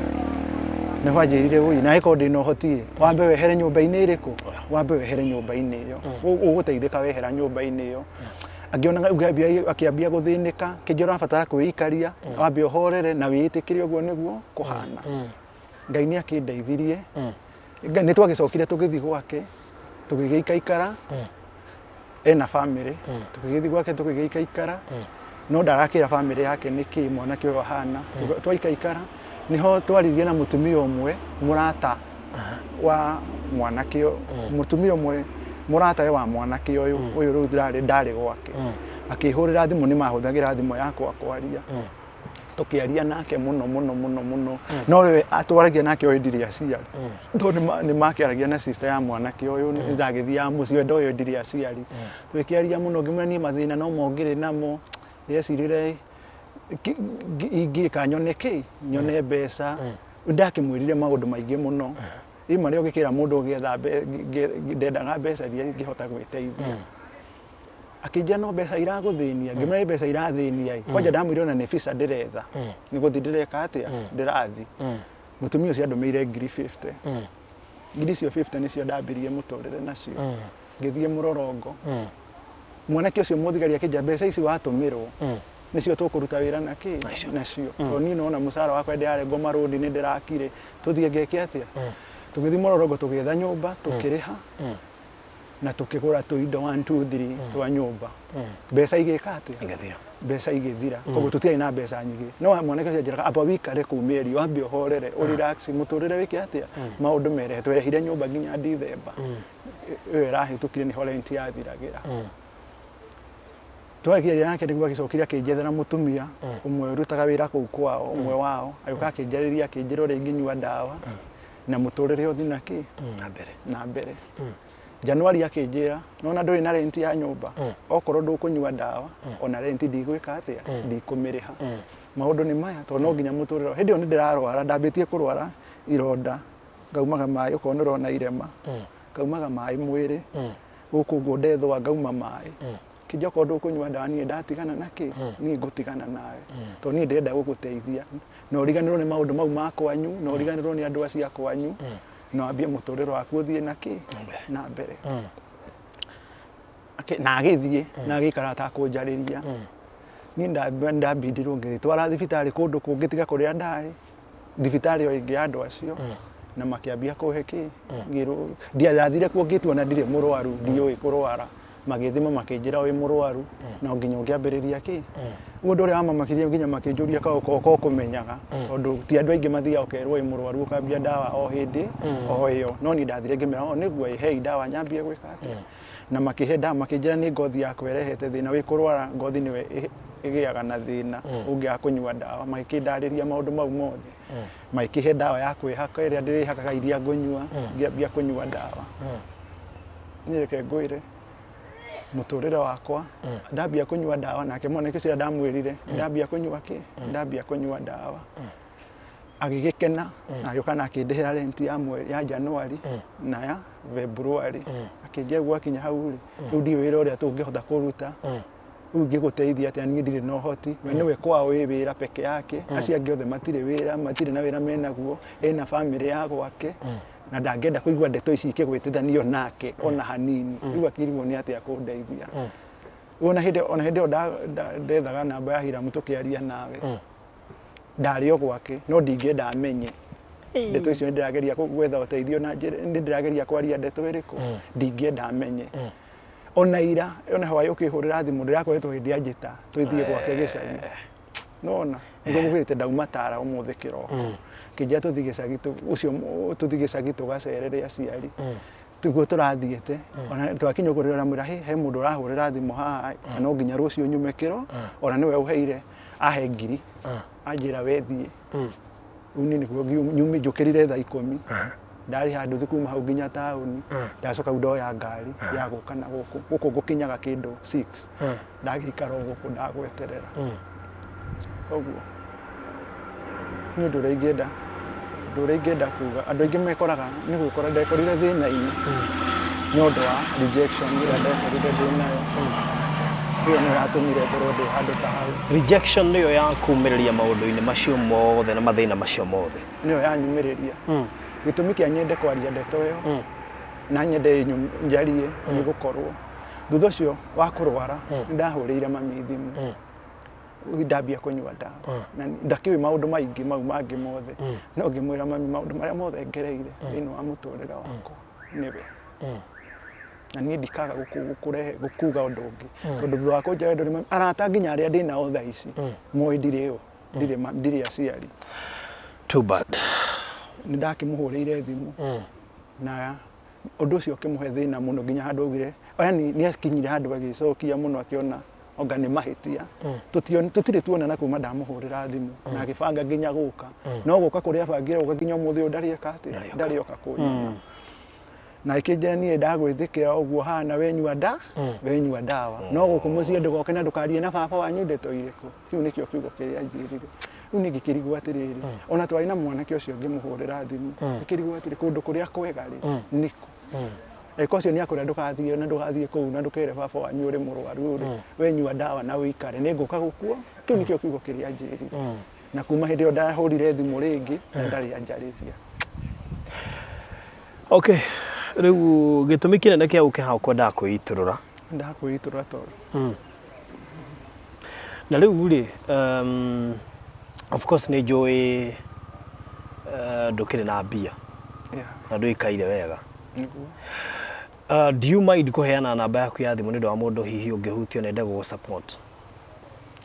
Nĩho anjĩrire ũi, na angĩkorwo ndĩna ũhoti ĩ, wambe wehere nyũmba-inĩ ĩrĩkũ? Wambe wehere nyũmba-inĩ ĩyo. Ũgũteithĩka wehera nyũmba-inĩ ĩyo. Angĩonaga akĩambia gũthĩnĩka, akĩnjĩra ũrabatara kwĩikaria, wambe ũhorere na wĩĩtĩkĩre ũguo nĩguo kũhana. Ngai nĩ akĩndeithirie. Nĩ twagĩcokire tũgĩthiĩ gwake, tũgĩgĩikaikara, ena bamĩrĩ, tũgĩgĩthiĩ gwake tũgĩgĩikaikara, no ndarakĩra bamĩrĩ yake nĩkĩ mwanake ũyũ ahana. Twaikaikara, nĩho twaririe na mũtumia ũmwe mũrata wa mwanake ũyũ, mũtumia ũmwe mũratawe wa mwanake ũyũ, ũyũ rĩu ndarĩ gwake. Akĩhũrĩra thimũ, nĩ mahũthagĩra thimũ yakwa kwaria. Tũkĩaria nake mũno mũno mũno mũno, no we twaragia nake oĩ ndirĩ aciari, tondũ nĩ makĩaragia na sister ya mwanake ũyũ, ndagĩthiaga mũciĩ we ndoĩ ndirĩ aciari. Tũgĩkĩaria mũno, ngĩmwĩra niĩ mathĩna no mo ngĩrĩ namo, ndĩrecirire ingĩka nyone kĩ, nyone mbeca. Ndakĩmwĩrire maũndũ maingĩ mũno, ĩ marĩa ũngĩkĩra mũndũ ũgĩetha ndendaga mbeca iria ingĩhota gwĩteithia. Akĩnjĩra no mbeca iragũthĩnia, ngĩmwĩra nĩ mbeca irathĩnia ĩ, kwanja ndamwĩra ona nĩ visa ndĩretha, nĩ gũthiĩ ndĩreka atĩa, ndĩrathiĩ. Mũtumia ũcio andũmĩire ngiri 50, ngiri icio 50 nĩcio ndambirie mũtũrĩre nacio, ngĩthiĩ mũrorongo. Mwanake ũcio mũthigari akĩnjĩra mbeca ici watũmĩrwo, nĩcio tũkũruta wĩra na kĩ, nacio. Tondũ niĩ nona mũcara wakwa ndĩrarengwo marũni nĩ ndĩrakire, tũthiĩ ngeke atĩa? Tũgĩthiĩ mũrorongo tũgĩetha nyũmba, tũkĩrĩha. Na tũkĩgũra tũindo 1 2 3 twa nyũmba. Mbeca igĩka atĩa? Igathira. Mbeca igĩthira. Koguo tũtiarĩ na mbeca nyingĩ. No mwanake ũcio anjĩraga amba wĩikare kũu mĩeri, wambe ũhorere, ũ relax, mũtũrĩre wĩke atĩa? Maũndũ merehe. Twerĩhire nyũmba nginya Dithemba ĩyo ĩrahĩtũkire nĩho rent yathiragĩra. Twaragia nake nĩguo agĩcokire akĩnjethera mũtumia ũmwe ũrutaga wĩra kũu kwao, ũmwe wao, agĩũka akĩnjarĩria akĩnjĩra ũrĩa ingĩnyua ndawa na mũtũrĩre ũthiĩ na kĩ? Na mbere. Na mbere. Januari akĩnjĩra, nona ndũrĩ na rent ya nyũmba, okorwo ndũkũnyua ndawa, ona rent ndigwĩka atĩa? Ndikũmĩrĩha. Maũndũ nĩ maya, tondũ no nginya mũtũrĩre, hĩndĩ ĩyo nĩ ndĩrarwara, ndambĩtie kũrwara ironda, ngaumaga maĩ, okorwo nĩ ũrona irema, ngaumaga maĩ mwĩrĩ, gũkũ ũguo ndethũa ngauma maĩ. Kĩnja okorwo ndũkũnyua ndawa niĩ ndatigana na kĩ? Niĩ ngũtigana nawe. Tondũ niĩ ndĩrenda gũgũteithia. Na ũriganĩrwo nĩ maũndũ mau ma kwanyu, na ũriganĩrwo nĩ andũ acio a kwanyu, na wambie mũtũrĩre waku ũthiĩ na kĩ? Na mbere. Na agĩthiĩ, na agĩikara atakũnjarĩria. Niĩ ndambindirwo ngĩgĩtwara thibitarĩ kũndũ kũngĩ tiga kũrĩa ndarĩ, thibitarĩ o ĩngĩ ya andũ acio, na makĩambia kũhe kĩ, ngĩrwo, ndathire kuo ngĩtua na ndirĩ mũrwaru, ndiũĩ kũrwara, magĩthima makĩnjĩra wĩ mũrwaru, no nginya ũngĩambĩrĩria kĩ. Rĩu ũndũ ũrĩa wamamakirie nginya makĩnjũria ka ũkoka ũkũmenyaga, tondũ ti andũ aingĩ mathiaga ũkerwo wĩ mũrwaru ũkambia ndawa o hĩndĩ o ĩyo, no niĩ ndathire ngĩmera o nĩguo ĩ, hei ndawa nyambie gwĩka atĩa. Na makĩhe ndawa makĩnjĩra nĩ ngothi yakwa ĩrehete thĩna, wĩ kũrwara ngothi nĩyo ĩgĩaga na thĩna ũngĩaga kũnyua ndawa, magĩkĩndarĩria maũndũ mau mothe. Magĩkĩhe ndawa ya kwĩhaka ĩrĩa ndĩrĩhakaga iria ngũnyua, ngĩambia kũnyua ndawa. Niĩ reke ngwĩre mũtũrĩre wakwa, ndambia kũnyua ndawa nake mwanake ũcio ndamwĩrire, ndambia kũnyua kĩ? Ndambia kũnyua ndawa. Agĩgĩkena na agĩũka na akĩndĩhĩra rent ya mweri ya January na ya February. Akĩnjĩra gwakinya hau rĩ, rĩu ndiũĩ wĩra ũrĩa tũngĩhota kũruta, rĩu ingĩgũteithia atĩa niĩ ndirĩ na ũhoti, we nĩwe kwao wĩ wĩra peke yake, acio angĩ othe matirĩ wĩra, matirĩ na wĩra menaguo, ena bamĩrĩ ya gwake, na ndangĩenda kũigua ndeto ici ikĩgwĩtithanio nake ona hanini, rĩu akĩrigwo nĩ atĩa kũndeithia. Rĩu ona hĩndĩ ona hĩndĩ ĩyo ndethaga namba ya Hiramu tũkĩaria nawe, ndarĩ o gwake, no ndingĩenda amenye ndeto icio, nĩndĩrageria gwetha ũteithio na njĩra, nĩndĩrageria kwaria ndeto ĩrĩkũ, ndingĩenda amenye. Ona ira, ona hwaĩ ũkĩhũrĩra thimũ ndĩrakoretwo hĩndĩ anjĩta tũthiĩ gwake gĩcagi. Nĩwona? Nĩguo ngũkwĩrĩte ndauma tara ũmũthĩ kĩroko. Kĩnjĩra tũthiĩ gĩcagi ũcio tũthiĩ gĩcagi tũgacerere aciari. Tiguo tũrathiĩte, ona twakinya ũguo ndĩramwĩra hĩ, he mũndũ ũrahũrĩra thimũ haha na no nginya rũciũ nyume kĩro, ona nĩwe ũheire, ahe ngiri, anjĩra we thiĩ. Rĩu niĩ nĩguo nyumĩ njũkĩrire thaa ikũmi, ndarĩha nduthi kuma hau nginya taũni, ndacoka rĩu ndoya ngari ya gũka na gũkũ, gũkũ ngũkinyaga kĩndũ 6, ndagĩikara o gũkũ ndagweterera. Koguo niĩ ũndũ ũrĩa ingĩenda, ũndũ ũrĩa ingĩenda kuga, andũ aingĩ mekoraga nĩ gwĩkora ndekorire thĩna-inĩ nĩ ũndũ wa rejection ĩrĩa ndekorire ndĩnayo. Ĩyo nĩyo yatũmire ngorwo ndĩ handũ ta hau. Rejection nĩyo yakumĩrĩria maũndũ-inĩ macio mothe na mathĩna macio mothe? Nĩyo yanyumĩrĩria. Gĩtũmi kĩa nyende kwaria ndeto ĩyo na nyende njarie nĩ gũkorwo thutha ũcio wa kũrwara nĩ ndahũrĩire mami thimũ ndambia kũnyua ndawa na ndakĩũĩ maũndũ maingĩ mau mangĩ mothe, no ngĩmwĩra mami maũndũ marĩa mothe ngereire thĩinĩ wa mũtũrĩre wakwa nĩwe, na niĩ ndikaga gũkũrehe gũkuga ũndũ ũngĩ, tondũ thutha wa kũnjĩra wendo nĩ mami, arata nginya arĩa ndĩ nao thaa ici moĩ ndirĩ ũ, ndirĩ aciari. Too bad. Nĩ ndakĩmũhũrĩire thimũ na ũndũ ũcio ũkĩmũhe thĩna mũno nginya handũ augire, yani nĩ akinyire handũ agĩcokia mũno akĩona anga nĩ mahĩtia. Tũtirĩ tuonana kuma ndamũhũrĩra thimũ na agĩbanga nginya gũka, no gũka kũrĩa abangire gũka nginya ũmũthĩ ũyũ ndarĩ eka atĩa, ndarĩ oka kũnyona. Na ĩkĩnjĩra niĩ ndagwĩtĩkĩra ũguo hana wenyua nda wenyua ndawa, no gũkũ mũciĩ ndũgoke na ndũkarie na baba wanyu ndeto irĩkũ. Kĩu nĩkĩo kiugo kĩrĩa anjĩrire. Rĩu niĩ ngĩkĩrigwo atĩrĩrĩ, ona twarĩ na mwanake ũcio ngĩmũhũrĩra thimũ, ngĩkĩrigwo atĩrĩ, kũndũ kũrĩa kwega rĩ nĩkũ? Angĩkorwo ũcio nĩakwĩra ndũgathiĩ na ndũgathiĩ kũu na ndũkere baba wanyu ũrĩ mũrwaru rĩ, we nyua ndawa na ũikare, nĩngũka gũkuo. Kĩu nĩkĩo kiugo kĩrĩa anjĩrire. Na kuma hĩndĩ ĩyo ndahũrire thimũ rĩngĩ na ndarĩ anjarĩria. Okay, rĩu gĩtũmi kĩnene kĩa ũke haha kwendaga kwĩitũrũra? Ndendaga kwĩitũrũra tondũ Na rĩu rĩ, of course nĩ njũĩ ndũkĩrĩ na mbia na ndũikaire wega. Nĩguo. Do you mind kũheana namba yaku ya thimũ nĩ ũndũ wa mũndũ hihi ũngĩhutio na ende gũgũ support?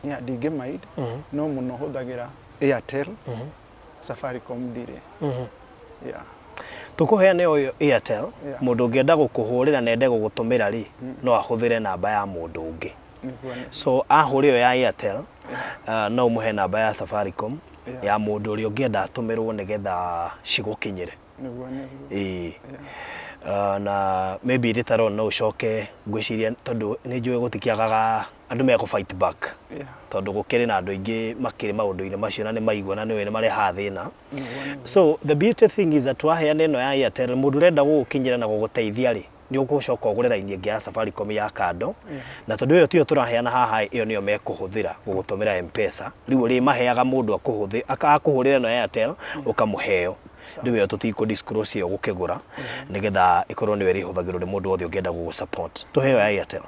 Yeah, ndingĩ mind, no mũno hũthagĩra Airtel, Safaricom ndirĩ. Yeah. Tũkũheana ĩyo Airtel, mũndũ ũngĩenda gũkũhũrĩra na ende gũgũtũmĩra rĩ, no ahũthĩre namba ya mũndũ ũngĩ. Nĩguo nĩ. So ahũra ĩyo ya Airtel, no ũmũhe namba ya Safaricom ya mũndũ ũrĩa ũngĩenda atũmĩrwo nĩgetha cigũkinyĩre. Nĩguo nĩguo. Ĩĩ. Na maybe later on no ũcoke ngwĩciria tondũ nĩ njũĩ gũtikĩagaga andũ me gũ fight back. Tondũ gũkĩrĩ na andũ aingĩ makĩrĩ maũndũ-inĩ macio na nĩ maigua na nĩũĩ nĩ marehaga thĩna. So the beauty thing is that waheana ĩno ya Airtel mũndũ ũrenda gũgũkinyĩra na gũgũteithia rĩ, nĩ ũgũcoka ũgũre raini ĩngĩ ya Safaricom ya kando, na tondũ ĩyo tiyo tũraheana haha ĩyo nĩyo mekũhũthĩra gũgũtũmĩra M-Pesa, rĩu ũrĩmaheaga mũndũ akũhũrĩra ĩno ya Airtel ũkamũhe ĩyo. Rĩu ĩyo tũtikũ disclose ĩyo ũgũkĩgũra nĩgetha ĩkorwo nĩyo ĩrĩhũthagĩrwo nĩ mũndũ wothe ũngĩenda gũgũ support. Tũhe ĩyo ya Airtel.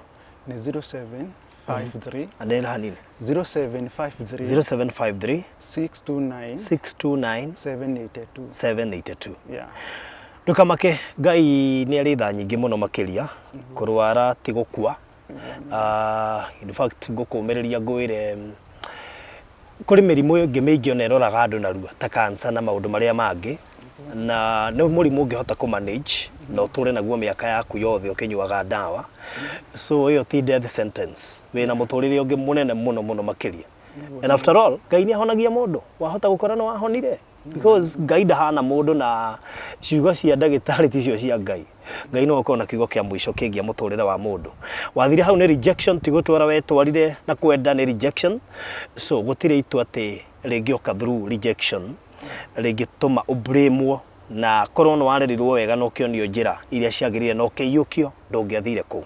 Nĩ 07 53 Anĩrĩra hanini. 0753 0753 629 629 782. 782. Yeah. Ndũkamake, Ngai nĩ arĩ tha nyingĩ mũno makĩria. Kũrwara ti gũkua. In fact ngũkũmĩrĩria ngwĩre kũrĩ mĩrimũ ĩngĩ mĩingĩ ona ĩroraga andũ narua ta cancer na maũndũ marĩa mangĩ, na nĩ mũrimũ ũngĩhota kũ manage na ũtũre naguo mĩaka yaku yothe ũkĩnyuaga ndawa. So ĩyo ti death sentence, wĩna mũtũrĩre ũngĩ mũnene mũno mũno makĩria. And after all, Ngai nĩ ahonagia mũndũ, wahota gũkora nĩ wahonire, because Ngai ndahana mũndũ na ciugo cia ndagĩtarĩ ticio cia Ngai. Ngai nĩwe ũkoragwo na kiugo kĩa mũico kĩgiĩ mũtũrĩre wa mũndũ. Wathire hau nĩ rejection, ti gũtwara wetwarire na kwenda, nĩ rejection. So gũtirĩ itua atĩ rĩngĩũka through rejection rĩngĩtũma ũblamwo, na korwo nĩ warerirwo wega na ũkĩonio njĩra iria ciagĩrĩire na ũkĩiyũkio, ndũngĩathire kũu.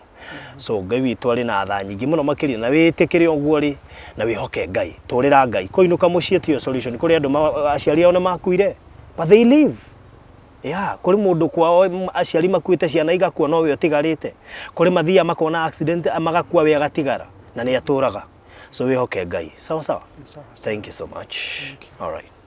So Ngai witũ arĩ na tha nyingĩ mũno makĩria, na wĩtĩkĩre ũguo rĩ, na wĩhoke Ngai, tũrĩra Ngai. Kũinũka mũciĩ tiyo solution, kũrĩ andũ aciari ao nĩ makuire but they live. Yeah, kũrĩ mũndũ kwao aciari makuĩte, ciana igakua, no we ũtigarĩte. Kũrĩ mathiaga makona accident magakua, we agatigara na nĩ atũraga. So wĩhoke Ngai. Sawa sawa? Sawa. Thank you so much. All right.